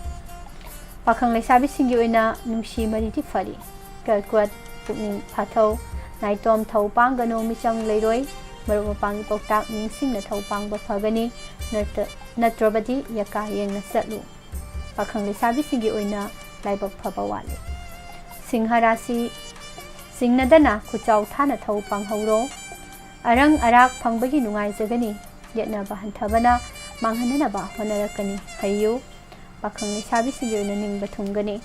ꯄꯥꯈꯪ ꯂꯩꯁꯥꯕꯤꯁꯤꯡꯒꯤ ꯑꯣꯏꯅ ꯅꯨꯡꯁꯤ ꯃꯔꯤꯗꯤ ꯐꯔꯤ꯫ ꯀꯔꯀꯣꯠ, ꯄꯨꯛꯅꯤꯡ ꯐꯥꯊꯧ, ꯅꯥꯏꯇꯣꯝ ꯊꯧ ꯄꯥꯡꯒꯅꯨ, ꯃꯤꯆꯪ ꯂꯩꯔꯣꯏ꯫ ꯃꯔꯨꯞ ꯃꯄꯥꯡꯒꯤ ꯄꯥꯎꯇꯥꯛ ꯅꯤꯡꯁꯤꯡꯅ ꯊꯧ ꯄꯥꯡꯕ ꯐꯒꯅꯤ꯫ ꯅꯠꯇ-, ꯅꯠꯇ꯭ꯔꯕꯗꯤ ꯌꯀꯥ ꯌꯦꯡꯅ ꯆꯠꯂꯨ꯫ ꯄꯥꯈꯪ ꯂꯩꯁꯥꯕꯤꯁꯤꯡꯒꯤ ꯑꯣꯏꯅ ꯂꯥꯏꯕꯛ ꯐꯕ ꯋꯥꯠꯂꯤ꯫ ꯁꯤꯡꯍ ꯔꯥꯁꯤ ꯆꯤꯡꯅꯗꯅ ꯈꯨꯆꯥꯎ ꯊꯥꯅ ꯊꯧ ꯄꯥꯡꯍꯧꯔꯣ꯫ ꯑꯔꯪ ꯑꯔꯥꯛ ꯐꯪꯕꯒꯤ ꯅꯨꯡꯉꯥꯏꯖꯒꯅꯤ꯫ ꯌꯦꯠꯅꯕ ꯍꯟꯊꯕꯅ ꯃꯥꯡꯍꯟꯅꯅꯕ ꯍꯣꯠꯅꯔꯛꯀꯅꯤ꯫ ꯍꯩꯌꯨ꯫ ꯄꯥꯈꯪ ꯂꯩꯁꯥꯕꯤꯁꯤꯡꯒꯤ ꯑꯣꯏꯅ ꯅꯤꯡꯕ ꯊꯨꯡꯒꯅꯤ꯫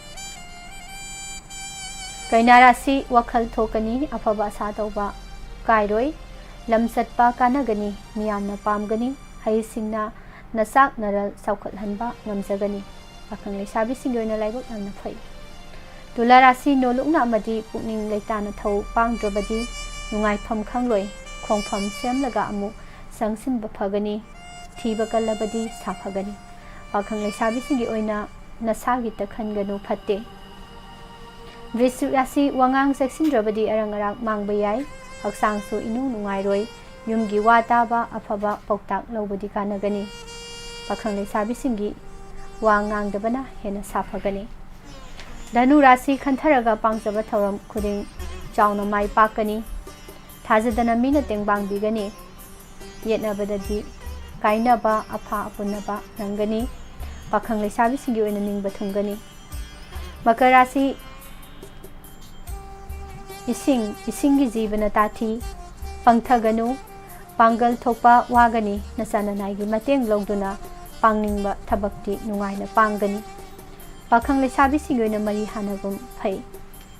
ꯀꯩꯅꯥ ꯔꯥꯁꯤ ꯋꯥꯈꯜ ꯊꯣꯛꯀꯅꯤ꯫ ꯑꯐꯕ ꯑꯁꯥ ꯇꯧꯕ ꯀꯥꯏꯔꯣꯏ꯫ ꯂꯝ ꯆꯠꯄ ꯀꯥꯟꯅꯒꯅꯤ꯫ ꯃꯤꯌꯥꯝꯅ ꯄꯥꯝꯒꯅꯤ꯫ ꯍꯩꯁꯤꯡꯅ ꯅꯆꯥꯛ ꯅꯔꯜ ꯆꯥꯎꯈꯠꯍꯟꯕ ꯉꯝꯖꯒꯅꯤ꯫ ꯄꯥꯈꯪ ꯂꯩꯁꯥꯕꯤꯁꯤꯡꯒꯤ ꯑꯣꯏꯅ ꯂꯥꯏꯕꯛ ꯌꯥꯝꯅ ꯐꯩ꯫ ꯇꯨꯂꯥ ꯔꯥꯁꯤ ꯅꯣꯂꯨꯛꯅ ꯑꯃꯗꯤ ꯄꯨꯛꯅꯤꯡ ꯂꯩꯇꯥꯅ ꯊꯧ ꯄꯥꯡꯗ꯭ꯔꯕꯗꯤ ꯅꯨꯡꯉꯥꯏꯐꯝ ꯈꯪꯂꯣꯏ꯫ ꯈꯣꯡꯐꯝ ꯁꯦꯝꯂꯒ ꯑꯃꯨꯛ ꯆꯪꯁꯤꯟꯕ ꯐꯒꯅꯤ꯫ ꯊꯤꯕ ꯀꯜꯂꯕꯗꯤ ꯁꯥꯐꯒꯅꯤ꯫ ꯄꯥꯈꯪ ꯂꯩꯁꯥꯕꯤꯁꯤꯡꯒꯤ ꯑꯣꯏꯅ ꯅꯁꯥꯒꯤꯇ ꯈꯟꯒꯅꯨ, ꯐꯠꯇꯦ꯫ ꯕ꯭ꯔꯤꯁꯤꯛ ꯔꯥꯁꯤ ꯋꯥꯉꯥꯡ ꯆꯦꯛꯁꯤꯟꯗ꯭ꯔꯕꯗꯤ ꯑꯔꯪ ꯑꯔꯥꯛ ꯃꯥꯡꯕ ꯌꯥꯏ꯫ ꯍꯛꯆꯥꯡꯁꯨ ꯏꯅꯨꯡ ꯅꯨꯡꯉꯥꯏꯔꯣꯏ꯫ ꯌꯨꯝꯒꯤ ꯋꯥ ꯇꯥꯕ, ꯑꯐꯕ ꯄꯥꯎꯇꯥꯛ ꯂꯧꯕꯗꯤ ꯀꯥꯟꯅꯒꯅꯤ꯫ ꯄꯥꯈꯪ ꯂꯩꯁꯥꯕꯤꯁꯤꯡꯒꯤ ꯋꯥ ꯉꯥꯡꯗꯕꯅ ꯍꯦꯟꯅ ꯁꯥꯐꯒꯅꯤ꯫ ꯙꯅꯨ ꯔꯥꯁꯤ ꯈꯟꯊꯔꯒ ꯄꯥꯡꯖꯕ ꯊꯧꯔꯝ ꯈꯨꯗꯤꯡ ꯆꯥꯎꯅ ꯃꯥꯏ ꯄꯥꯛꯀꯅꯤ꯫ ꯊꯥꯖꯗꯅ ꯃꯤꯅ ꯇꯦꯡꯕꯥꯡꯕꯤꯒꯅꯤ꯫ ꯌꯦꯠꯅꯕꯗꯗꯤ ꯀꯥꯏꯅꯕ, ꯑꯐꯥ ꯑꯄꯨꯟꯅꯕ ꯅꯪꯒꯅꯤ꯫ ꯄꯥꯈꯪ ꯂꯩꯁꯥꯕꯤꯁꯤꯡꯒꯤ ꯑꯣꯏꯅ ꯅꯤꯡꯕ ꯊꯨꯡꯒꯅꯤ꯫ ꯃꯀꯔ ꯔꯥꯁꯤ ꯏꯁꯤꯡ, ꯏꯁꯤꯡꯒꯤ ꯖꯤꯕꯅ ꯇꯥꯊꯤ꯫ ꯄꯪꯊꯒꯅꯨ꯫ ꯄꯥꯡꯒꯜ ꯊꯣꯛꯄ ꯋꯥꯒꯅꯤ꯫ ꯅꯆꯥ ꯅꯅꯥꯏꯒꯤ ꯃꯇꯦꯡ ꯂꯧꯗꯨꯅ ꯄꯥꯡꯅꯤꯡꯕ ꯊꯕꯛꯇꯤ ꯅꯨꯡꯉꯥꯏꯅ ꯄꯥꯡꯒꯅꯤ꯫ ꯄꯥꯈꯪ ꯂꯩꯁꯥꯕꯤꯁꯤꯡꯒꯤ ꯑꯣꯏꯅ ꯃꯔꯤ ꯍꯥꯟꯅꯒꯨꯝ ꯐꯩ꯫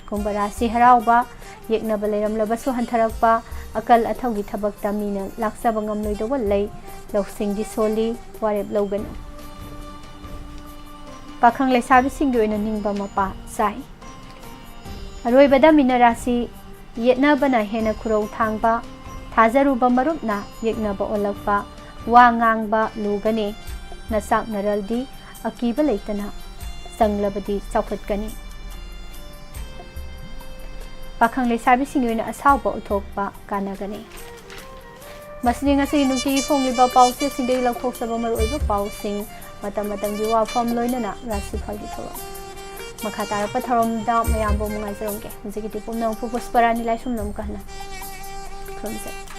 ꯀꯨꯝꯚ ꯔꯥꯁꯤ ꯍꯔꯥꯎꯕ, ꯌꯦꯛꯅꯕ ꯂꯩꯔꯝꯂꯕꯁꯨ ꯍꯟꯊꯔꯛꯄ, ꯑꯀꯜ ꯑꯊꯧꯒꯤ ꯊꯕꯛꯇ ꯃꯤꯅ ꯂꯥꯛꯆꯕ ꯉꯝꯂꯣꯏꯗꯧꯕ ꯂꯩ꯫ ꯂꯧꯁꯤꯡꯗꯤ ꯁꯣꯜꯂꯤ, ꯋꯥꯔꯦꯞ ꯂꯧꯒꯅꯨ꯫ ꯄꯥꯈꯪ ꯂꯩꯁꯥꯕꯤꯁꯤꯡꯒꯤ ꯑꯣꯏꯅ ꯅꯤꯡꯕ ꯃꯄꯥ ꯆꯥꯏ꯫ ꯑꯔꯣꯏꯕꯗ ꯃꯤꯅ ꯔꯥꯁꯤ ꯌꯦꯠꯅꯕꯅ ꯍꯦꯟꯅ ꯈꯨꯔꯧ ꯊꯥꯡꯕ, ꯊꯥꯖꯔꯨꯕ ꯃꯔꯨꯞꯅ ꯌꯦꯛꯅꯕ ꯑꯣꯜꯂꯛꯄ, ꯋꯥ ꯉꯥꯡꯕ ꯂꯨꯒꯅꯤ, ꯅꯆꯥꯛꯅꯔꯜꯗꯤ ꯑꯀꯤꯕ ꯂꯩꯇꯅ ꯆꯪꯂꯕꯗꯤ ꯆꯥꯎꯈꯠꯀꯅꯤ꯫ ꯄꯥꯈꯪ ꯂꯩꯁꯥꯕꯤꯁꯤꯡꯒꯤ ꯑꯣꯏꯅ ꯑꯁꯥꯎꯕ ꯎꯠꯊꯣꯛꯄ ꯀꯥꯟꯅꯒꯅꯤ꯫ ꯃꯁꯤꯅꯤ ꯉꯁꯤ ꯅꯨꯡꯇꯤꯒꯤ ꯐꯣꯡꯂꯤꯕ ꯄꯥꯎꯆꯦꯁꯤꯡꯗꯒꯤ ꯂꯧꯊꯣꯛꯆꯕ ꯃꯔꯨꯑꯣꯏꯕ ꯄꯥꯎꯁꯤꯡ꯫ ꯃꯇꯝ ꯃꯇꯝꯒꯤ ꯋꯥꯐꯝ ꯂꯣꯏꯅꯅ ꯔꯥꯁꯤꯐꯜꯒꯤ ꯊꯧꯔꯝ꯫ ꯃꯈꯥ ꯇꯥꯔꯛꯄ ꯊꯧꯔꯝꯗ ꯃꯌꯥꯝꯕꯨ ꯑꯃꯨꯛ ꯉꯥꯏꯖꯔꯝꯒꯦ꯫ ꯍꯧꯖꯤꯛꯀꯤꯗꯤ ꯄꯨꯝꯅꯃꯛꯄꯨ ꯄꯨꯁꯄꯔꯥꯅꯤ ꯂꯥꯏꯁ꯭ꯔꯝꯅ ꯑꯃꯨꯛꯀ ꯍꯟꯅ ꯈꯨꯔꯨꯝꯖꯔꯤ꯫